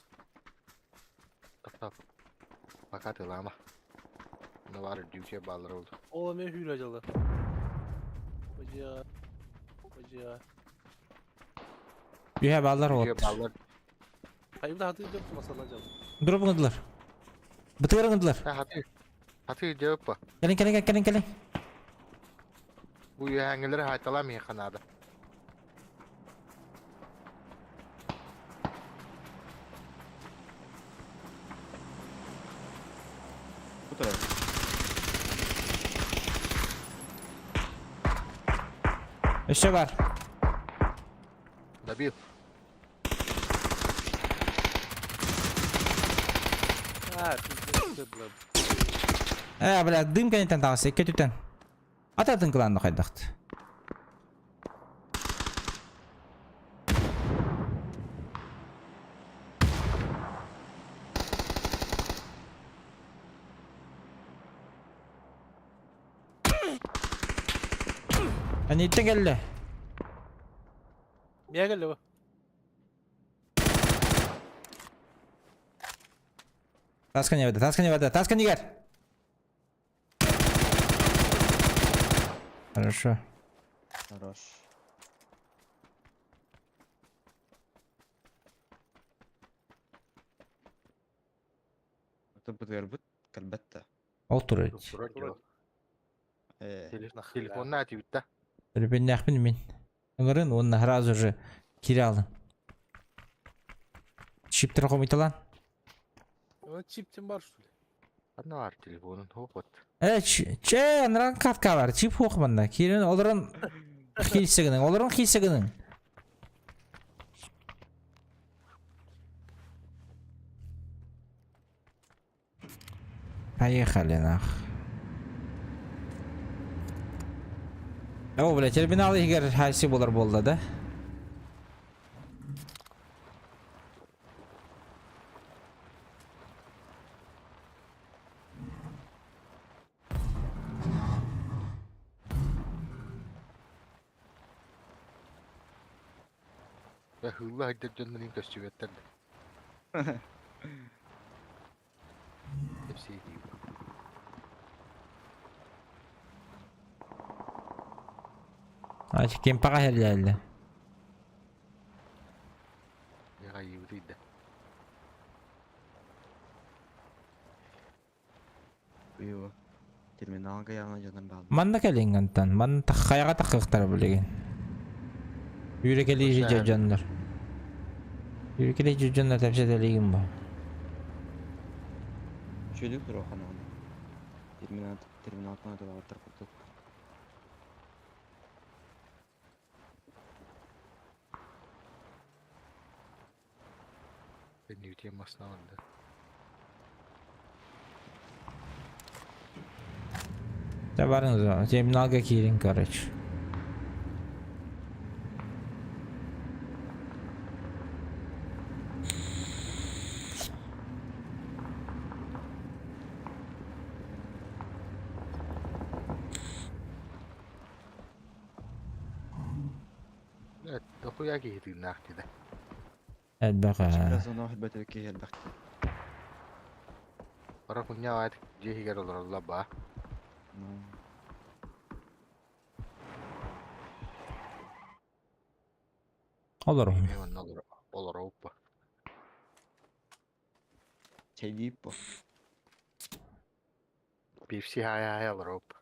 Тохто. Пока ты лама. Навар дюче баллар oldu.
Ол мен хүрэ жалар. Бажыға. Бажыға.
Үһэ баллар
Дюче
вот.
баллар.
Хайымда хаты жоқ масала жал.
Дропыңдылар. Бытырыңдылар.
Хаты. Хаты жауап
Кэлин кэлин кэлин кэлин.
Бу үйәңілер хайталам ханада.
Кутара.
Өссө бар.
Добил.
А, пиздец, блин.
Э, бля, дым кэнниттэн таҕыс, икки түтэн. Ататын кылаанна хайдахт. Аниттен кэллэ.
Мия келді бу.
Таска не вода, таска не вода, таска не гар. Хорошо.
Хорош. Это бытырбыт кэлбэтте.
Ол турар.
Э,
Телефонна атибитта.
Ребеннәхпин мин. Ыңырын, онна сразу же кире алын. Чиптер комиталан.
Оның чиптен бар, что ли?
Анна бар телефонун хопот.
Э, че, анран катка бар, чип хуох манна. Кирен олорон хилсегінің, олорон хилсегінің. Поехали нах. О, бля, терминал егер хайсы болар болды, да?
Ыһыылла сылдьар дьоннорун көстүбэттэр да. Кэпсии диибин.
А кемпаҕа иһэллээллэ.
Дьэ да.
Уйуо. Терминалга явно дьонор бааллар.
Манна кэлиҥ антан. Манна хайаҕа таххыахтара билигин. Үүрэ кэлии дьоннор. Үүрэ кэлии дьоннор тэпсэтэлиигин бу.
Үчүгэйдик туруохха наада. Терминал терминалтан атылаабаттар курдук.
Кэннибитигэр массыына барда.
Дьэ барыҥ терминалга киириҥ короче.
Дохуя киһи тыыннаах дии
Элбэх ээ.
Зона элбэтэ киһи элбэх дии.
Бара кунньа аат дьиэ иһигэр олороллор баа.
Олорун.
Эмиэ манна олоробуппа.
Чэйдиип бу.
Пепси хаайа-хаайа олоробуп.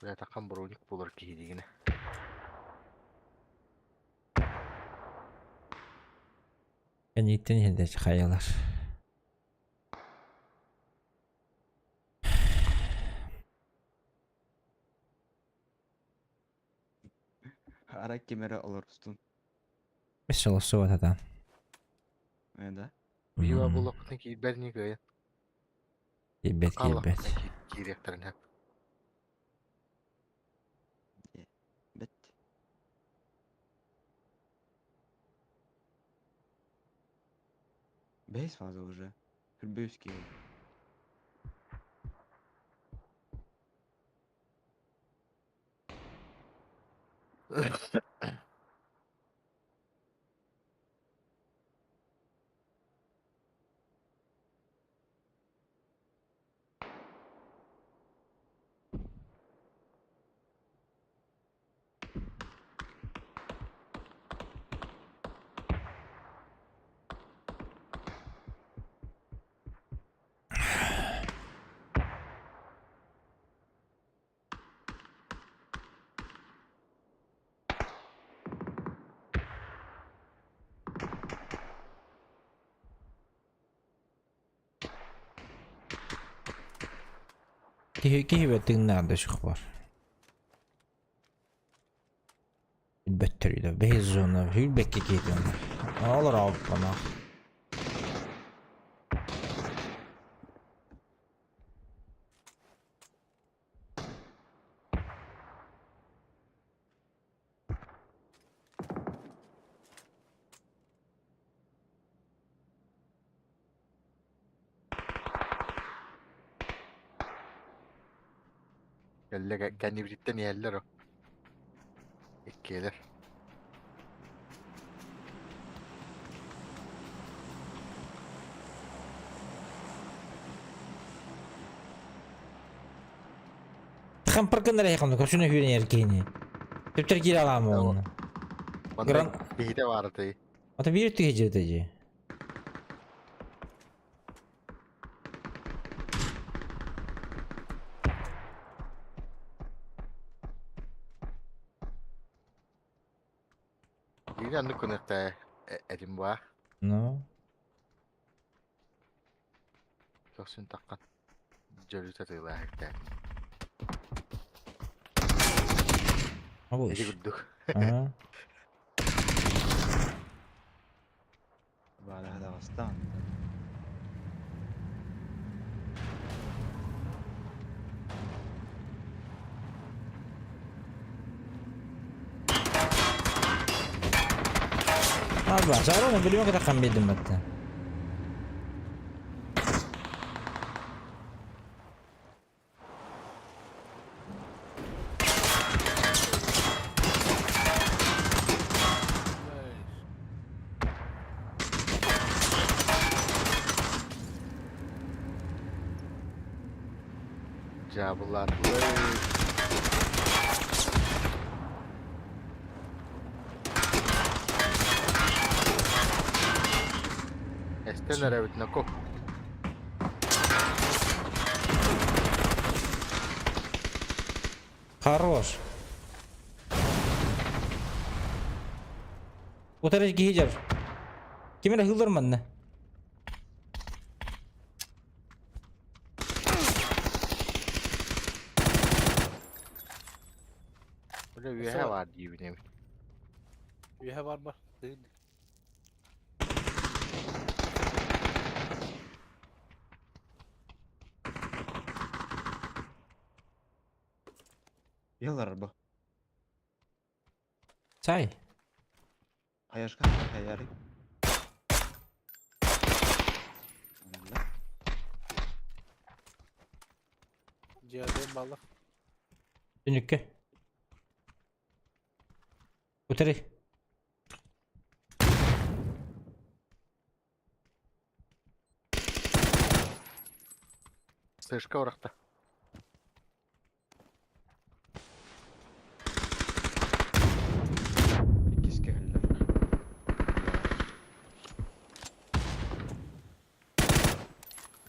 Бля, броник буолар киһи диигинэ.
Кэнниттэн иһэллэр хайалар.
Арай ким эрэ олорустун.
Бес олорсубат атаан.
Э да?
Пиво буллахпытына киирбэт ини кыайан.
Киирбэт киирбэт.
Хааллахпытына киириэхтэрин сөп.
Бэт. Бэһис фаза уже. Хүрбэ үс киһи.
Киһи киһи тыыннаах да бар. Билбэттэр бэһис зона хүрбэккэ киһитин. Олор алпана.
Кэллэ кэннибититтэн иһэллэр о. Иккиэлэр.
Хампаркын эрэ ханна көрсүнэ хүрэн эркини. Төптөр киирэ аламы онно.
Гран биһите баарытай.
Ата биир түһэ жете же.
Биир аннык көнөктэ этим баа.
Ну.
Көхсүн таккан. Дьөрү татыылаа хэктээ.
Абыл.
Ити курдук.
Ага.
Баара хадаҕастаан.
Аба, сарона билиме ката хамбедим батта.
Дьаабылаатылар. Эстэн эрэбит Ноко.
Хорош. Утары киһи дьар. Ким эрэ ыһыллар манна.
Бля үөһэ баар диибин эбит.
Үөһэ бар бар.
Ялар бу.
Чай.
Хайашка хайары.
Дьиэдэн балык.
Түнүккэ. Утары.
Сышка урахта.
Иккис кэһэллэр.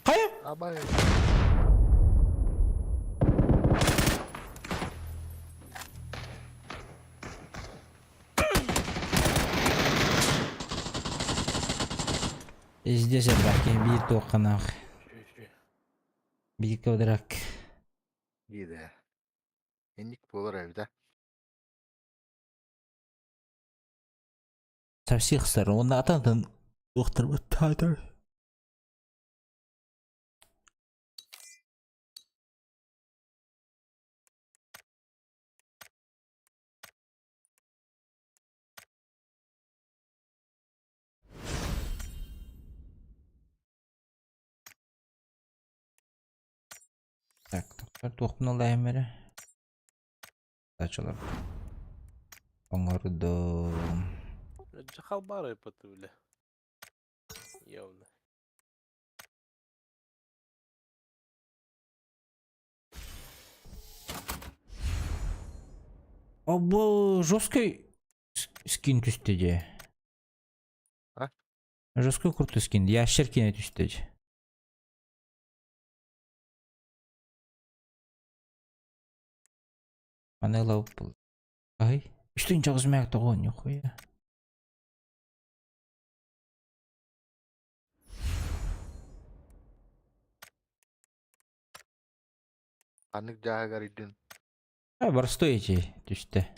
Хайа?
Абай.
Здесь элбэх биир туохханаах. Биир квадрат.
Диде. Инник буолар эбит а.
Со всех сторон атан доктор Татар. Так, доктор туохпун ылайым эрэ. Сачалар. Оҥордум.
Дьахал баар ыппыт бile. Явно.
Обо жесткий скин түстэ дии.
А?
Жесткий крутой скин. Ящер кине түстэ дии. Маны был. Ай, что ничего змяк того, нихуя.
Ханнык дьааһыгар ирдин.
А, простой эти түстэ.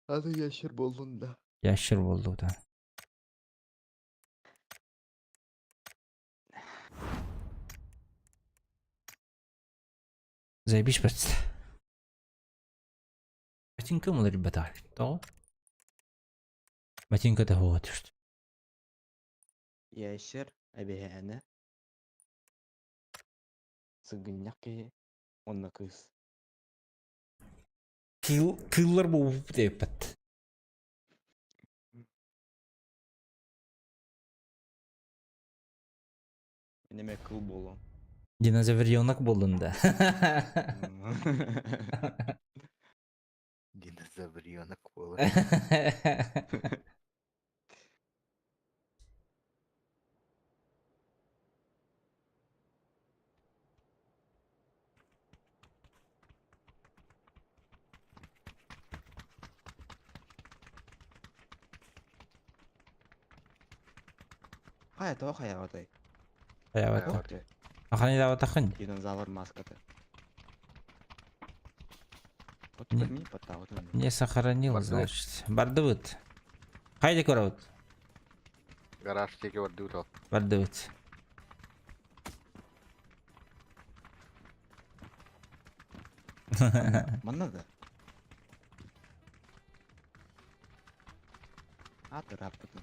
Аны ящер болдун да.
Ящер болду да. Заебись просто. Ботинка мы, ребята. То? Ботинка это вот что.
Ящер эбэһээнэ. Сыгынньах киһи уонна кыыс.
Кыл, кыллар бу деппет.
Мин эмэ кыл буолуом.
Динозавренок болдун да.
Динозавренок буолар.
Хайа тоҕо хайаҕатай?
Хайабата.
Туох
Аханы даватахын.
Динозавр маската. Вот
Не-
мин подтаҕытын.
Не сохранил,
Бардыбыт.
значит. Бардыбыт. Хайда көрөбүт.
Гараж диэки бардыбыт ол.
Бардыбыт.
Манна да. Аты раппытын.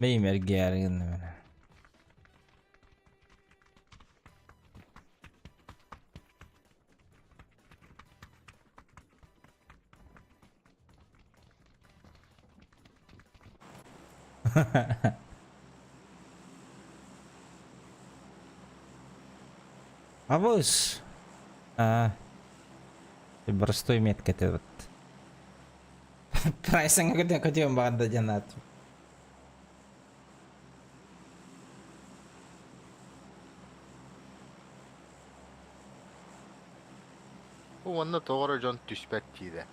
Бэйим эргийээри гынным эрэ. Абыс! А, простой метка это вот. Прайсыңа көтөн көтүөн баҕарда диэн аат.
Бу уонна тоҕо эрэ дьон түспэт диирэ.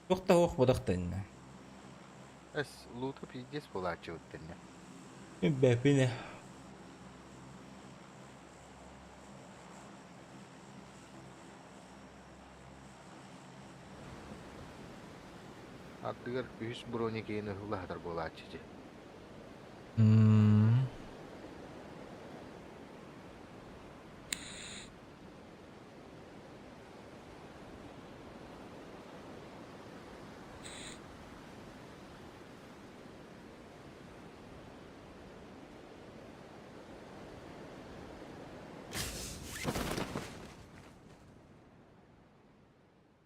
Туох да суох бодох да иннэ.
Эс, луута пиздец буолааччыбыт дэннэ.
Бэппинэ.
Ардыгар үһүс броникейын ыһылаһатар буолааччы дии.
М.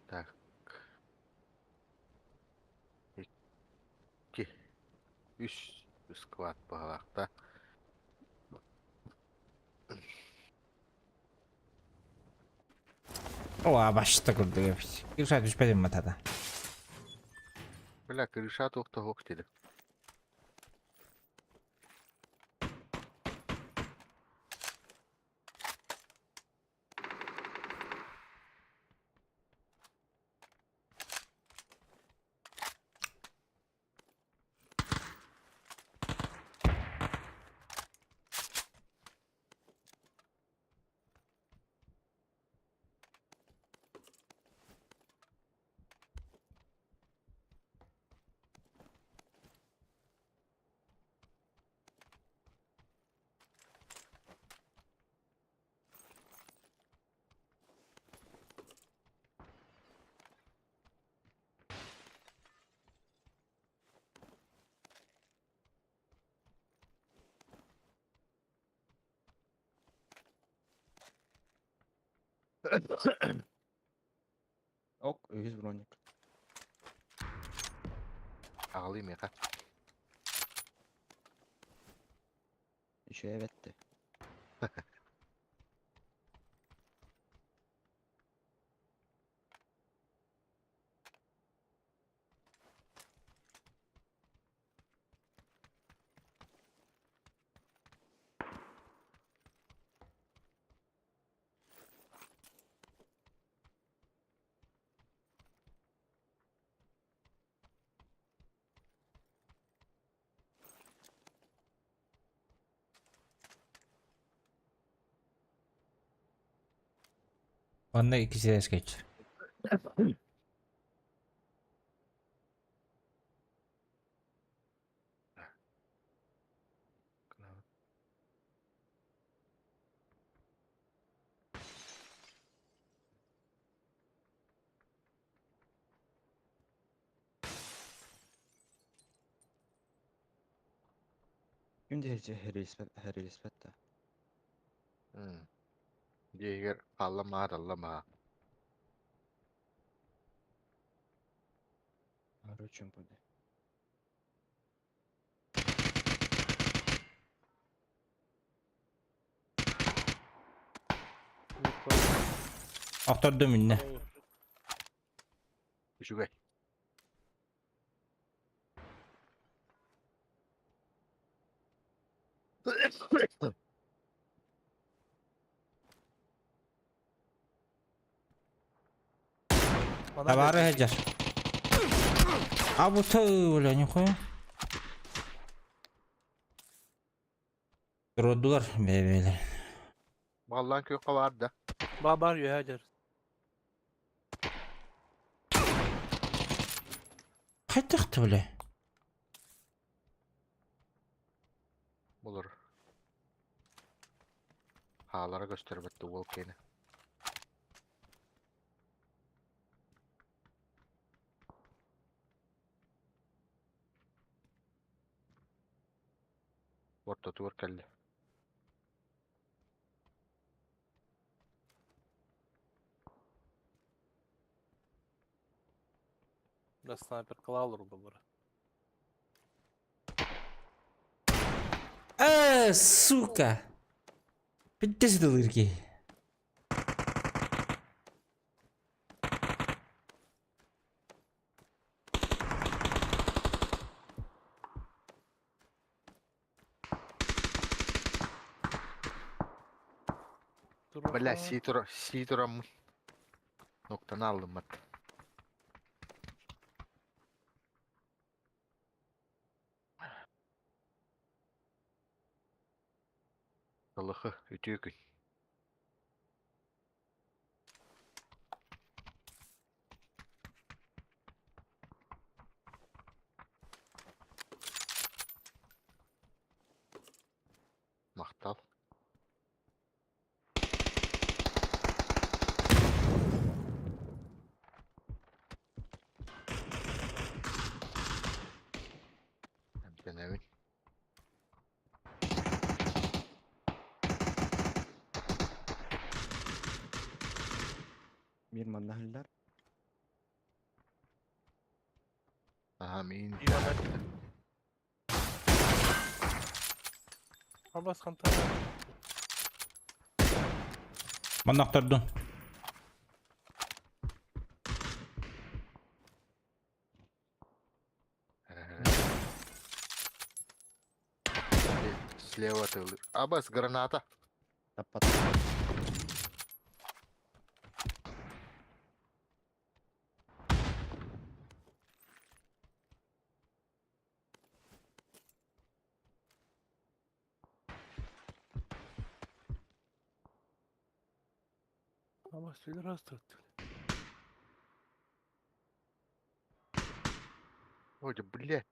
Так. Икки, үс склад баһылаахта.
О, башта курдук эбит. Кырша түспэтим матата.
Бля, крыша туох да суох дири.
Ок, үһүс броник.
Аҕалыы миэхэ.
Үчүгэй эбэтти.
Онно икки сирэскэч.
Ким диэчи хэрилиспэт да.
Дьиэгэр хаалла талла
Арыы чуумпу дии.
Охтордум иннэ.
Үчүгэй.
Табаары сылдьар. А бу бля, нихуя. Турдулар бэйбэлэр.
Баллаан күөххэ баар да.
Баар үөһэ дьэр.
Хайдах бля?
Булur. Хаалара көстөрбөттө уол киэнэ. Ортотугар кэллэ.
Да снайпер кылаалыр бара.
Сука! Пиздец дылырки.
Бля, сии тура, сии тураммын. Ноктаны аллыммат. Аллахы, үтүө күн. Махтал. Эмтэнэбин.
Мир манна хыллар.
Аха, миин.
Абас хантан.
Манна охтордун.
Слева тылы. Абас, граната.
Таппат.
Абас сүлер астырды.
Ой, блядь.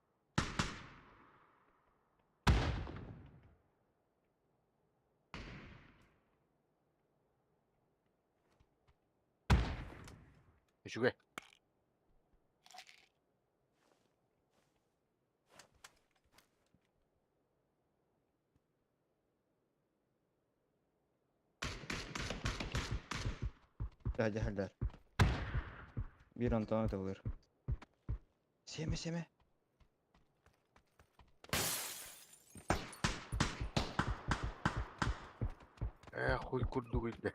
Үчүгэй.
Дядя Бир Антон атылыр. Семе семе.
Э, хуй курдук илде.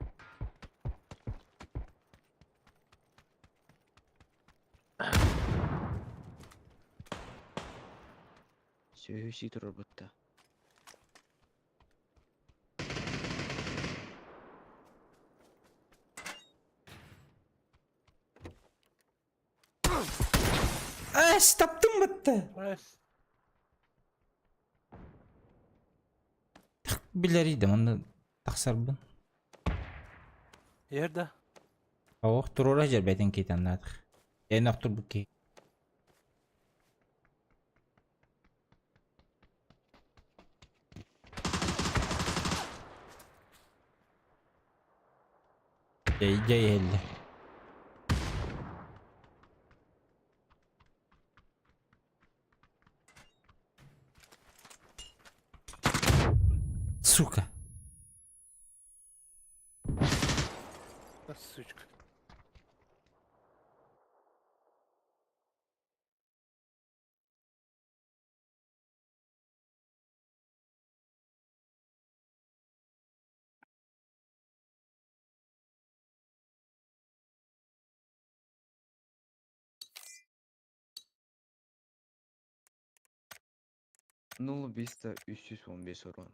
Сөйі сии турар бутта.
Таптым бытты.
Эс.
Билер идем, онны тахсарбын.
Ерде.
Ох, турура жер бәтен кетен надық. Эн охтур бу ки. Жай жай элли. Сука.
Сучка.
Нул биста 315 урон.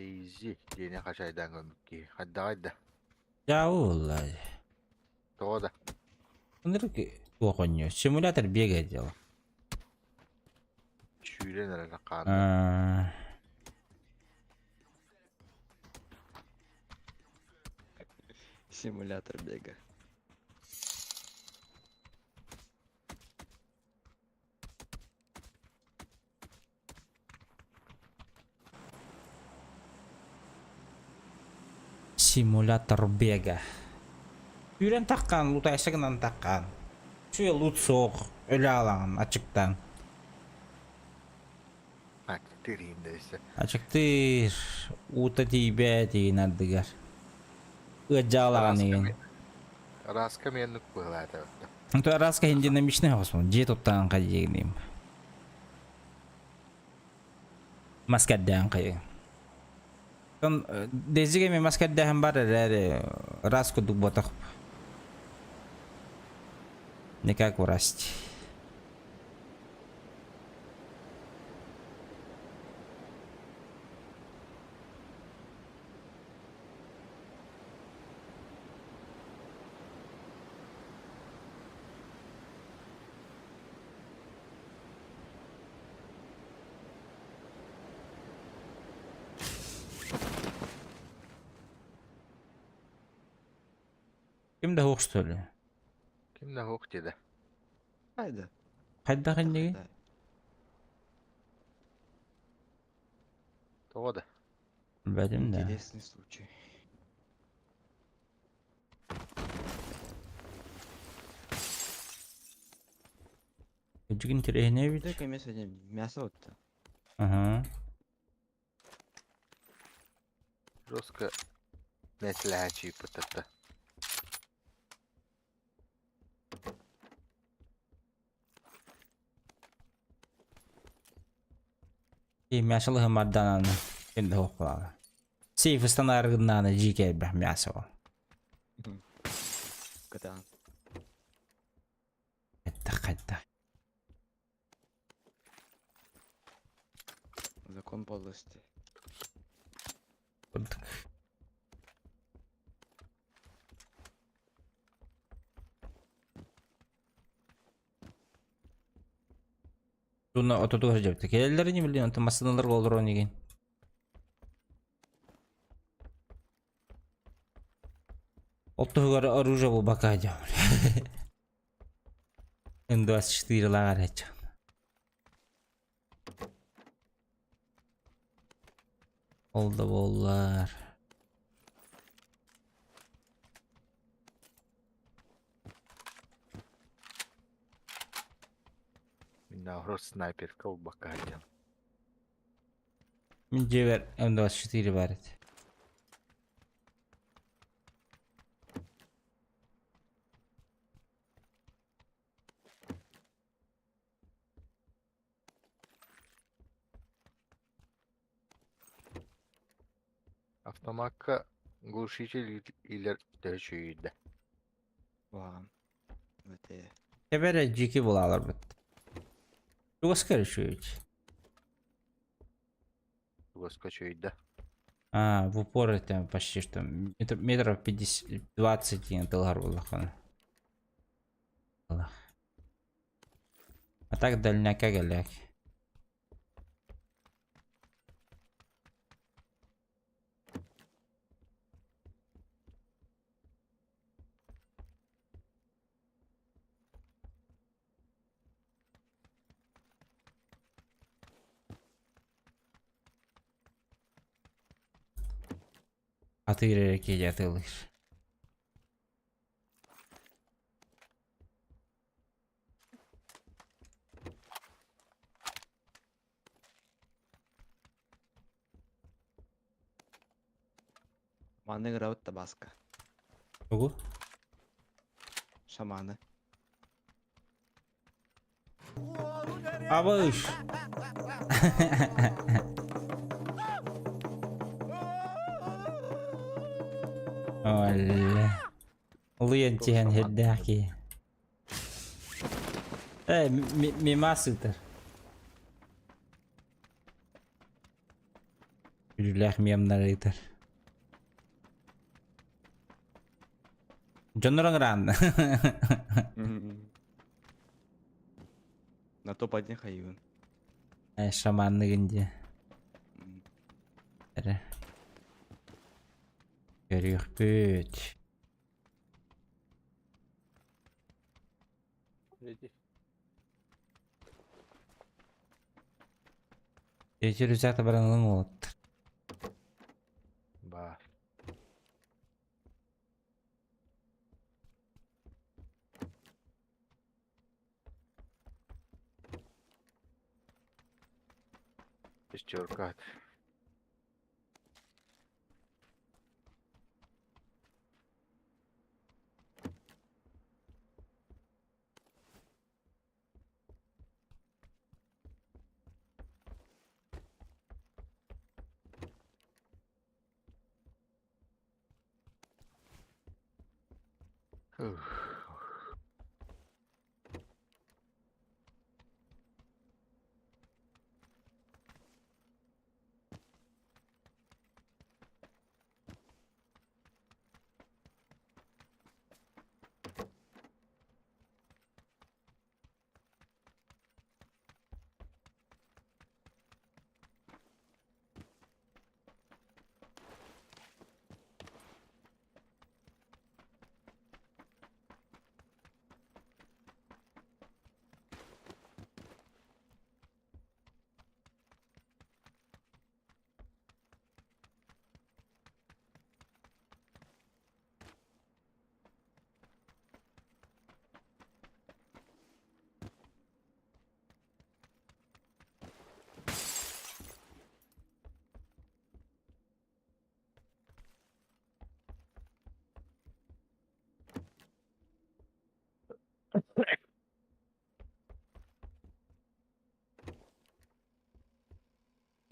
Дейзи диэни хачайдаан көрбүт киһи. Хайдаҕай да?
Дьаабы буолла.
Тоҕо да?
Ынырык туох оонньуу. Симулятор бега дело.
Сүүрэн эрэр хаанна.
Аа,
Симулятор бега.
Симулятор бега. Сүүрэн таххан, лутайса гынан таххан. Үчүгэй лут суох, өлө аалаҕын, ачыктаан.
Аччыктыыр иһин да өссө.
Ачыктыыр, уута тиийбэт игин ардыгар. Ыаддьаалаҕын игин.
Раска меннук быһылаата.
Онто Раска иһин динамичный хосмон, дьиэ туттаан хайыгыним. Мас кэрдээн хайы. Тон Дезиге мен мас кэрдээһин бар эрээри раз курдук буотах. Никак урасть. Ким да суох что ли?
Ким да суох диэтэ.
Хайда.
Хайдах иннигин?
Тоҕо да?
Билбэтим да.
Интересный случай.
Кырдьык интэриэһинэй эбит.
Дай-ка мне сегодня мясо вот.
Ага.
Жестко нэсилэһээччи ыыппыттар.
И мясо лыһымардаан ким да суох буолаҕа. Сейф ыстанаарыгыннааны дьиикэ элбэх мясо ол.
Кытаан.
Хайдах хайдах.
Закон подлости.
Курдук. Туна отутугар дьэбитэ. Кэлэллэр ини билин, онтон массыыналарга олорон игин. Ол туһугар оружие булбакка дьон. Н24 лааҕар эччэн. Ол да буоллар.
Мин наоборот снайперка булбакка сылдьан.
Мин дьиэбэр М24 баар этэ.
Автомакка глушитель илэр төһө үчүгэйдэ.
Ваҕан. Өтэ.
Эбэрэ дьики булааларбыт. Чугаска үчүгэй.
Чугаска үчүгэйдэ.
А, в упор это почти что метров 50, 20 диэн тыллар буоллаххына. А так дальняка гэлээк. Атыыр эрэ киһи атыылыыр.
Маннык ырабыт да Баска.
Тугу?
Шаманы.
Абыш! Олля. Улуйан тиһэн хэрдээх киһи. Э, мима сытар. Үлэлээх мемнар ыытар. Дьоннор ыҥыраан.
На топ-1 хайыгын.
Э, шаманныгын дии. Эрэ. Көрүөхпүт. Эти рюкзакта баран ылыҥ уолаттар.
Баар. Пятерка. Ух.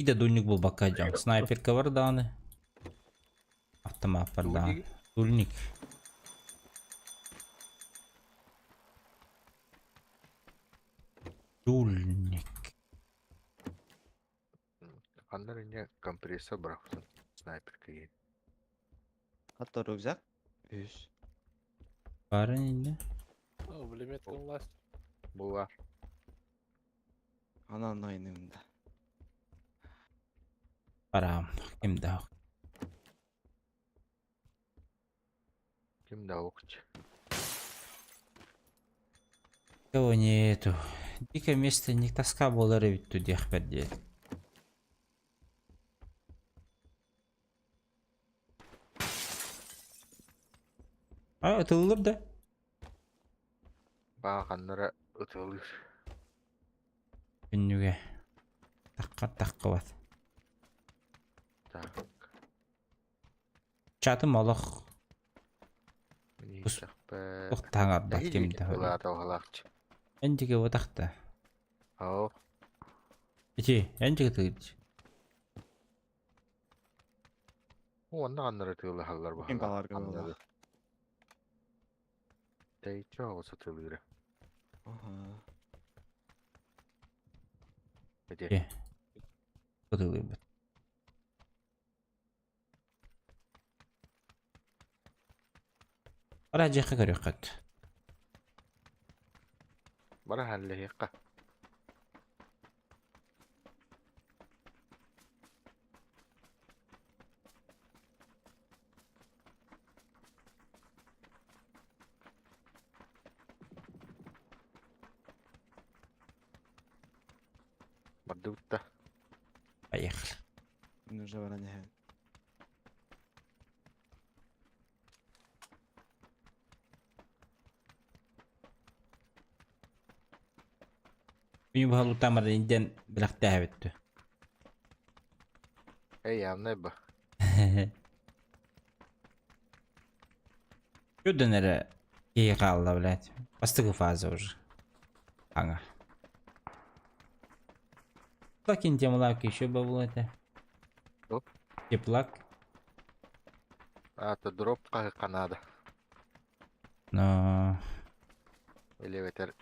Ида дульник булбакка дьон. Снайперка бар даҕаны. Автомат бар даҕаны. Дульник. Дульник.
Ханна эрэ компрессор бырахпытын снайперка иһин.
Хатта рюкзак. Үс.
Бары инде.
О, пулемет власть.
Була.
Ана найнымда.
Барам. Ким да.
Ким да окч.
Кого нету. Дикое место не тоска буолар эбит дуу диэхпэр диэн. А, ытыллар да?
Баа ханнара ытылыр.
Күннүгэ. Тахха таххыбат.
Так.
Чатым олох
Мин
туох ким да.
Улаата оһалаахчы.
Энтиге утахта.
Оо.
Ити, энтиге тыгыч.
Уонна ханнара тыылаһаллар
Ким
баһалар.
баларга буолла.
Тэйчи оҕус ытылыыра.
Ага.
Эти.
Э. Ытылыйбыт. Ара жеха көрөкөт.
Бара халлеһиэххэ. Бардыбытта.
Поехали.
Нужно баран иһэн.
Күнү баһылыктаан баран инден билэхтээбиттү.
Эй, явно ба.
Күдөн эрэ киһи хаалла, блядь. Бастакы фаза уже. Аңа. Лакин темлак еще был это.
Оп.
Теплак.
А, то дроп Канада.
Но...
Элеветер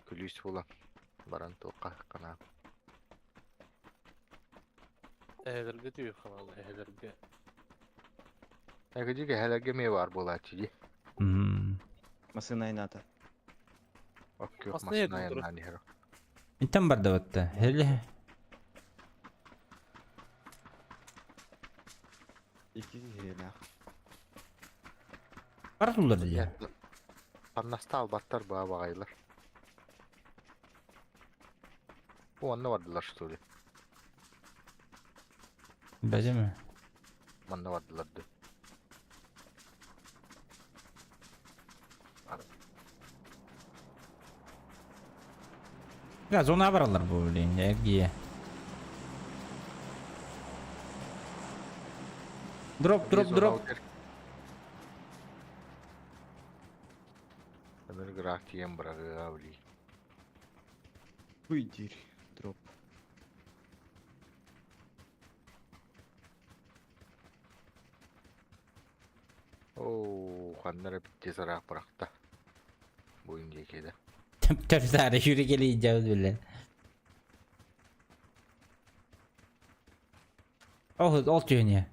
күлүүс була. Баран туохха Канада.
Эһэлэргэ түһүөххэ наада, эһэлэргэ.
Эгэдьик эһэлэргэ эмиэ баар буолааччы дии.
Мм.
Массыына айнаата.
Оккүөх
Массыына
массыына
иһэр
айаннаан иһэр.
Интэн барда батта. Хели.
Икки киһилээх.
Бара туллар дии.
Хамнаста албаттар баа баҕайылар. Бу онно бардылар что ли?
Бэдиме.
Манна бардылар дуу.
Да, зона баралар бу, блин, эргийэ. Дроп, дроп, дроп.
Ынырык ыраах тиийэн быраҕыаҕа блин.
Хуй диир. Дроп.
Оо, ханна эрэ бүттэ ыраах бырахта. Буйун диэки да.
Төптөрү сүүрэ кэлиидьэбит билэн. Ол ол түһүнүө.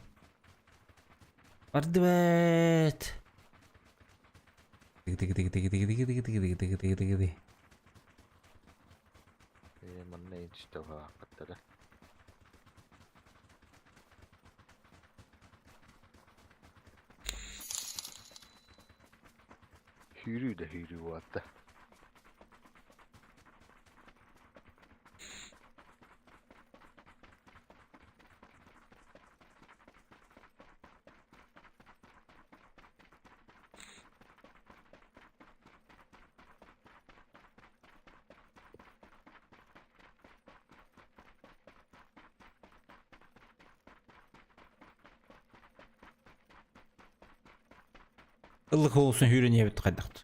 Бардыбыт. Тыгы тыгы тыгы тыгы тыгы тыгы тыгы тыгы тыгы тыгы тыгы тыгы.
Ээ, манна иччитэ уһаахпыттара. Сүүрүү да сүүрүү буолта.
Ыллык олуsun hүүрэн хайдахт.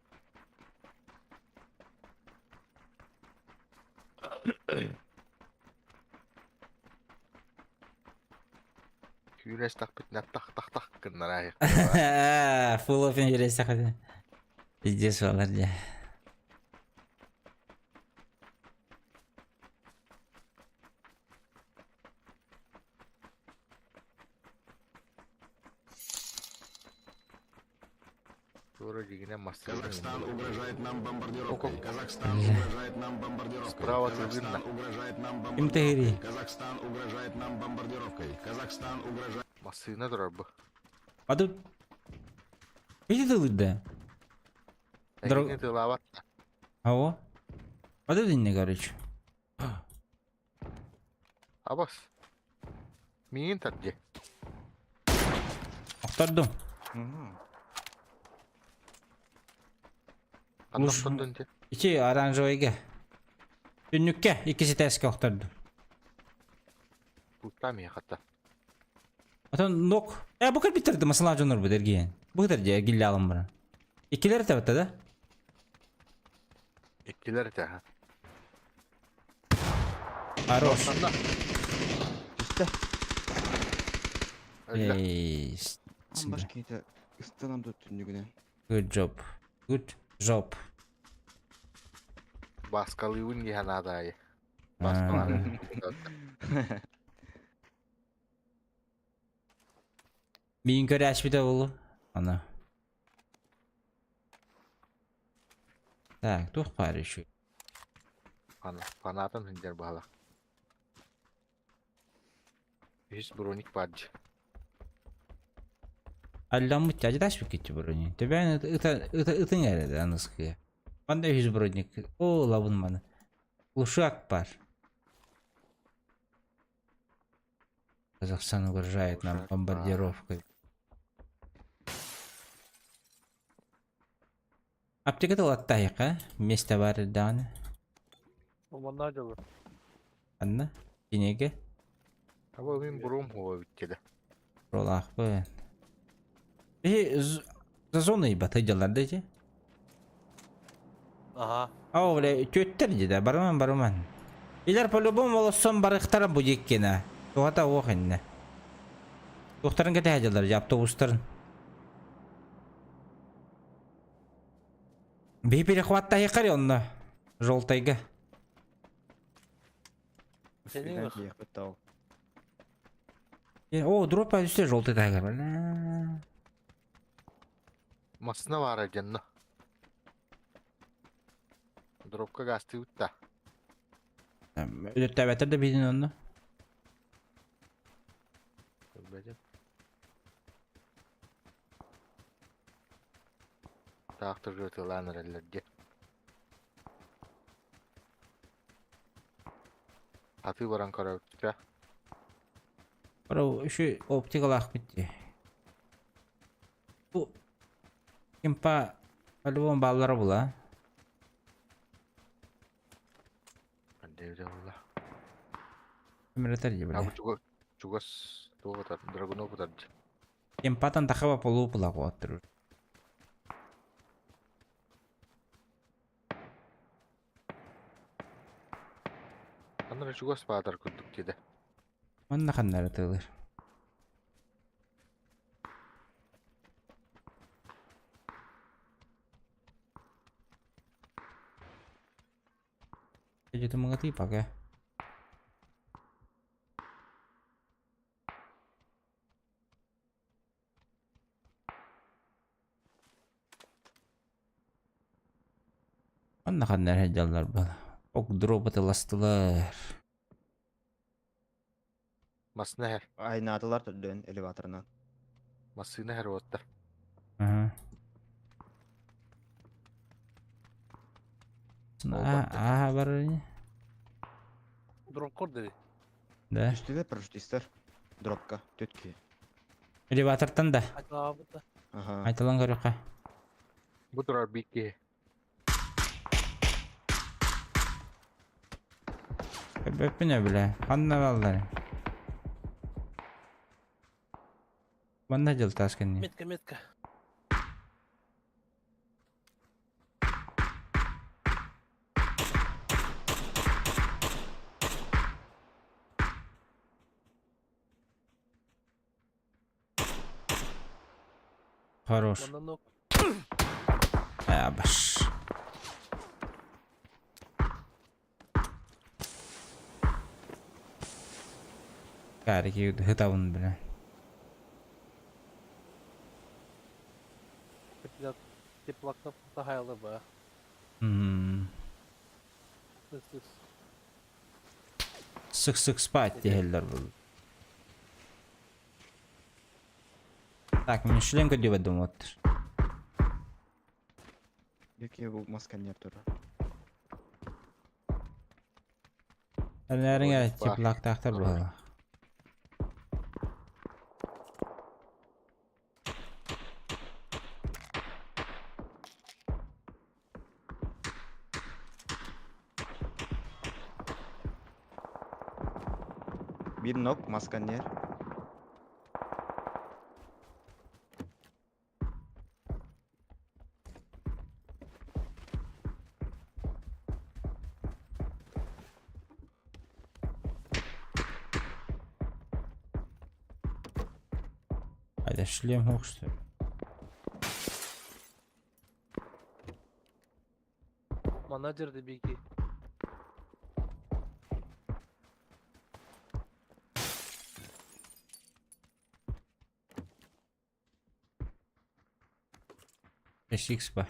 Сүүрэ истэхпитинэ тах-тах-тах гыннара
Full of hүүрэн Пиздец олар дьэ.
Туора дьигинэ массыына
Казахстан угрожает нам бомбардировкой.
Ого.
Казахстан угрожает нам бомбардировкой.
Справа
Казахстан
тылгынна.
угрожает нам
Ким тэһири?
бомбардировкой. Казахстан угрожает нам бомбардировкой. Казахстан угрожает
Массыына турар бу.
А тут... Видите тылыйда? Дорог-
Эһигини тылаабат.
Ао. А тут инне, короче.
Абас. Миигин тарди.
Охтордум.
Мгм.
Ханна
Луш-
охтордун ти?
Ичи оранжевыйга. Түннүккэ иккис этээскэ охтордум.
Туттаа миэхэ хата.
Отон нок. Э, бу кэлбиттэр да масалаа дьоннор бу эргийэн. Бу кытар дьэ эргиллэ алан баран. Иккилэр этэ да?
Иккилэр этэ ха.
Хорош.
Ханна?
Түстэ.
Өллө.
Эй,
Ан баш киһитэ ыстанам да түннүгүнэн.
Good job. Good job.
Бааскалыыбын дии санаата аайы.
А,
Бааскалаан.
Миин көрөөчпүтэ буолу. Ана. Так, туох баар еще?
Фанатын сылдьар баһылах. Үһүс броник баар дии.
Алламмыт аждаш биккичи броник. Төбөөн ыта ыта ытың эрэ аныскыга. Манда үһүс броник. О, лабын маны. Глушак бар. Казахстан угрожает нам
Глушак бар.
бомбардировкой. Аптека ылаттаайык, Место бар даҕаны.
Манна дьолу.
Анна, кинигэ.
Аба мин бурум хуа бүттэ
Ролаахпын. Э, за зоной бата дьаллар да ити.
Ага.
Ау, бля, түөттэр дии барыман барыман. Илэр по-любому олоссон барыхтара бу диккена. Туһата уох инне. Туохтарын кэтэһэ дьаллар дьэ автобустарын. Биһи перехваттаһыаххар онно. Желтайга.
Успейдан тиийиэхпит да ол.
О, дроп үстэ желтый тайгар. Бля.
Массына баара дьонно. Дропка гастыыбыт да.
Өлөттөөбөттөр да биһин онно.
Көрбөтүм. Таах тургутулаан эрэллэр дии. Атыы баран көрөбүт.
Бро, еще оптикалаах бит. Бу кимпа по-любому баллара була.
Дэвидэ була.
Кимретер дии
А
бля.
бу чугас чугас туох ытар драгунов ытар дии.
Кимпатан тахаба полу пула куоттур.
Аннары чугас баатар курдук диде.
Манна ханнары тылыр. Эжи мыңа пока. Манна ханнары жаллар бала. Ок дроботы ластылар.
Массына хэр.
Айнаатылар төрдөн элеваторынан.
Массына хэр уоттар.
Ага.
Ол
А, бар.
Дроп кор dedi.
Да.
Түстүлэр парашютистар. Дропка. Төтки.
Элеватортан да.
Айталаабыт да.
Ага.
Айталан көрөккө.
Бу турар бикки.
Бөппүнө биле. Ханна баллар. Манна жыл тасканни.
Метка, метка.
Хорош.
Манна нок.
А, баш. Карики хытабын биле.
Теплакта тахайлы ба. Сыс.
Сык-сык спать дехеллер был. Так, мен шлем көдүбө думаттыр.
Беки бу масканер турар.
Әлләриңе
Ой, бар.
теплак тахтар була.
Бир нок масканер.
Айда шлем хокшту.
Менеджер де бики.
SX ба.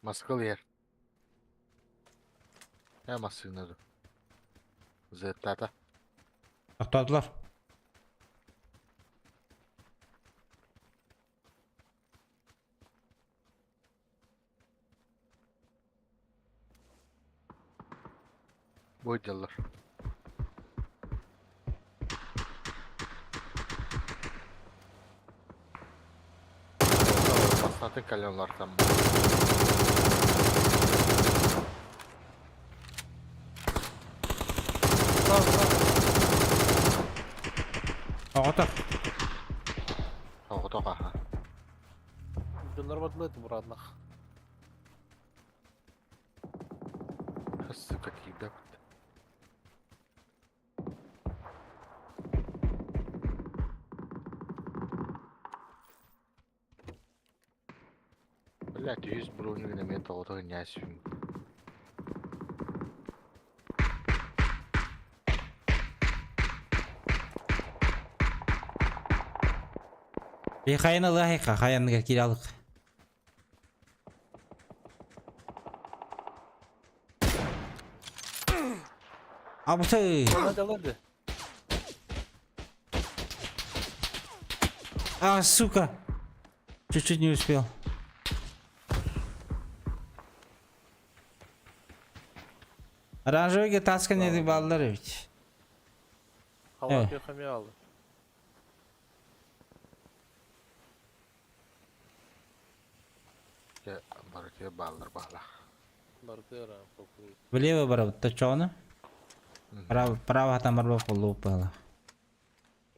Маскал ер. Э массына ду. Зеттата.
Тоқтадылар.
Бу дьаллар. Массатын кальонлар там.
Оғытыр.
Оҕото хаха.
Дьоннор бардылар ити бурааннах.
Сука, тиийбэт. Блядь, үһүс бронигын эмиэ тоҕото ньээсүм.
Би хайын ылыахайка, хайаныгар кииралык. Абыты! А, сука! Чуть-чуть не успел. Оранжевый таска не баллар ведь.
Халат хамял.
Дьэ, барытыгар бааллар баалах.
Барытыгар толкуй.
Влево барабыт, точоны. Право, право там барба полупала.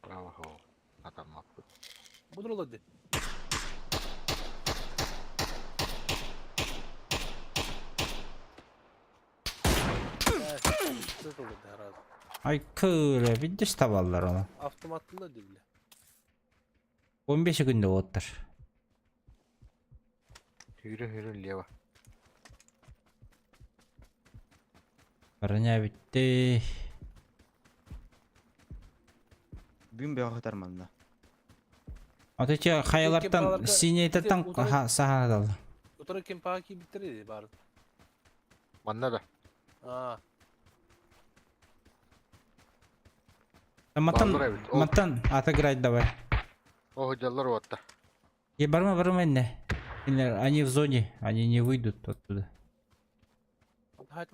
Право хоо. Атаммаппыт.
Будур ди.
Ай кыра, видишь табаллар оны.
Автоматlı da bile.
15 күндө оттар.
Хүрүн хүрүн лево.
Броня битти.
Бүгүн бөҕө сытар манна.
Аты че хаялартан синейтаттан саханадал.
Утары кемпаға кийбиттер бары.
Манна да.
Аа.
Маттан, маттан отыграть давай.
О, дьаллар уотта.
Е, барма, барма, не. Они в зоне, они не выйдут оттуда.
А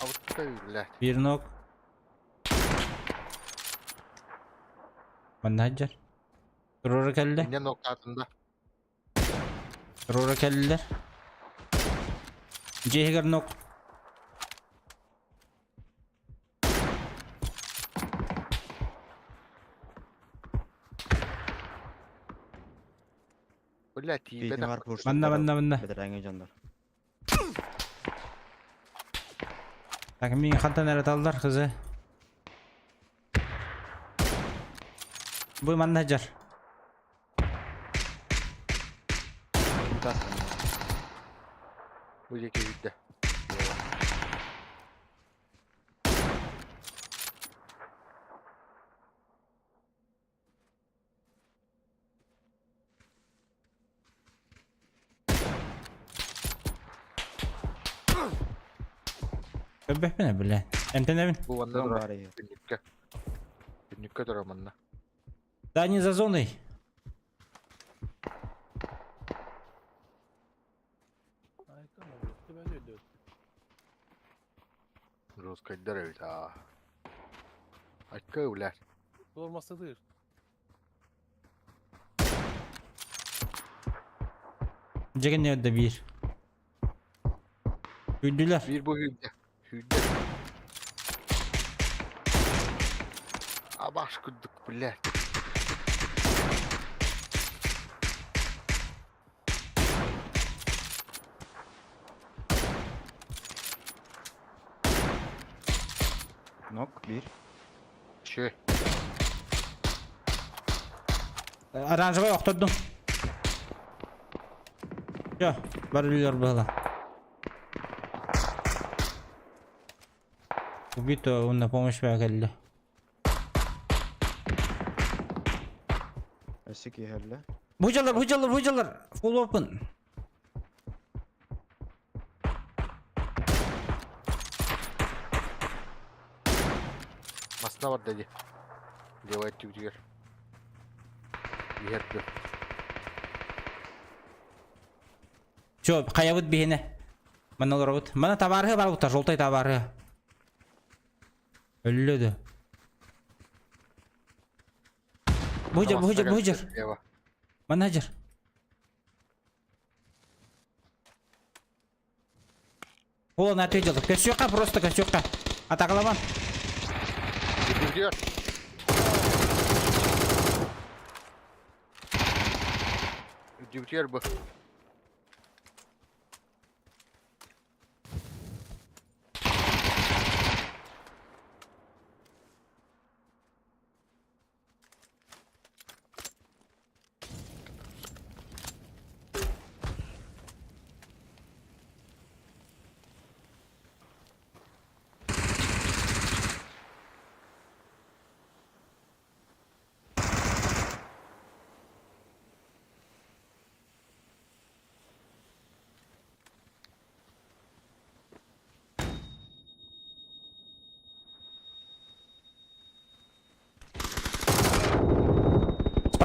вот ты, блядь.
Bir nok. Маннаджар. Турора кэллэ.
Инне нокатында.
Турора кэллилэр. Дьиэһигэр нок.
Блядь,
Бейтин бар
Манна, манна, манна.
Бэтэрэҥҥэ дьоннор.
Так, мин хантан эрэ таллар кызы. Бу манна дьар.
Бу диэки үүрдэ.
Көрбөппүн бile. Эмтэнэбин.
Бу манна турар. Түннүккэ. Түннүккэ турар манна.
Да, не за зоной.
Русскайдар эбит аа. Айка, блядь.
Olmasa değil.
Дьэгин да биир. Үдүлэр.
Биир бу hүйдэ. Hүйдэ. Абаш курдук, блядь.
Нок биир.
Че?
Оранжевый охтордум. Все, барылер было. Убито, он на помощь келли.
Өссө киһэллэ.
Бу жаллар, бу жаллар. Full open.
Масна бар деді. Левая түгдігер. Иһэрдэ.
Все, хаябыт биһине. Мана олоробут. Мана табарыһы бар бута, желтай табарыһы. Өллөдү. Бу жер, бу жер, бу жер.
Лево.
Мана жер. О, на ответил. Косюка просто косюка. Атакаламан.
Түгдігер. Дьибитигэр бу.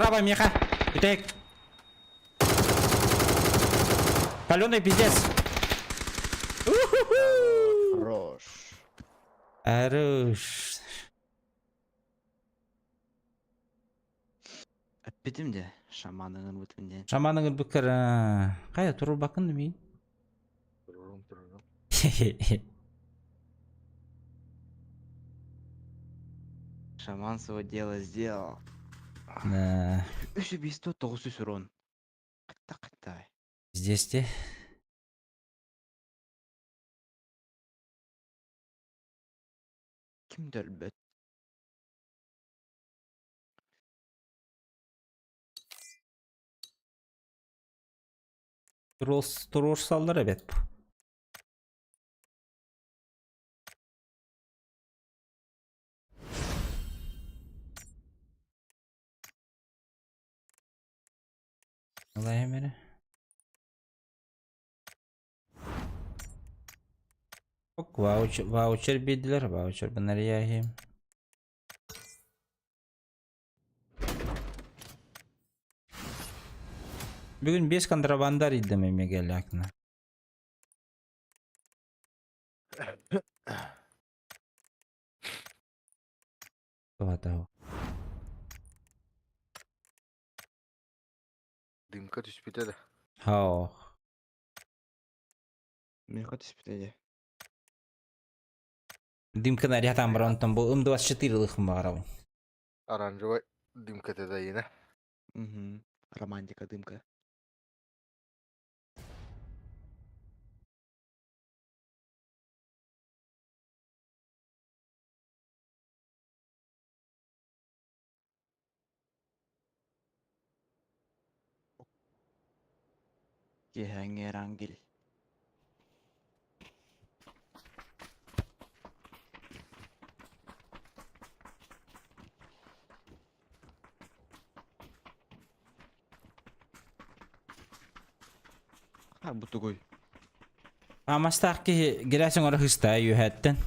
Справа, Миха! Итек! Паленый пиздец!
Хорош.
Хорош.
Эппитим де, шаманыгын бутун диэн.
Шаманыгын буккар Кая турбакын мин?
Турурум турурум.
Шаман свое дело сделал.
Да.
Үс убийство, тоҕус урон. Кытта кытта.
Здесь те.
Ким да өлбөт.
Туруорсаллар эбит. Ылайым эрэ. Ок, ваучер, ваучер биэрдилэр, ваучербын арыйаһыым. Бүгүн биэс контрабанда арыйдым эмиэ кэллэхпинэ. Туһата
Дымка түспүтэ да.
Һоох.
Миэхэ түспүтэ дии.
Дымка наряд баран онтон бу М24 ылыхым баҕарабын.
Оранжевай дымка тедайына.
Угу. Романтика дымка. Киэһээҥҥи Эрангель. Ха, бу тугуй?
Амастаах киһи гирээс оҥоро сыста үөһэттэн.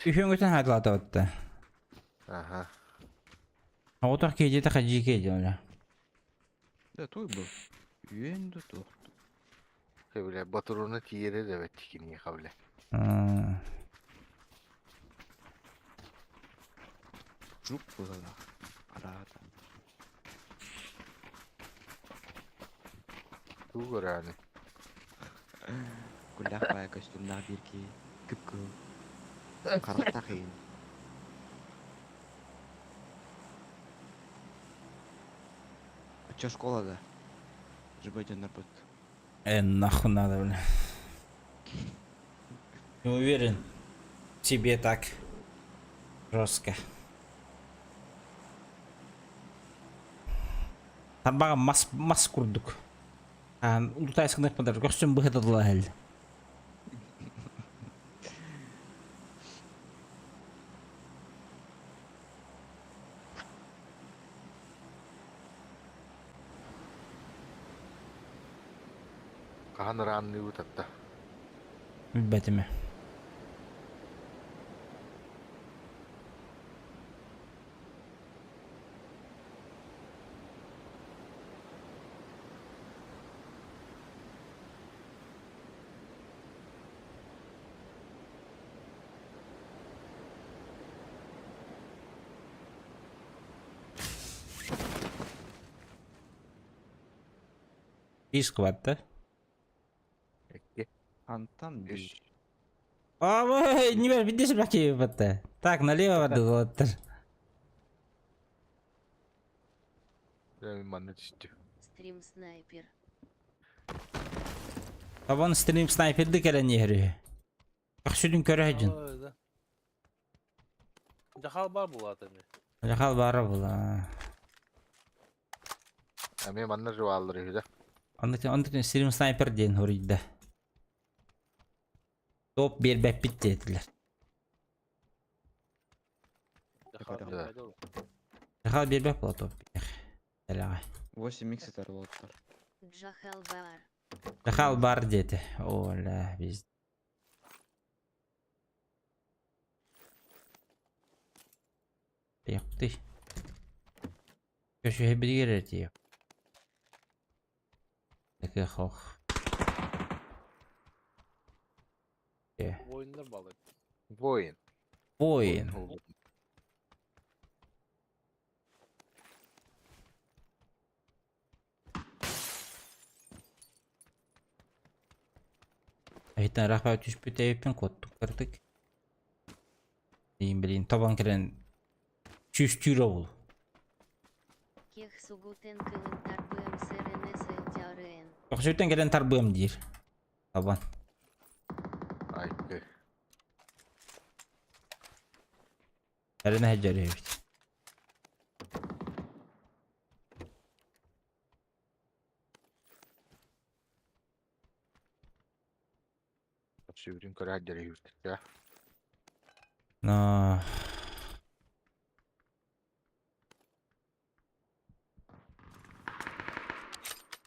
Үһүөҥүтүн хаатылаатабытта.
Аха.
Оҕотох киһи диэтэ хадьиикэ диэн
Да туй бу. Үөн да туох.
Бля, батуруна тиийэрэ да бэт киниэхэ бля.
Жук буолалаах. Араата.
Туу көрөөнү.
Куллаах баайа костюмнаах биир киһи кып-кыһыл. Харахтаах иһин. Оччо школа да. Живой дьоннорбут.
Э, нахуй надо, бля. Не уверен. Тебе так жестко. Тарбаҕа мас мас курдук. Улутаайсыгынык бадар көрсүн быһытылла хэл.
Хаһан ыраанныыбыт атта?
Билбэтим. Биис кыбатта.
Икки.
Антан
Үс.
биир.
Ой, не бер, видишь, баки батта. Так, налево барды золоттар.
Мин манна түстүм.
Стрим снайпер.
Табан стрим снайперды кэлэн иһэр үһү. Көхсүтүн көрө сылдьын.
Дьахал бар буолаата эмиэ.
Дьахал баара була.
Эмиэ манна жеваллар үһү да.
Онно стрим снайпер диэн хоруйда. Топ биэрбэппит диэтилэр. Дьахал биэрбэт буола топ Дэлэҕэ.
8 икс этэр уолаттар.
Джахал бар.
Дьахал бар диэтэ. О, ля, биз. Тиэхтий. Көсүһэ билигэр этиэ. Такых хох.
Воиннар балык.
Воин.
Воин. Эһиттэн ыраах түспүт эбиппин куоттук кырдык. Билин билин табан кэлэн чүүстүүр обул.
Кех сугутен кылын тарбыам срнс ЛДРН.
Көхсүттэн кэлэн тарбыам диир. Табан.
Айтты.
Эрэнэ сылдьар эбит.
Сүрүн көрө дьэрийбиттэр.
Но...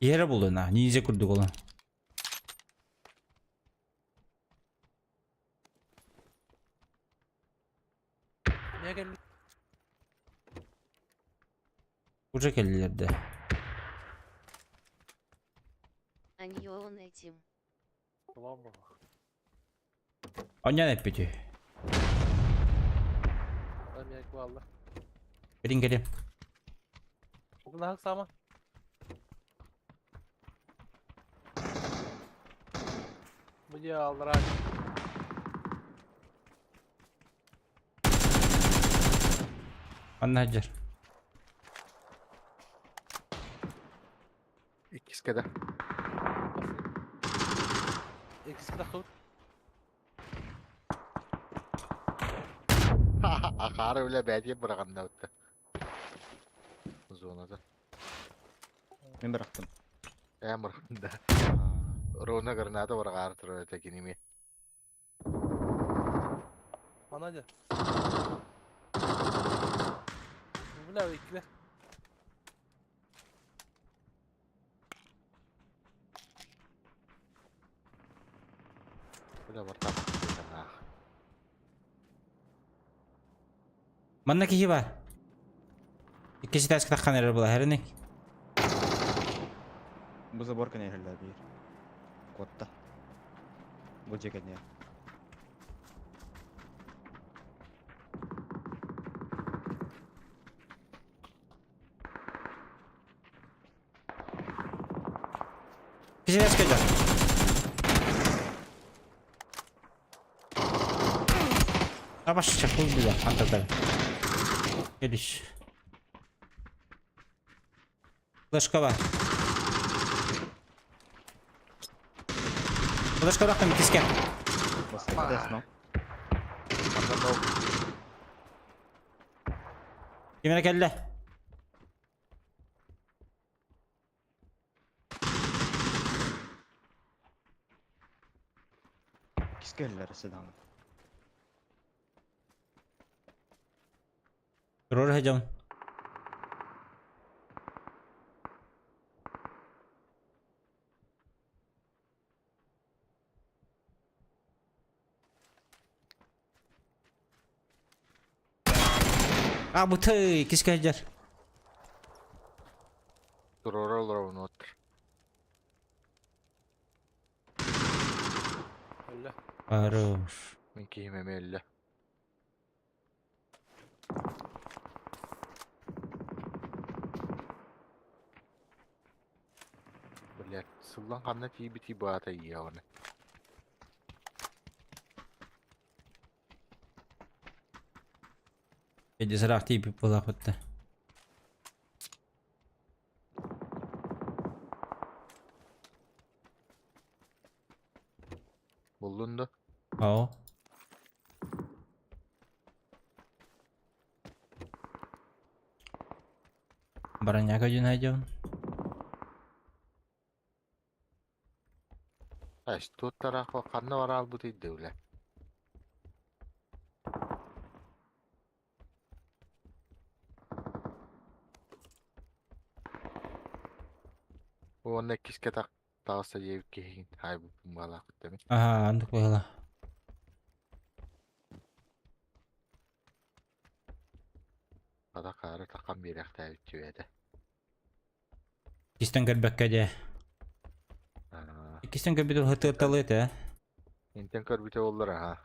Иһэрэ булуна, ниндзя курдук олон. Уже кэллилэр да.
Аньон этим.
Онньон эппити. Кэлин кэлин.
Сама. Бу аллара.
Анна сылдьар.
Иккискэ да.
Иккискэ тахсыбыт.
Ахаары үлэ бээтиэ быраҕаннабытта. Зоната.
Мин бырахтым.
Ээ бырахтым да. Ровно граната быраҕаары турар этэ киними.
Ана дьэ. Бля, иккилэр.
Бля, бартап.
Манна киһи бар. Иккис этээскэ таххан эрэр була хэрэник.
Бу забор кэнэ биир. Куотта. Бу дьиэ кэннигэр.
Иккис этээскэ дьон. Табашча кулдула антатар. Келиш. Флешка бар. Флешка бырахтым иккискэ.
Бастакы этээс но.
Манна ног.
Ким эрэ кэллэ?
Иккискэ кэллэр седан.
Туруора сылдьабын. А бутый иккискэ сылдьар.
Туруора олоробун уоттар.
Өллө.
Хорош.
Мин киһим эмиэ өллө. Блять, сыллан ханна тиийбитий баата ийэҕинэ.
Эдди сараах тиийбит буолаахпытта.
Буллун да?
Оо. Броняга один найдем.
Эс туттарах ханна бараалбыт ыйдыбылэ. Уонна иккискэ таҕыста диэбит киһигин хаайбыппын баалаахпыт эбит.
Ага, андык быһыла.
Хата хаары тахан биэрэхтээбит түбэтэ.
Иккистэн көрбөккө дьэ. Иккистэн көрбүт ыһытыарталыы этэ.
Интен көрбүтэ боллар аха.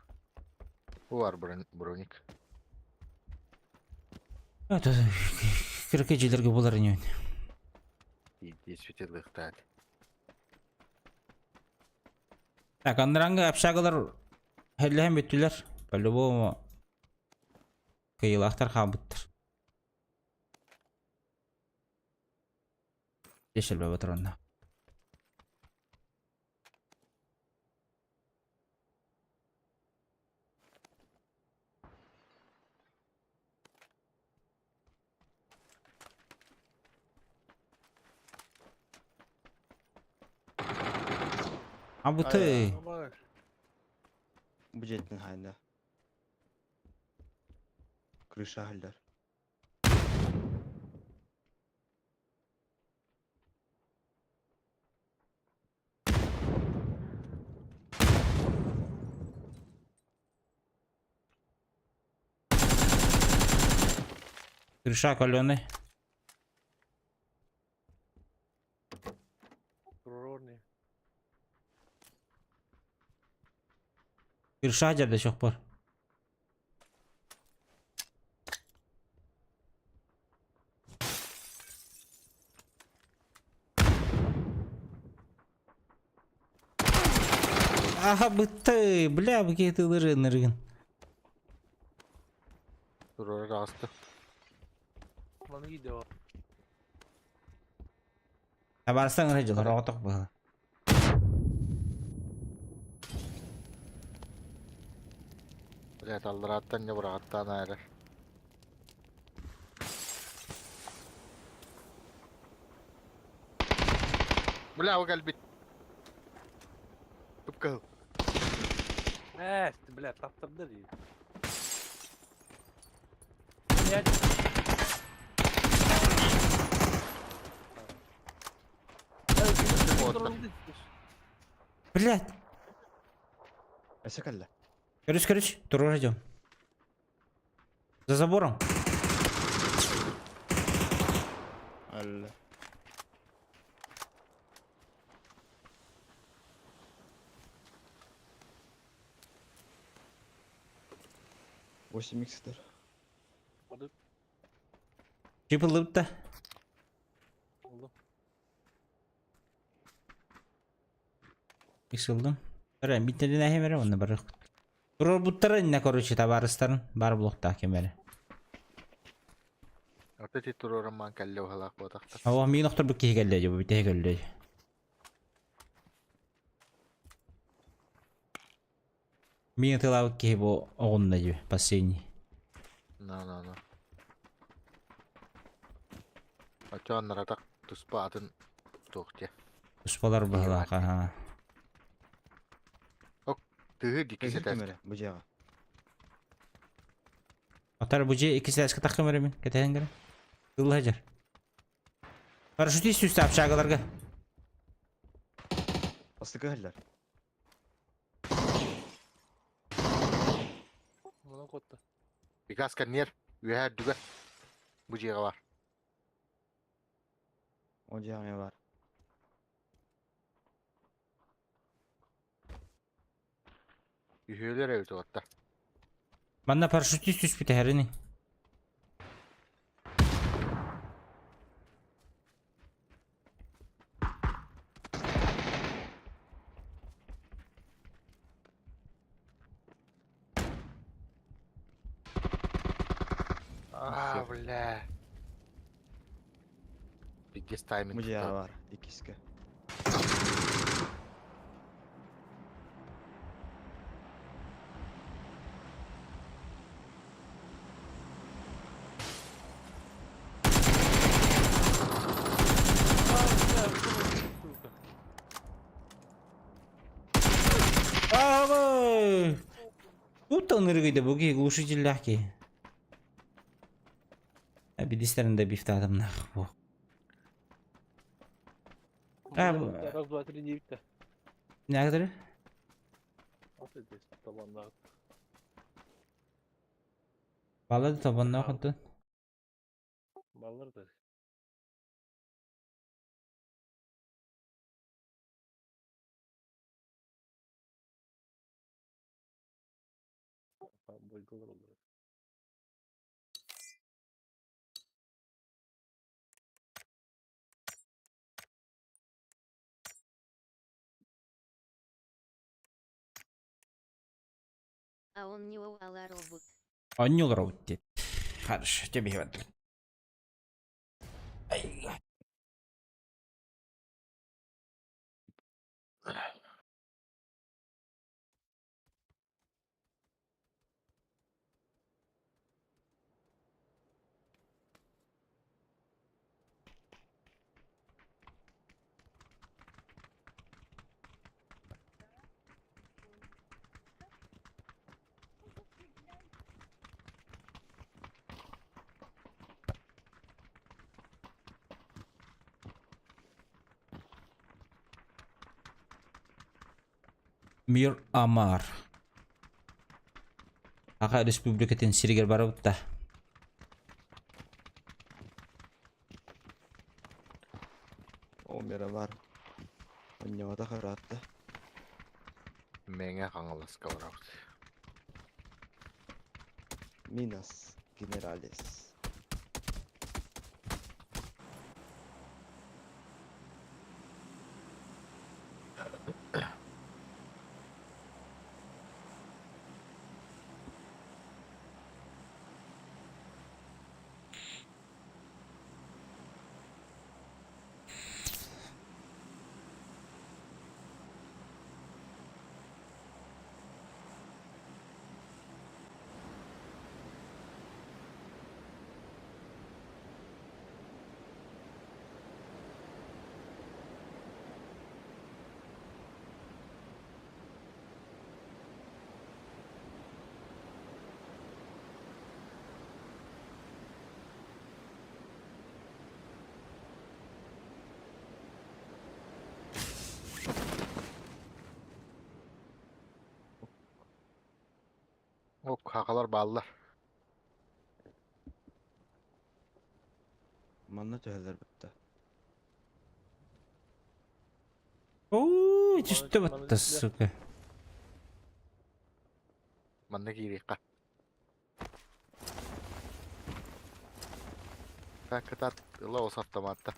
Бу бар броник.
Кыракый дьиэлэргэ булар инибин.
Действительлыхтаат.
Так, андаранга общагалар хеллэһэн бүттүлэр. По-любому кыйылаахтар хаалбыттар. Дешелбе батыронна. А бу ты.
Бу дьиэттэн хаайда. Крыша аһыллар.
Крыша каленый.
Пророрный.
Крыша дьэрдэ сөхпөр. Аха бытты, бля, бу киһи тылыры ынырыгын.
Турара аста.
Маны видео.
Табарыстан ыры дьылар оҕотох быһыла.
Блять, алларааттан не быраҕаттаан аайар. Бля, ол кэлбит. Кып-кыһыл.
Э, бля, таптырды дии. Блядь.
Блядь.
Өссө кэллэ.
Короче, короче, туруора идем. За забором.
Алла. Восемь икстер.
Чипылыбыта.
Oldu.
Иксылдым. Эрэ, биттэрин эһим эрэ онно барыахпыт. Туруорбуттара иннэ короче табаарыстарын бар блоктаах ким эрэ.
Ата ти туруоран маан кэллэ уһалаах буотахтар.
Оо, миин охторбут киһи кэллэ дии, бу бүтэһик өллө дии. Миин ытыалаабыт киһи бу оҕунна дии, последний.
На на на. Оччо аннаратах туспа атын туох диэ.
Туспалар быһылаах, аха.
Тыһы дикки
Кэһир
сэтээс.
ким эрэ бу дьиэҕэ.
Атар бу дьиэ икки сэтээскэ таххым эрэ мин, кэтэһэн гэрэ. Тылла сылдьар. Парашютист түстэ общагаларга.
Бастакы ыһыллар.
Мунан куотта.
Бикас карнер үөһээ үрдүгэр. Бу дьиэҕэ бар.
Ол дьиэҕэ эмиэ баар.
Үһүөлэр эбит уоттар.
Манна парашютист түспүтэ хэрини.
А, бля. Biggest timing.
Бу дьиэҕэ баар иккискэ.
Тут ынырыгыйда бу киһи глушителлээх киһи. Бидистэрин да бифтаатым нах бу. А, бу-
Раз, два, три диэбиттэ.
Нягдары?
Ат эдес табаннаах.
Баллады тобонноох онтон.
Баллар да. Бойдулар олар.
А он не робот.
Онньулар диэт. Хорошо, тебе хватит. Ай. Мир Амар. Аха республикатын сиригер барабытта.
О, мира бар. Онньоҕото хараатта.
Мэҥэ Хаҥаласка барабыт.
Минас Генералес.
Ок, хахалар бааллар.
Манна төһөлөр бытта.
Оо, түстэ батта, сука.
Манна киириэххэ. Так, кытаат, ыла ос автоматта.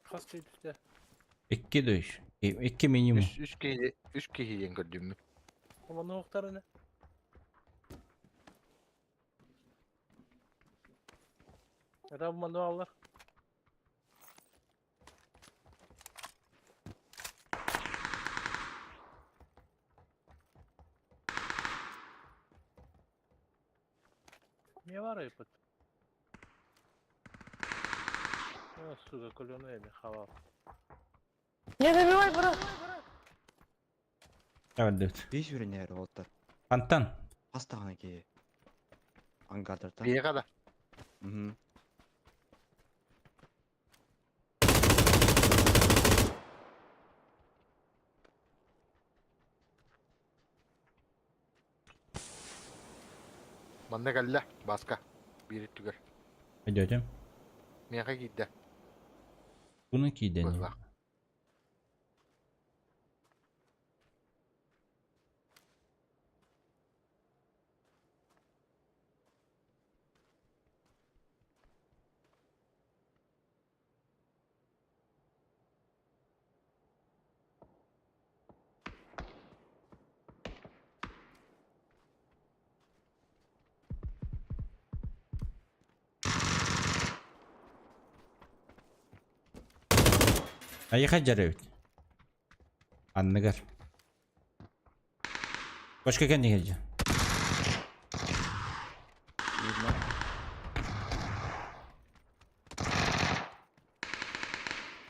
Хас киһи
Икки дойш. Икки минимум.
Үс, үс киһи, үс киһи диэн көрдүм.
Комануохтарына. Это мануаллар. Не бар айпыт. О, сука, колену эми хавал.
Не добивай, брат!
Давай,
Беш үренер олтар.
Антан.
Хастаҕына киһи. Ангардартан.
Биэҕэ да.
Мгм.
Манна кэллэ, Бааска. Биир өттүгэр.
Пойдете.
Миэхэ киирдэ.
Буну кииден.
Быһыылаах.
Айыха жарыбыт. Анныгар. Башка кэнни келдьэ.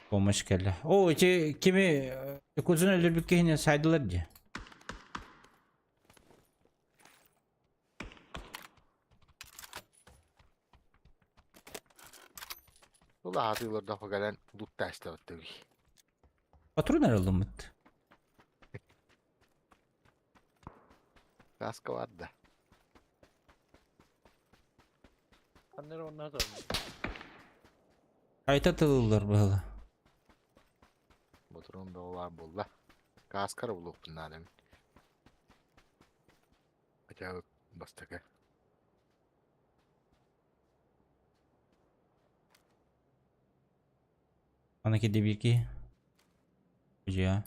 Помощь кэллэ. О, ити кими Якудзаны өлөрбүт киһини сайдылар дии.
Ол аатыылардаах кэлэн луттаастабыт
Патрон эрэ ылыммыт.
Каска бар да.
Ханнары онна турар.
Айта тылылар быһыла.
Ботурун бөҕө буолла. Каскара булуохпун наада мин. Хотя бы бастакы.
Аны кидибики. Жа.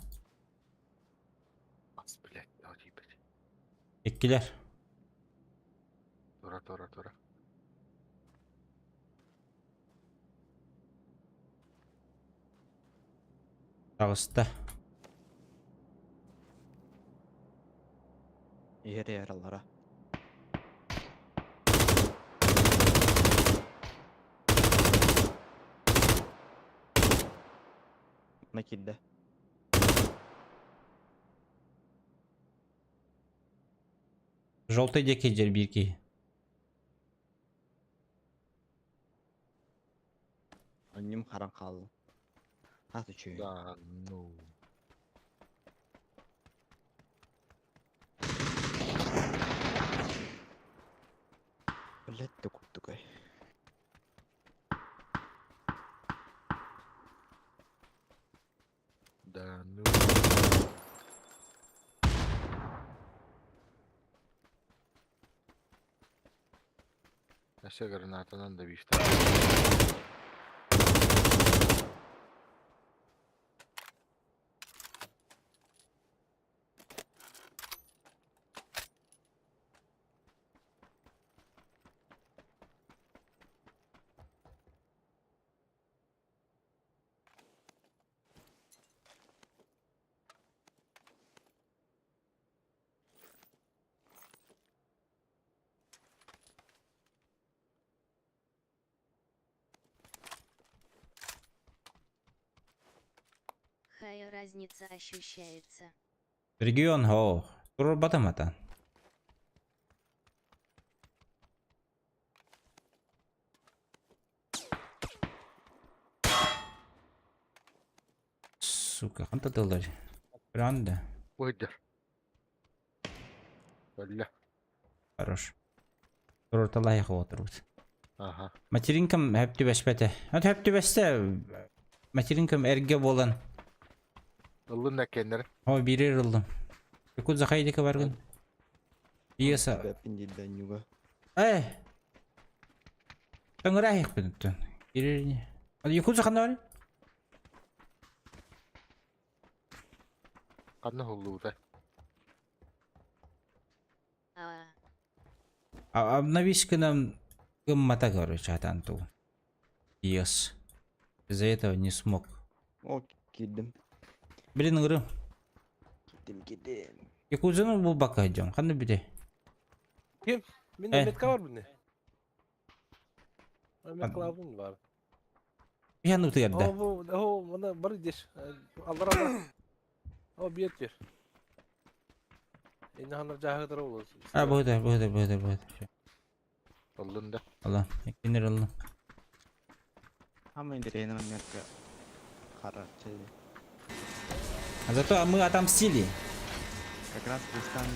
Ас, блядь, тоҕо тиийбэт.
Иккилэр.
Тура, тура, тура.
Таҕыста.
Иһэр яралара. На киирдэ.
Желтый диэки дьэр биир киһи.
Анньым харан хааллым. Ат үчүгэй.
Да, ну.
Блядь, да курдугай.
Да, ну. Өссө гранатанан да биир.
Хая разница ощущается.
Регион хо. Турар батамата. Сука, ханта тыллар. Гранде.
Выйдер. Бля.
Хорош. Турар талай отырбут.
Ага.
Материнкам хөп түбэспэтэ. От хөп түбэстэ материнкам эргэ буолан.
Ыллын да кеннер.
О, биирэр ыллым. Якут захайдика баргын. Иеса.
Бэппин диирдэ анньуга.
Э! Тоҥураайыкпын оттон. Кирирни. Якут ханна бар?
Ханна хуллуута.
А,
Обновись нам гыммата, короче, атан ту. Yes. Из-за этого не смог.
О, киирдим.
Блин, говорю.
Киирдим, киирдим.
Якудзаны бу бака идем. Ханна биде.
Мин
Э.
метка бар бу Метка бар.
Я ну ты
О,
да.
бу, о, мына бар идеш. Аллар аллар. О, биет бер. Инде ханар жагы болот.
А, будет, будет, будет, будет.
Ыллын да.
Алла, кинер алла.
Хамма интириэһинэй метка хара чэй.
А зато мы отомстили.
Как раз Кристан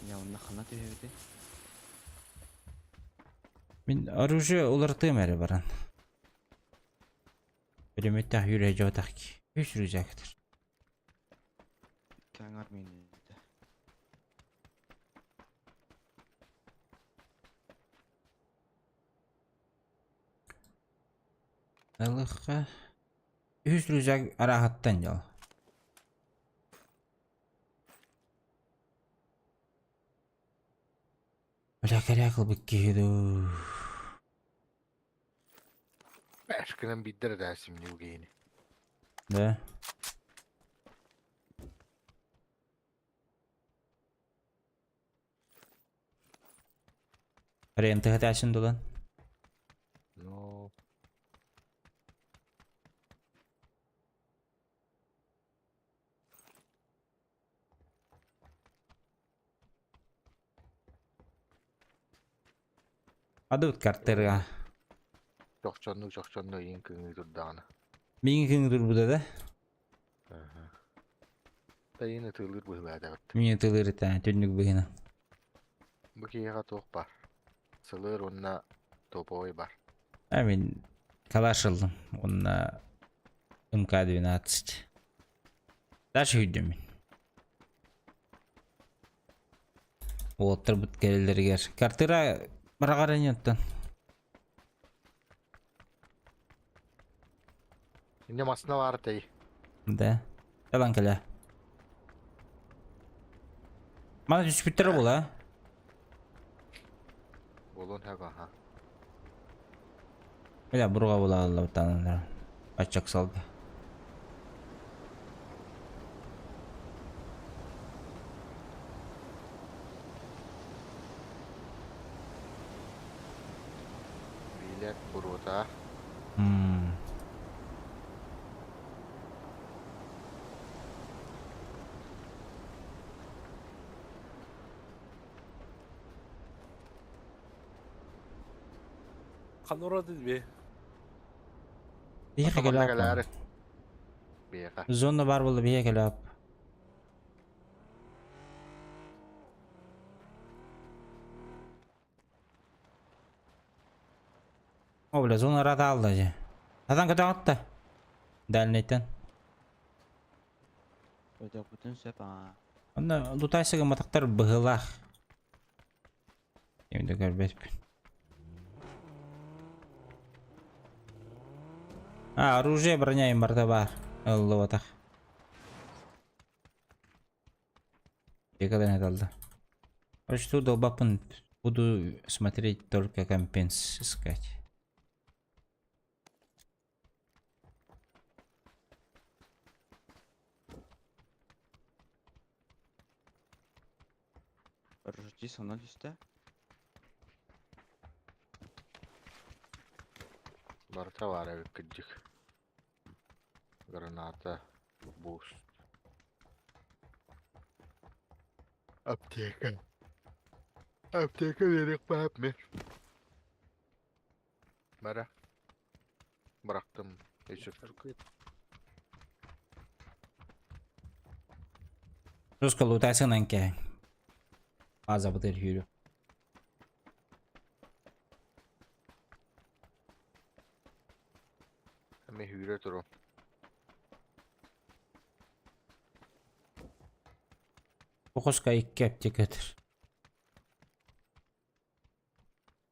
Я онна хана түһэбити.
Мин оружие улартым эрэ баран. Пулеметтах юрэ жотах ки. Үс рюкзактыр.
Каңар мени.
Алыхха. Үс рюкзак арахаттан жал. Бля, корякал бы киду.
Бэшкинен биддер дәсим нюгейни.
Да. Ренты хатасын дулан.
Ну,
Адыбыт картырга.
чохчоннук чохчоннук иин кыҥыы турдаҕына.
Миҥин кыҥыы турбута да?
Тайын ытыылыыр быһыылаата эбит.
Миҥин ытыылыыр этэ, түннүк быһыына.
Бу киһиэхэ туох баар? Сылыыр уонна топовый бар.
А мин калаш ыллым уонна МК-12. Дальше сүүрдүм мин. Уолаттарбыт кэлэллэригэр. Картыра бараҕар ини оттон.
Инне масына баар тэй.
Да. Талан кэлэ. Мана түспүттэрэ була.
Буолуон сөп аха.
Бля, буруга була аллабытааннар. Аччак салга.
Билет буруота.
М.
Ханура дилби.
Биһиэхэ
Манна
кэлээп.
кэлээри. Биһиэхэ.
Зона бар буолла биһиэхэ кэлээп. О, бля, зона рада алда же. Атан көтөҕөттө. Дальнайтан.
Өтөхпүтүн сөп аа.
Онно лутайсыга матактар быһыылаах. Ким да көрбөтпүн. А, оружие броня им барда бар. Ыллыбатах. Бекадан алды. Короче, тут долбапын буду смотреть только компенс искать.
Рожди сонно түстэ.
Барыта баар эбит кырдьык. Граната, буст. Аптека. Аптека берек баап мен. Бара. Бырахтым. Өчүп.
Жестко лутайсың кэ. Аза бытыр хүрү.
Эми хүрэ туру.
Похожка икки аптекатыр.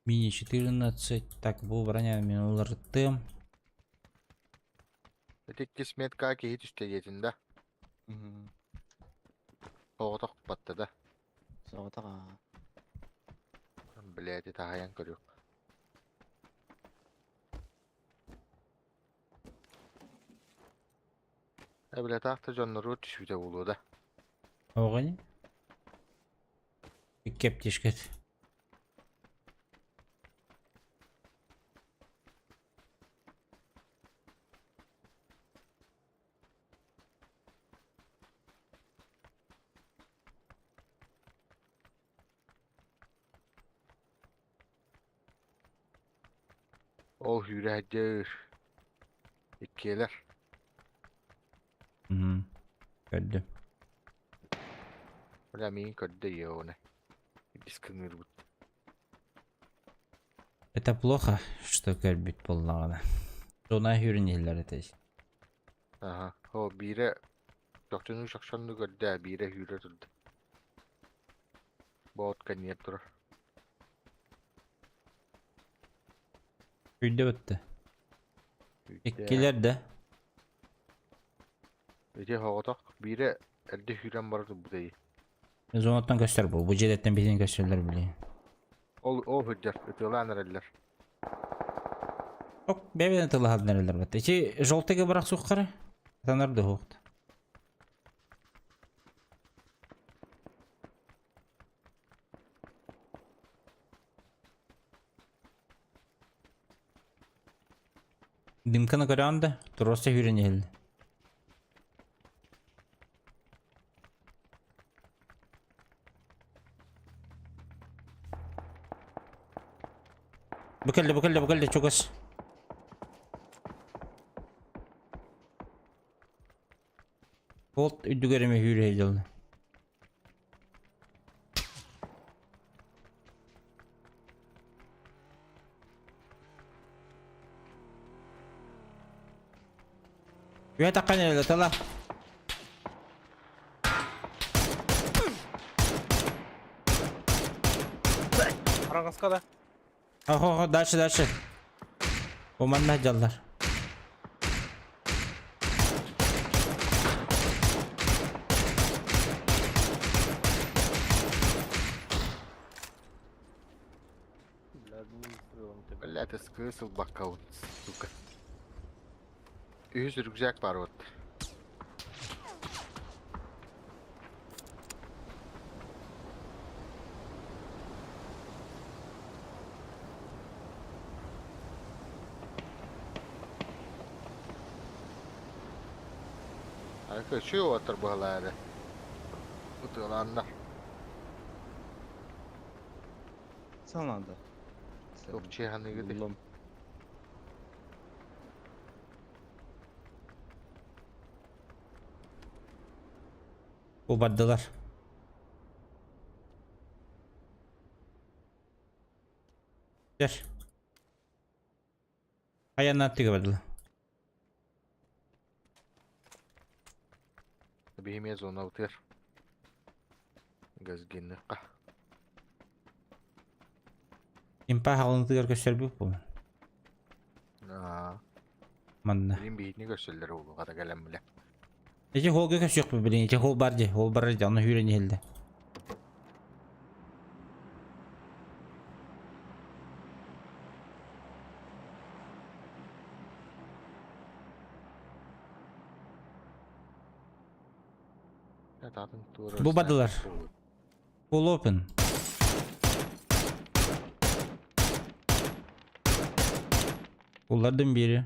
Мини 14. Так, бу броня мен уларыттым.
Ити иккис метка киһи түстэ диэтин да.
Мгм.
Оҕотох батта да.
Соҕотох аа.
Блядь, таһайан көрүөх. Э, бля, таах да дьоннору түспүтэ буолуо да.
Оҕони? Икки аптечкат.
Ол сүүрээддьэр. Иккиэлэр.
Мгм. Көрдүм.
Бля, миигин көрдө ёне. Иккис кыҥыырбыт.
Это плохо, что көрбүт буоллаҕына. Зона хүрүн иһиллэр этэ.
Аха. О, биирэ чохчонуу чохчонну көрдө, биирэ сүүрэ турда. Боот кэннигэр турар.
Үйдө бытты.
Үйдэ.
Иккилэр да.
Ити соҕотох биирэ эрдэ сүүрэн бара турбута дии.
Зонаттан көстөр бу. Бу дьиэлэртэн биһигини көстөллөр били.
Ол ол сылдьар, ытыалаан эрэллэр.
Ок, бэйбэнэ тылаһан эрэллэр бат. Ити желтыйга бырах суххара. Танар да хуохт. Дымканы көрөҕүн да, туруорса сүүрэн иһэллэр. Бу кэллэ, бу кэллэ, бу кэллэ, чугас. Болт үрдүгэр эмэ сүүрэ сылдьаллар. Үө таххан эрэлэ тала.
Араҥаска да.
Охо, охо, дальше, дальше. Бу манна дьаллар.
Бля, одним выстрелом тебя.
Блядь, СКС ылбакка сука. Үһүс рюкзак бар вот. Айка үчүгэй уолаттар быһалаары. Ытыалааннар.
Сал надо.
Туох чиэханыгыт
Буллум.
Бу бардылар. Көр. Айаннаат түгэ бардылар.
Биһимиэ зонабытыгар газгинныхха.
Импа хаҕылынтыгар көстөрбүт буолан.
Аа,
Манна.
билин биһитини көрсөллөр уолугата кэлэн билэ.
Ити холга көсүөхпүт билин. Ити хол бар дии. Хол барар дии. Онно сүүрэн иһэллэ. Бу бардылар. Full open. Улардым бири.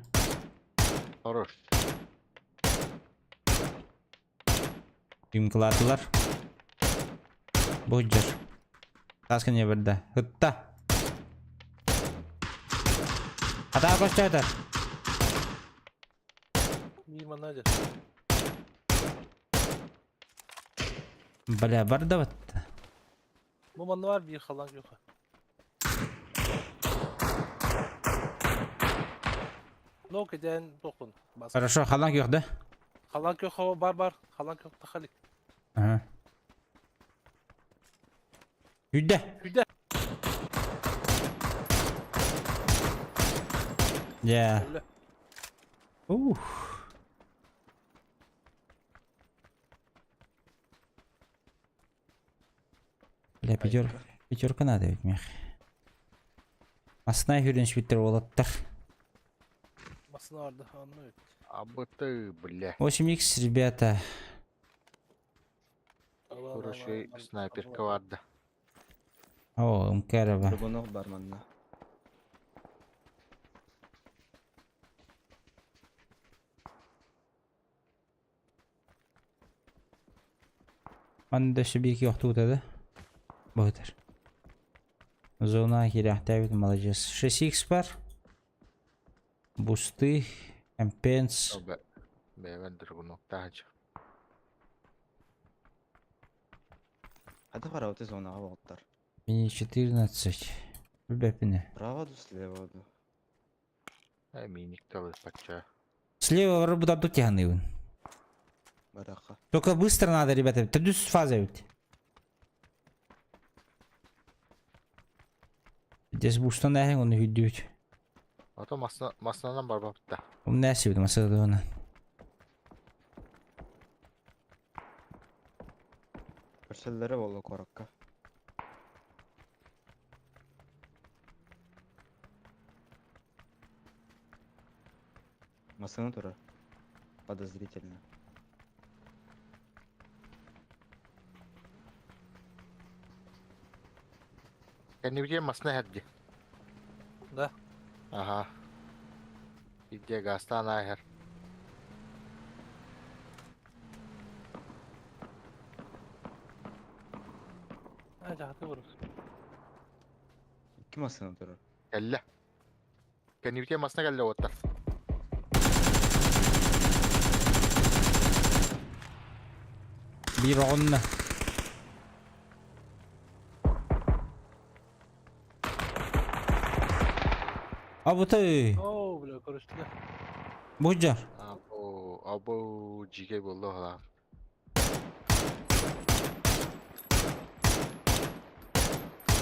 Хорош.
Дымкалаатылар. Бу дьэр. Таас кэннэ барда. Ытта. Атаа көстөөтөр.
Мимо Надя.
Бля, барда батта.
Бу манна бар биир халаан күөхэ. Но кэтээн тохун. Бас.
Хорошо, халаан күөх да?
Халаан күөх бар бар. Халаан күөх тахалик.
Ага. Үйдэ.
Үйдэ.
Yeah. Ух. Бля, пятерка, пятерка надо ведь мех. Масына хүрен уолаттар.
Масына барды, онно ведь.
Абыты, бля.
8х, ребята.
Хороший снайперка барды.
О, мкрва.
Прыгунок бар манна.
Манна өссө биир охтубута да? Быһытар. Зона кириэхтээбит маладьыас. 6х бар. Бусты, компенс.
Бэйбэн драгуноктаачы.
Хата барабыт зонаҕа буолтар.
Мини 14. Бэпине.
Право ду слева ду.
Э, миник талы пача.
Слева вроде тяханыбын.
Бараха.
Только быстро надо, ребята. Төрдүс фаза ведь. Здесь бустан эһин оны хүддүүт.
Ото масна маснанан барбапта.
Ум нэси бит масадуна.
Көрсөллөрө болла корокка. Масына турар. Подозрительно.
Кэннибитигэр масна эһэрди.
Да.
Аха. Иде газтан ааһар.
А, жахты бұрық.
Ким астынан турар?
Кэллэ. Кэннибитигэр массыына кэллэ уоттар.
Биир оҕунна. Абытай.
О, бля, көрүстүлэр.
Будьар.
Або, або, дьиикэй буолла оһолаах.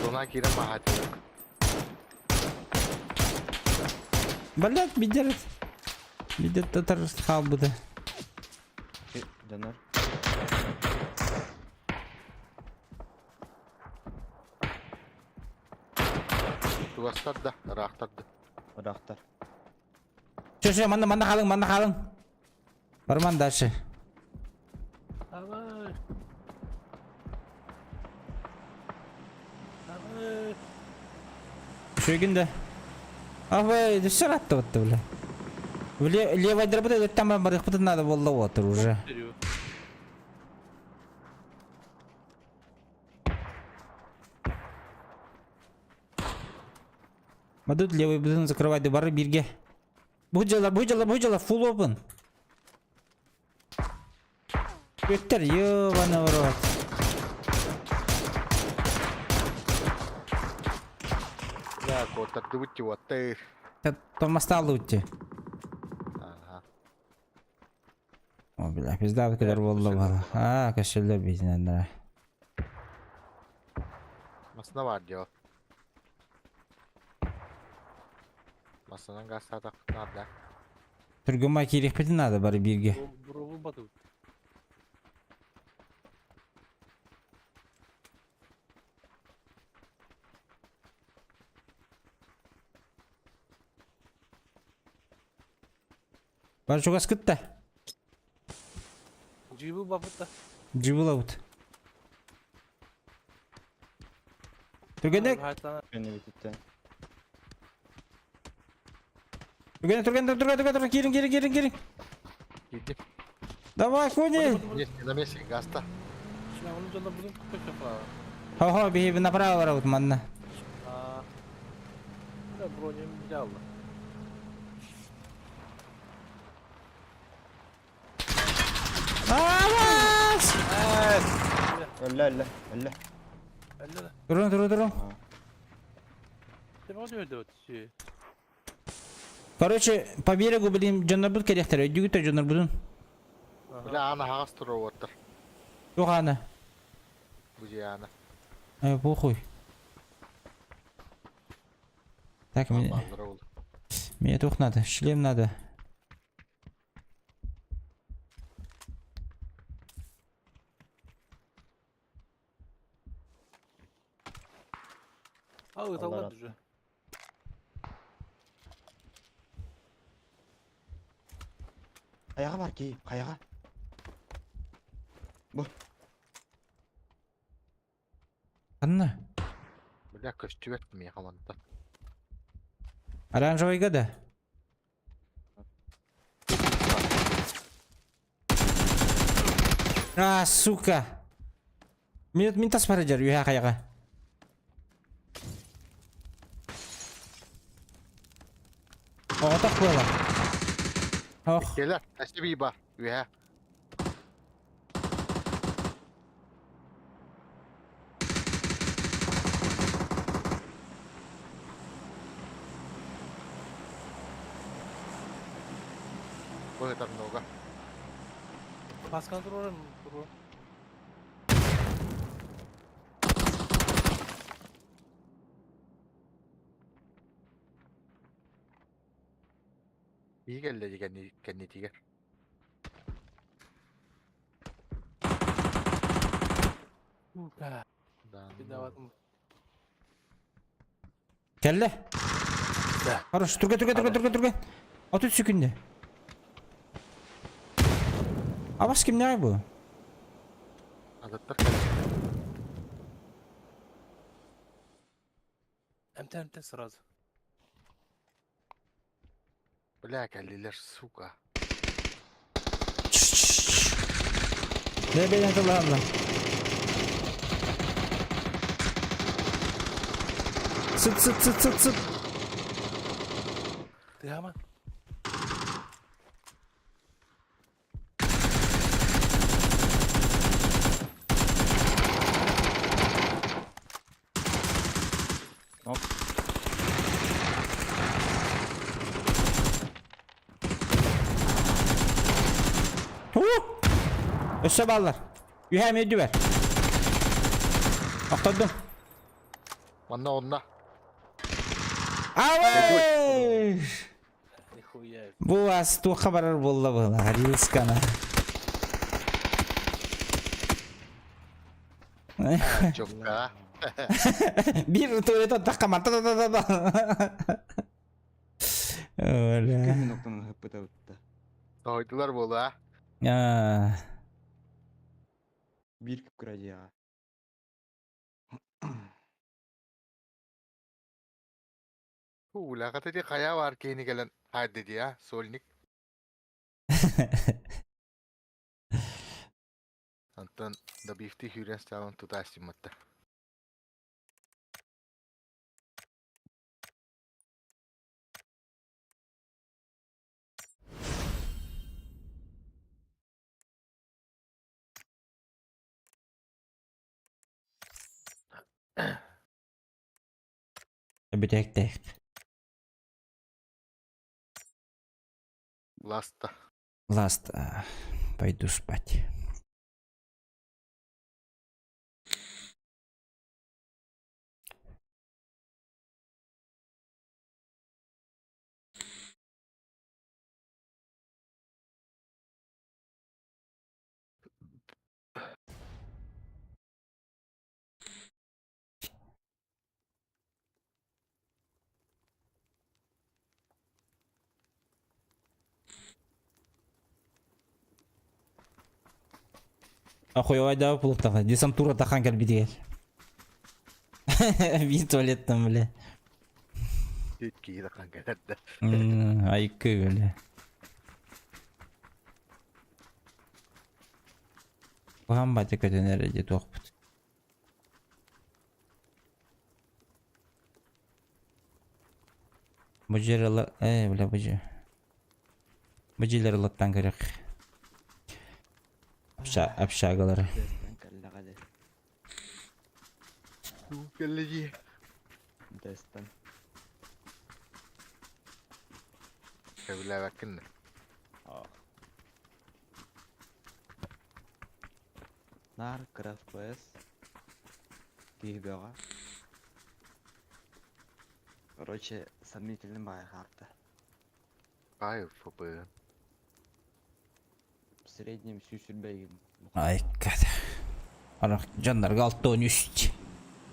Зона киирэн маһаатыйык.
Блять, бидер. Бидер татар хаалбыта.
Дьоннор.
Чугастар да, ыраахтар да.
Ыраахтар.
Все, все, манна, манна хаалыҥ, манна хаалыҥ. Барман дальше.
Давай. Давай.
Үчүгүн да. Абай, все аттыбытты, бля. Левайдарбыт там барыхпытын надо буолла уотур уже. Мадут левый бытын закрывать бары бирге. Бу дьала, бу дьала, бу дьала, full open. Өттөр, ёбаный в рот.
Да, куоттардыбыт тиуаттыр.
Томастаалы утти.
Ага.
О, бля, пизда кэлэр буолла бала. Аа, көссөллөр биитинэн
Массыына баар дьо. Массыынан газтаатахпыт наада.
Түргөмай киириэхпитин надо бары бииргэ.
Дробу батып.
Бар чугас кытта.
Джибу бапытта.
Джибулабыт. Түргэнник,
Кэннибититтэн.
түргэн, түргэн, түргэн, түргэн, түргэн, киирин, киирин, киирин, киирин.
Киирдим.
Давай, кони.
Есть, на месте, газта.
Хо-хо, биһиги направо барабыт манна.
Бронем взял.
Авас!
Өллө, өллө, өллө.
Турун, турун, турун. Короче, по берегу, блин, дьоннорбут кэлиэхтэрэ. Өйдүүгүт дьоннорбутун?
Бля, аана хаҕас туруоттар.
Туох аана?
Бу дьиэ аана.
Э, похуй. Так, мне,
Бааллара ол.
мне туох надо? Шлем надо.
А, ыталлар уже.
Хайаҕа бар киһи, хайаҕа. Бу.
Ханна?
Бля, көстүбэт миэхэ мантан.
Оранжевыйга да? А, сука! Минут мин тас барыдьар үһэ хайаҕа. Оҕотох буола. Ох.
Кэлэр, эсэбии бар, үһэ. Быһытар нога.
Баскан турарым, туру.
Ии кэллэ дии кэннитигэр.
Сука.
Кэллэ.
Да.
Хорош, түргэн, түргэн, түргэн, түргэн, түргэн. 30 секунда. Абас кимнээҕий бу?
Атыттар кэллэ.
Эмтэ, эмтэ сразу.
Бля, кэллилэр, сука.
Бэйэ-бэйэни тыллаһаллар. Сыт сыт сыт сыт сыт.
Тыама.
Өссө бааллар. Үһэ эмиэ үрдүбэр. Охтордум.
Манна онно.
Авэй!
Нихуя.
Бу ас туохха барар буолла быһыылаах, рилскана.
Чокка.
Биир туалет тахха та та та та. Оля.
Күн октон ыһыппыта.
Тойдулар буолла.
А.
Биир күп дьиэҕэ.
Улаҕата ди хайа бар киһини кэлэн хаайды дии а сольник. Онтон добивти сүүрэн сталын тута астымматта.
Бүтэһиктээх.
Ласта.
Ласт. Пойду спать. Охуевай пулуктаха. Десантура тахан кэлбитигэр. Биир туалеттан, бля.
Киһи тахан кэлэр да.
Айкы, бля. Куһаҕан батя көтөн эрэ дии туохпут. Бу дьиэлэр ыла... Ээ, бля, бу дьиэ. Бу дьиэлэр ылаттан көрөх. Общагалары.
Кэллэҕэ дии.
Кэллэ дии.
Дэстэн.
Сөбүлээбэккин да.
Наар кыра FPS. Киһи бөҕө. Короче, сомнительный баҕайы хаарта.
Баай ФП.
В среднем сүүс сүрбэ
Айка. Ара дьоннорго 63.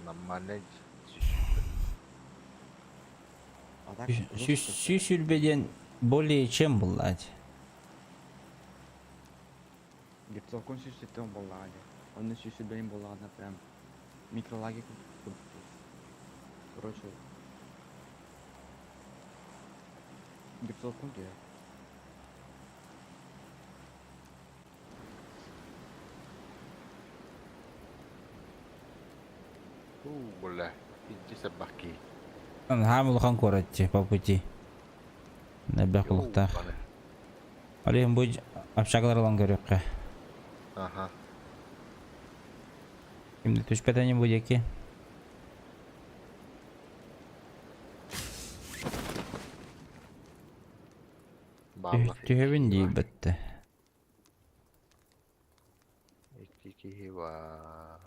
Нормальный.
А так
120 диэн более чем булла.
Герцовкун 170 буоллаҕа дии. Онно 120 буоллаҕына прям микролаги короче герцовкун түһэр.
Бля, иди собаки.
Хаам улахан куорат по пути. Элбэх кулуктаах. Алиһин бу общагалар ылан көрүөххэ.
Ага.
Кимде түспэтэ бу диэки.
Бааллар.
Түһэбин дии бэтте.
Икки киһи бар.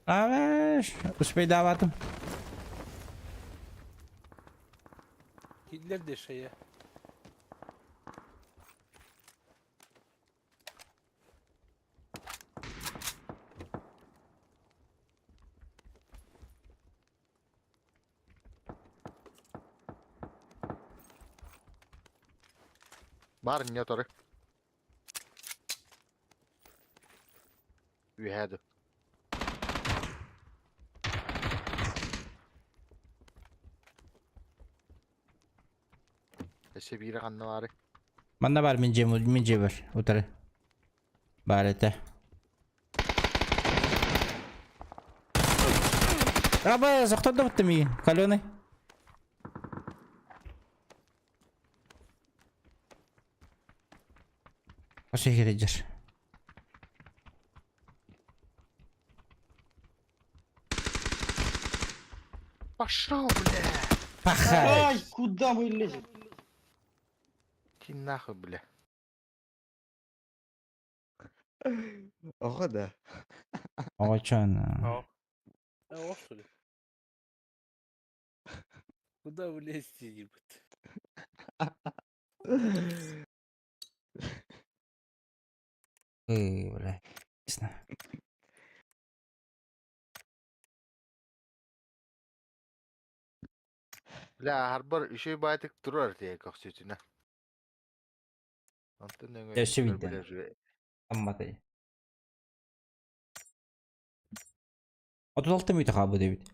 Авеш, успейдаабатым.
Киллер де шее.
Бар не торы. Үһәді. Өссө биирэ ханна баарый?
Манна баар мин дьиэм, мин дьиэбэр утары. Баар этэ. Аба, сохтордо бутта миигин, каленый. Осы иһиридьэр.
Пошел, бля!
Пахай!
Ай, куда вы лезете?
Иди нахуй, бля.
Оҕо да.
Оҕочон.
А, о, что ли? Куда вы лезете, ебать?
Эй, бля. Не знаю.
Бля, харбар үчүгэй баайтык турар тиэ көхсүтүнэ. Онтон өҥө
Өссө
бля
биирдэ.
живе.
Амматай. 36 мүнүүтэ хаалбыт эбит.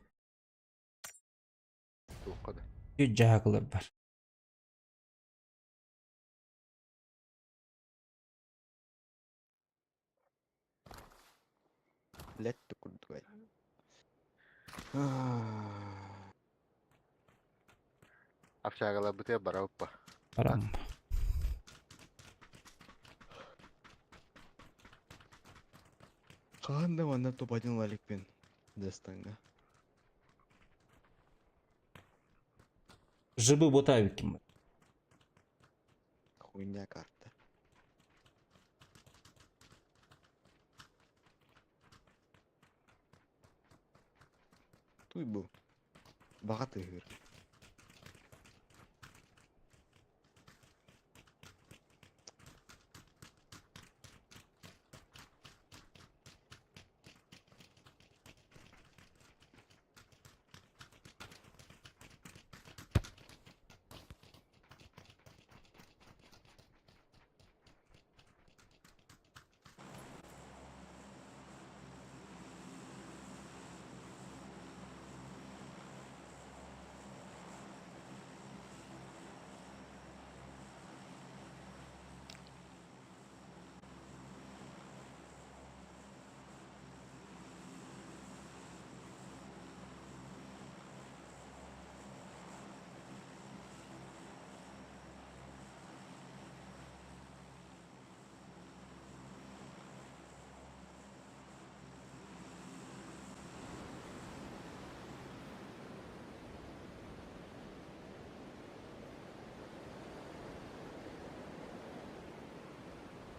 Туохха да.
Үт дьаһакылар бар.
Лет курдугай.
Общагаларбытыгар барабыппа.
Барам.
Хаһан да манна топ-1 лаликпин. Дастаҥҥа.
Жыбы ботаабыт ким.
Хуйня карта. Туй бу. Баҕа тыаһыыр.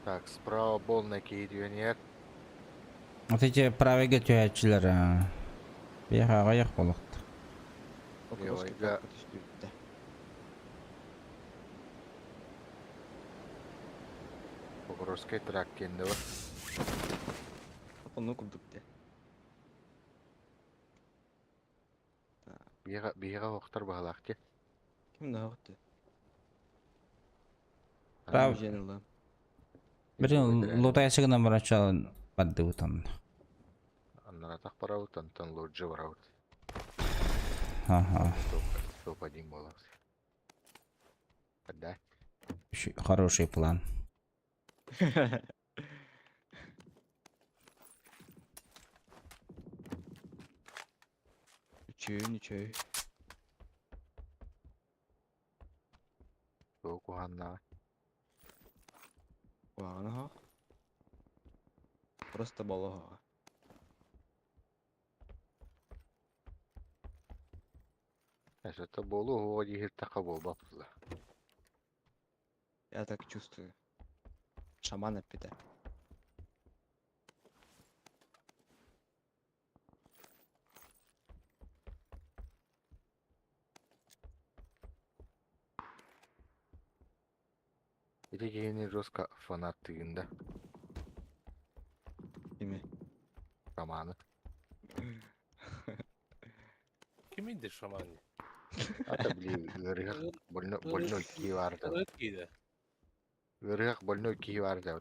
Так, справа болна киирүөн
Вот эти правыйга түһээччилэр биэхэ аҕыйах буолуохтар.
Покровский
Левайга.
тракка түстүбүттэ.
Покровскай тракт кэннэ бар.
Онну курдук дэ.
Биһиэхэ биһиэхэ охтор баһылаах дии.
Ким наҕытты?
Прав-
Жен ылла.
Бирин лутайсы гынан бараччалан бардыбыт онно.
Аннаратах барабыт, онтон лоджи барабыт.
Ага.
Топ, топ-1 буолабыт. Да.
Хороший план.
Үчүгэй, үчүгэй.
Туох куһааннаҕа.
Куһаҕана оһох. Просто болоһоҕо.
Это буолуо уһуга диэһиртэххэ буолбат буолла.
Я так чувствую. Шаман эппитэ.
Ити киһини жестко фанат тыгын да.
Кими?
Романы.
Ким инде шаман?
Ата били ыарыһах больной больной киһи баар да.
Ырыт кииде.
Ыарыһах больной киһи баар да.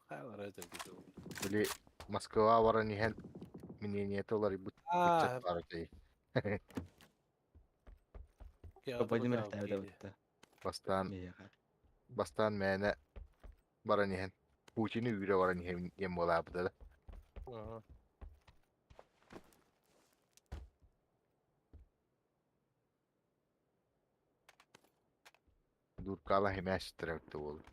Хайлар өтөр кииде.
Били Москва баран иһэн мнениета уларыйбыт
А,
ыччат баар этэ.
Топ-1 эрэхтээбитэ бытта.
Бастаан бастаан мээнэ баран иһэн Путины үүрэ баран иһэбин диэн буолаабыта да. Дуркала химээситтэрэ эбитэ буолуо.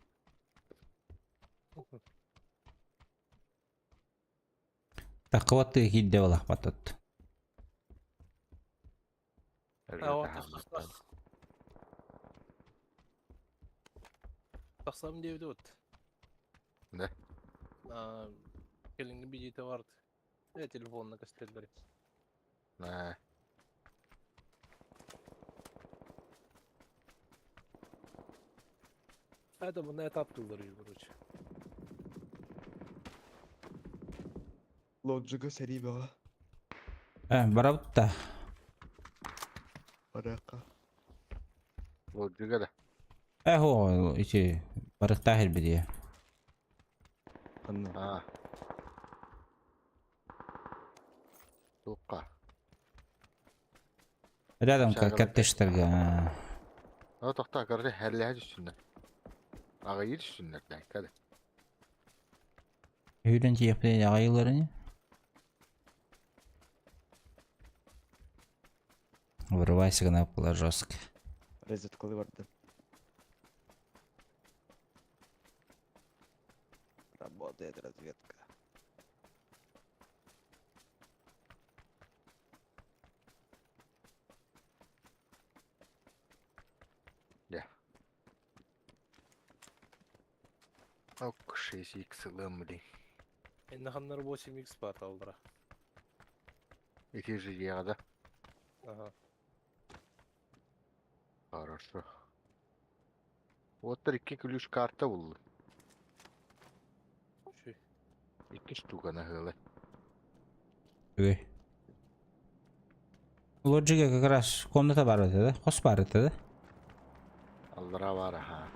Таккыбат тыа киирдэ балахпатыт.
Тахсам диэбит вот.
Да.
Кэлиҥҥи билиитэ барыт. Э, телефонна көстөллөр.
Аа.
Это мына этап тыллар короче.
Лоджига сэрии бөҕө.
Э, барабыт да.
Барыахха.
Лоджига да.
Э, хо, ити барыктаах ирбидие.
Ханна?
Аа. Туохха?
Рядом
Шагала.
коттеджтарга.
О, тохтоо, короче, хәрлэһэ түстүннэр. Аҕыйыы түстүннэр, да,
Үйрен тиепте ағайларыны. Вырывайся гына было жестко.
Разведкалыы бардым. Работает разведка.
Ок, 6x ылыам блин.
Эннаханнар 8x бар алдыра.
Ити же дьиэҕэ да?
Ага.
Хорошо. Уоттар икки ключ карта буллум.
Үчүгэй.
Икки штука наһыала.
Үй. Лоджига как раз комната бар это, да? Хос бар это, да?
Аллара баар аха.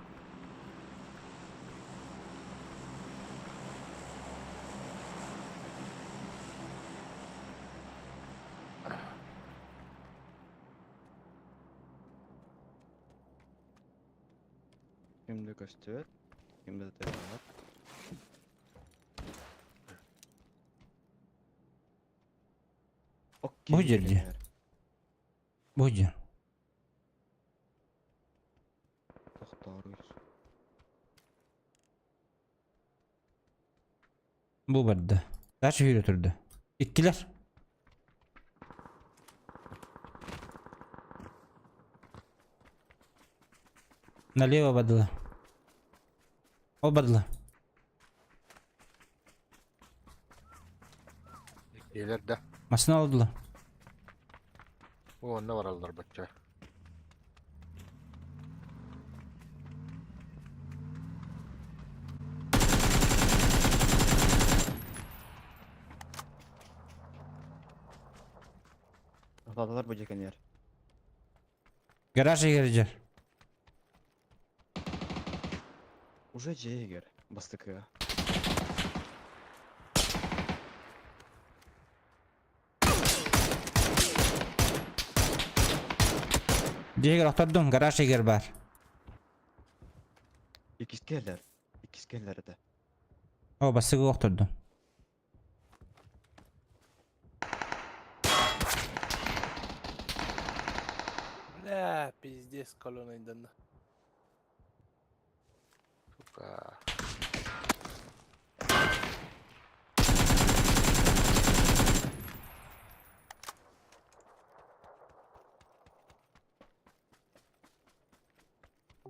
Ким да көстүбэт, ким да тыаһаабат. Ок
Бу
киһи
жерде.
кэлэр.
Бу жер.
Тохтооруй.
Бу барды. Дальше yürü турду. Иккилэр. Налево бардылар. Ол бардылар.
Иккилэр да.
Машина алдылар.
О, онно бараллар бачча.
Тохтоотулар бу дьиэ кэннигэр.
Гараж егер.
Уже дьиэ иһигэр бастакыга.
Дьиэгэр охтордум, гараж егер бар.
Иккискэ Иккискэ этэ.
О, бастакы охтордум.
Бля, пиздец, колонна.
Сука.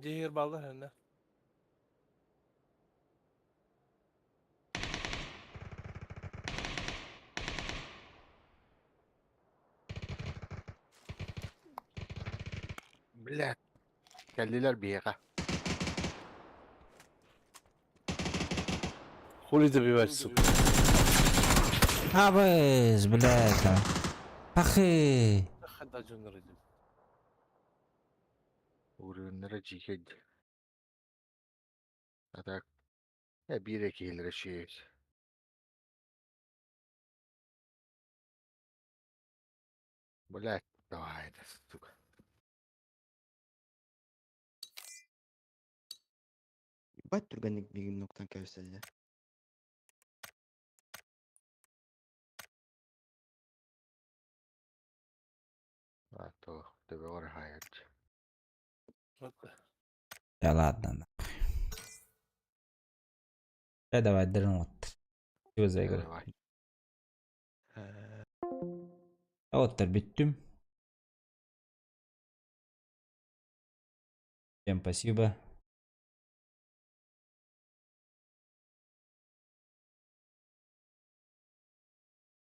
Дьиэгэр бааллар ханна.
Бля. Кэллилэр биһиэхэ.
Хули забивать, сука.
Абыз, блядь. там. Пахы.
Хада дьоннор иди.
Урыннара дьиэхэ. А так. Э, биир киһилэрэ үчүгэй. Блядь, давай, это, сука.
Бать түргэнник миигин ноктан кэбисэллэр.
А то төбөҕөр хаайаччы.
Да ладно, нахуй. Да давай, дрын вот. Чего за игра?
Давай.
Вот бүттүм. Всем спасибо.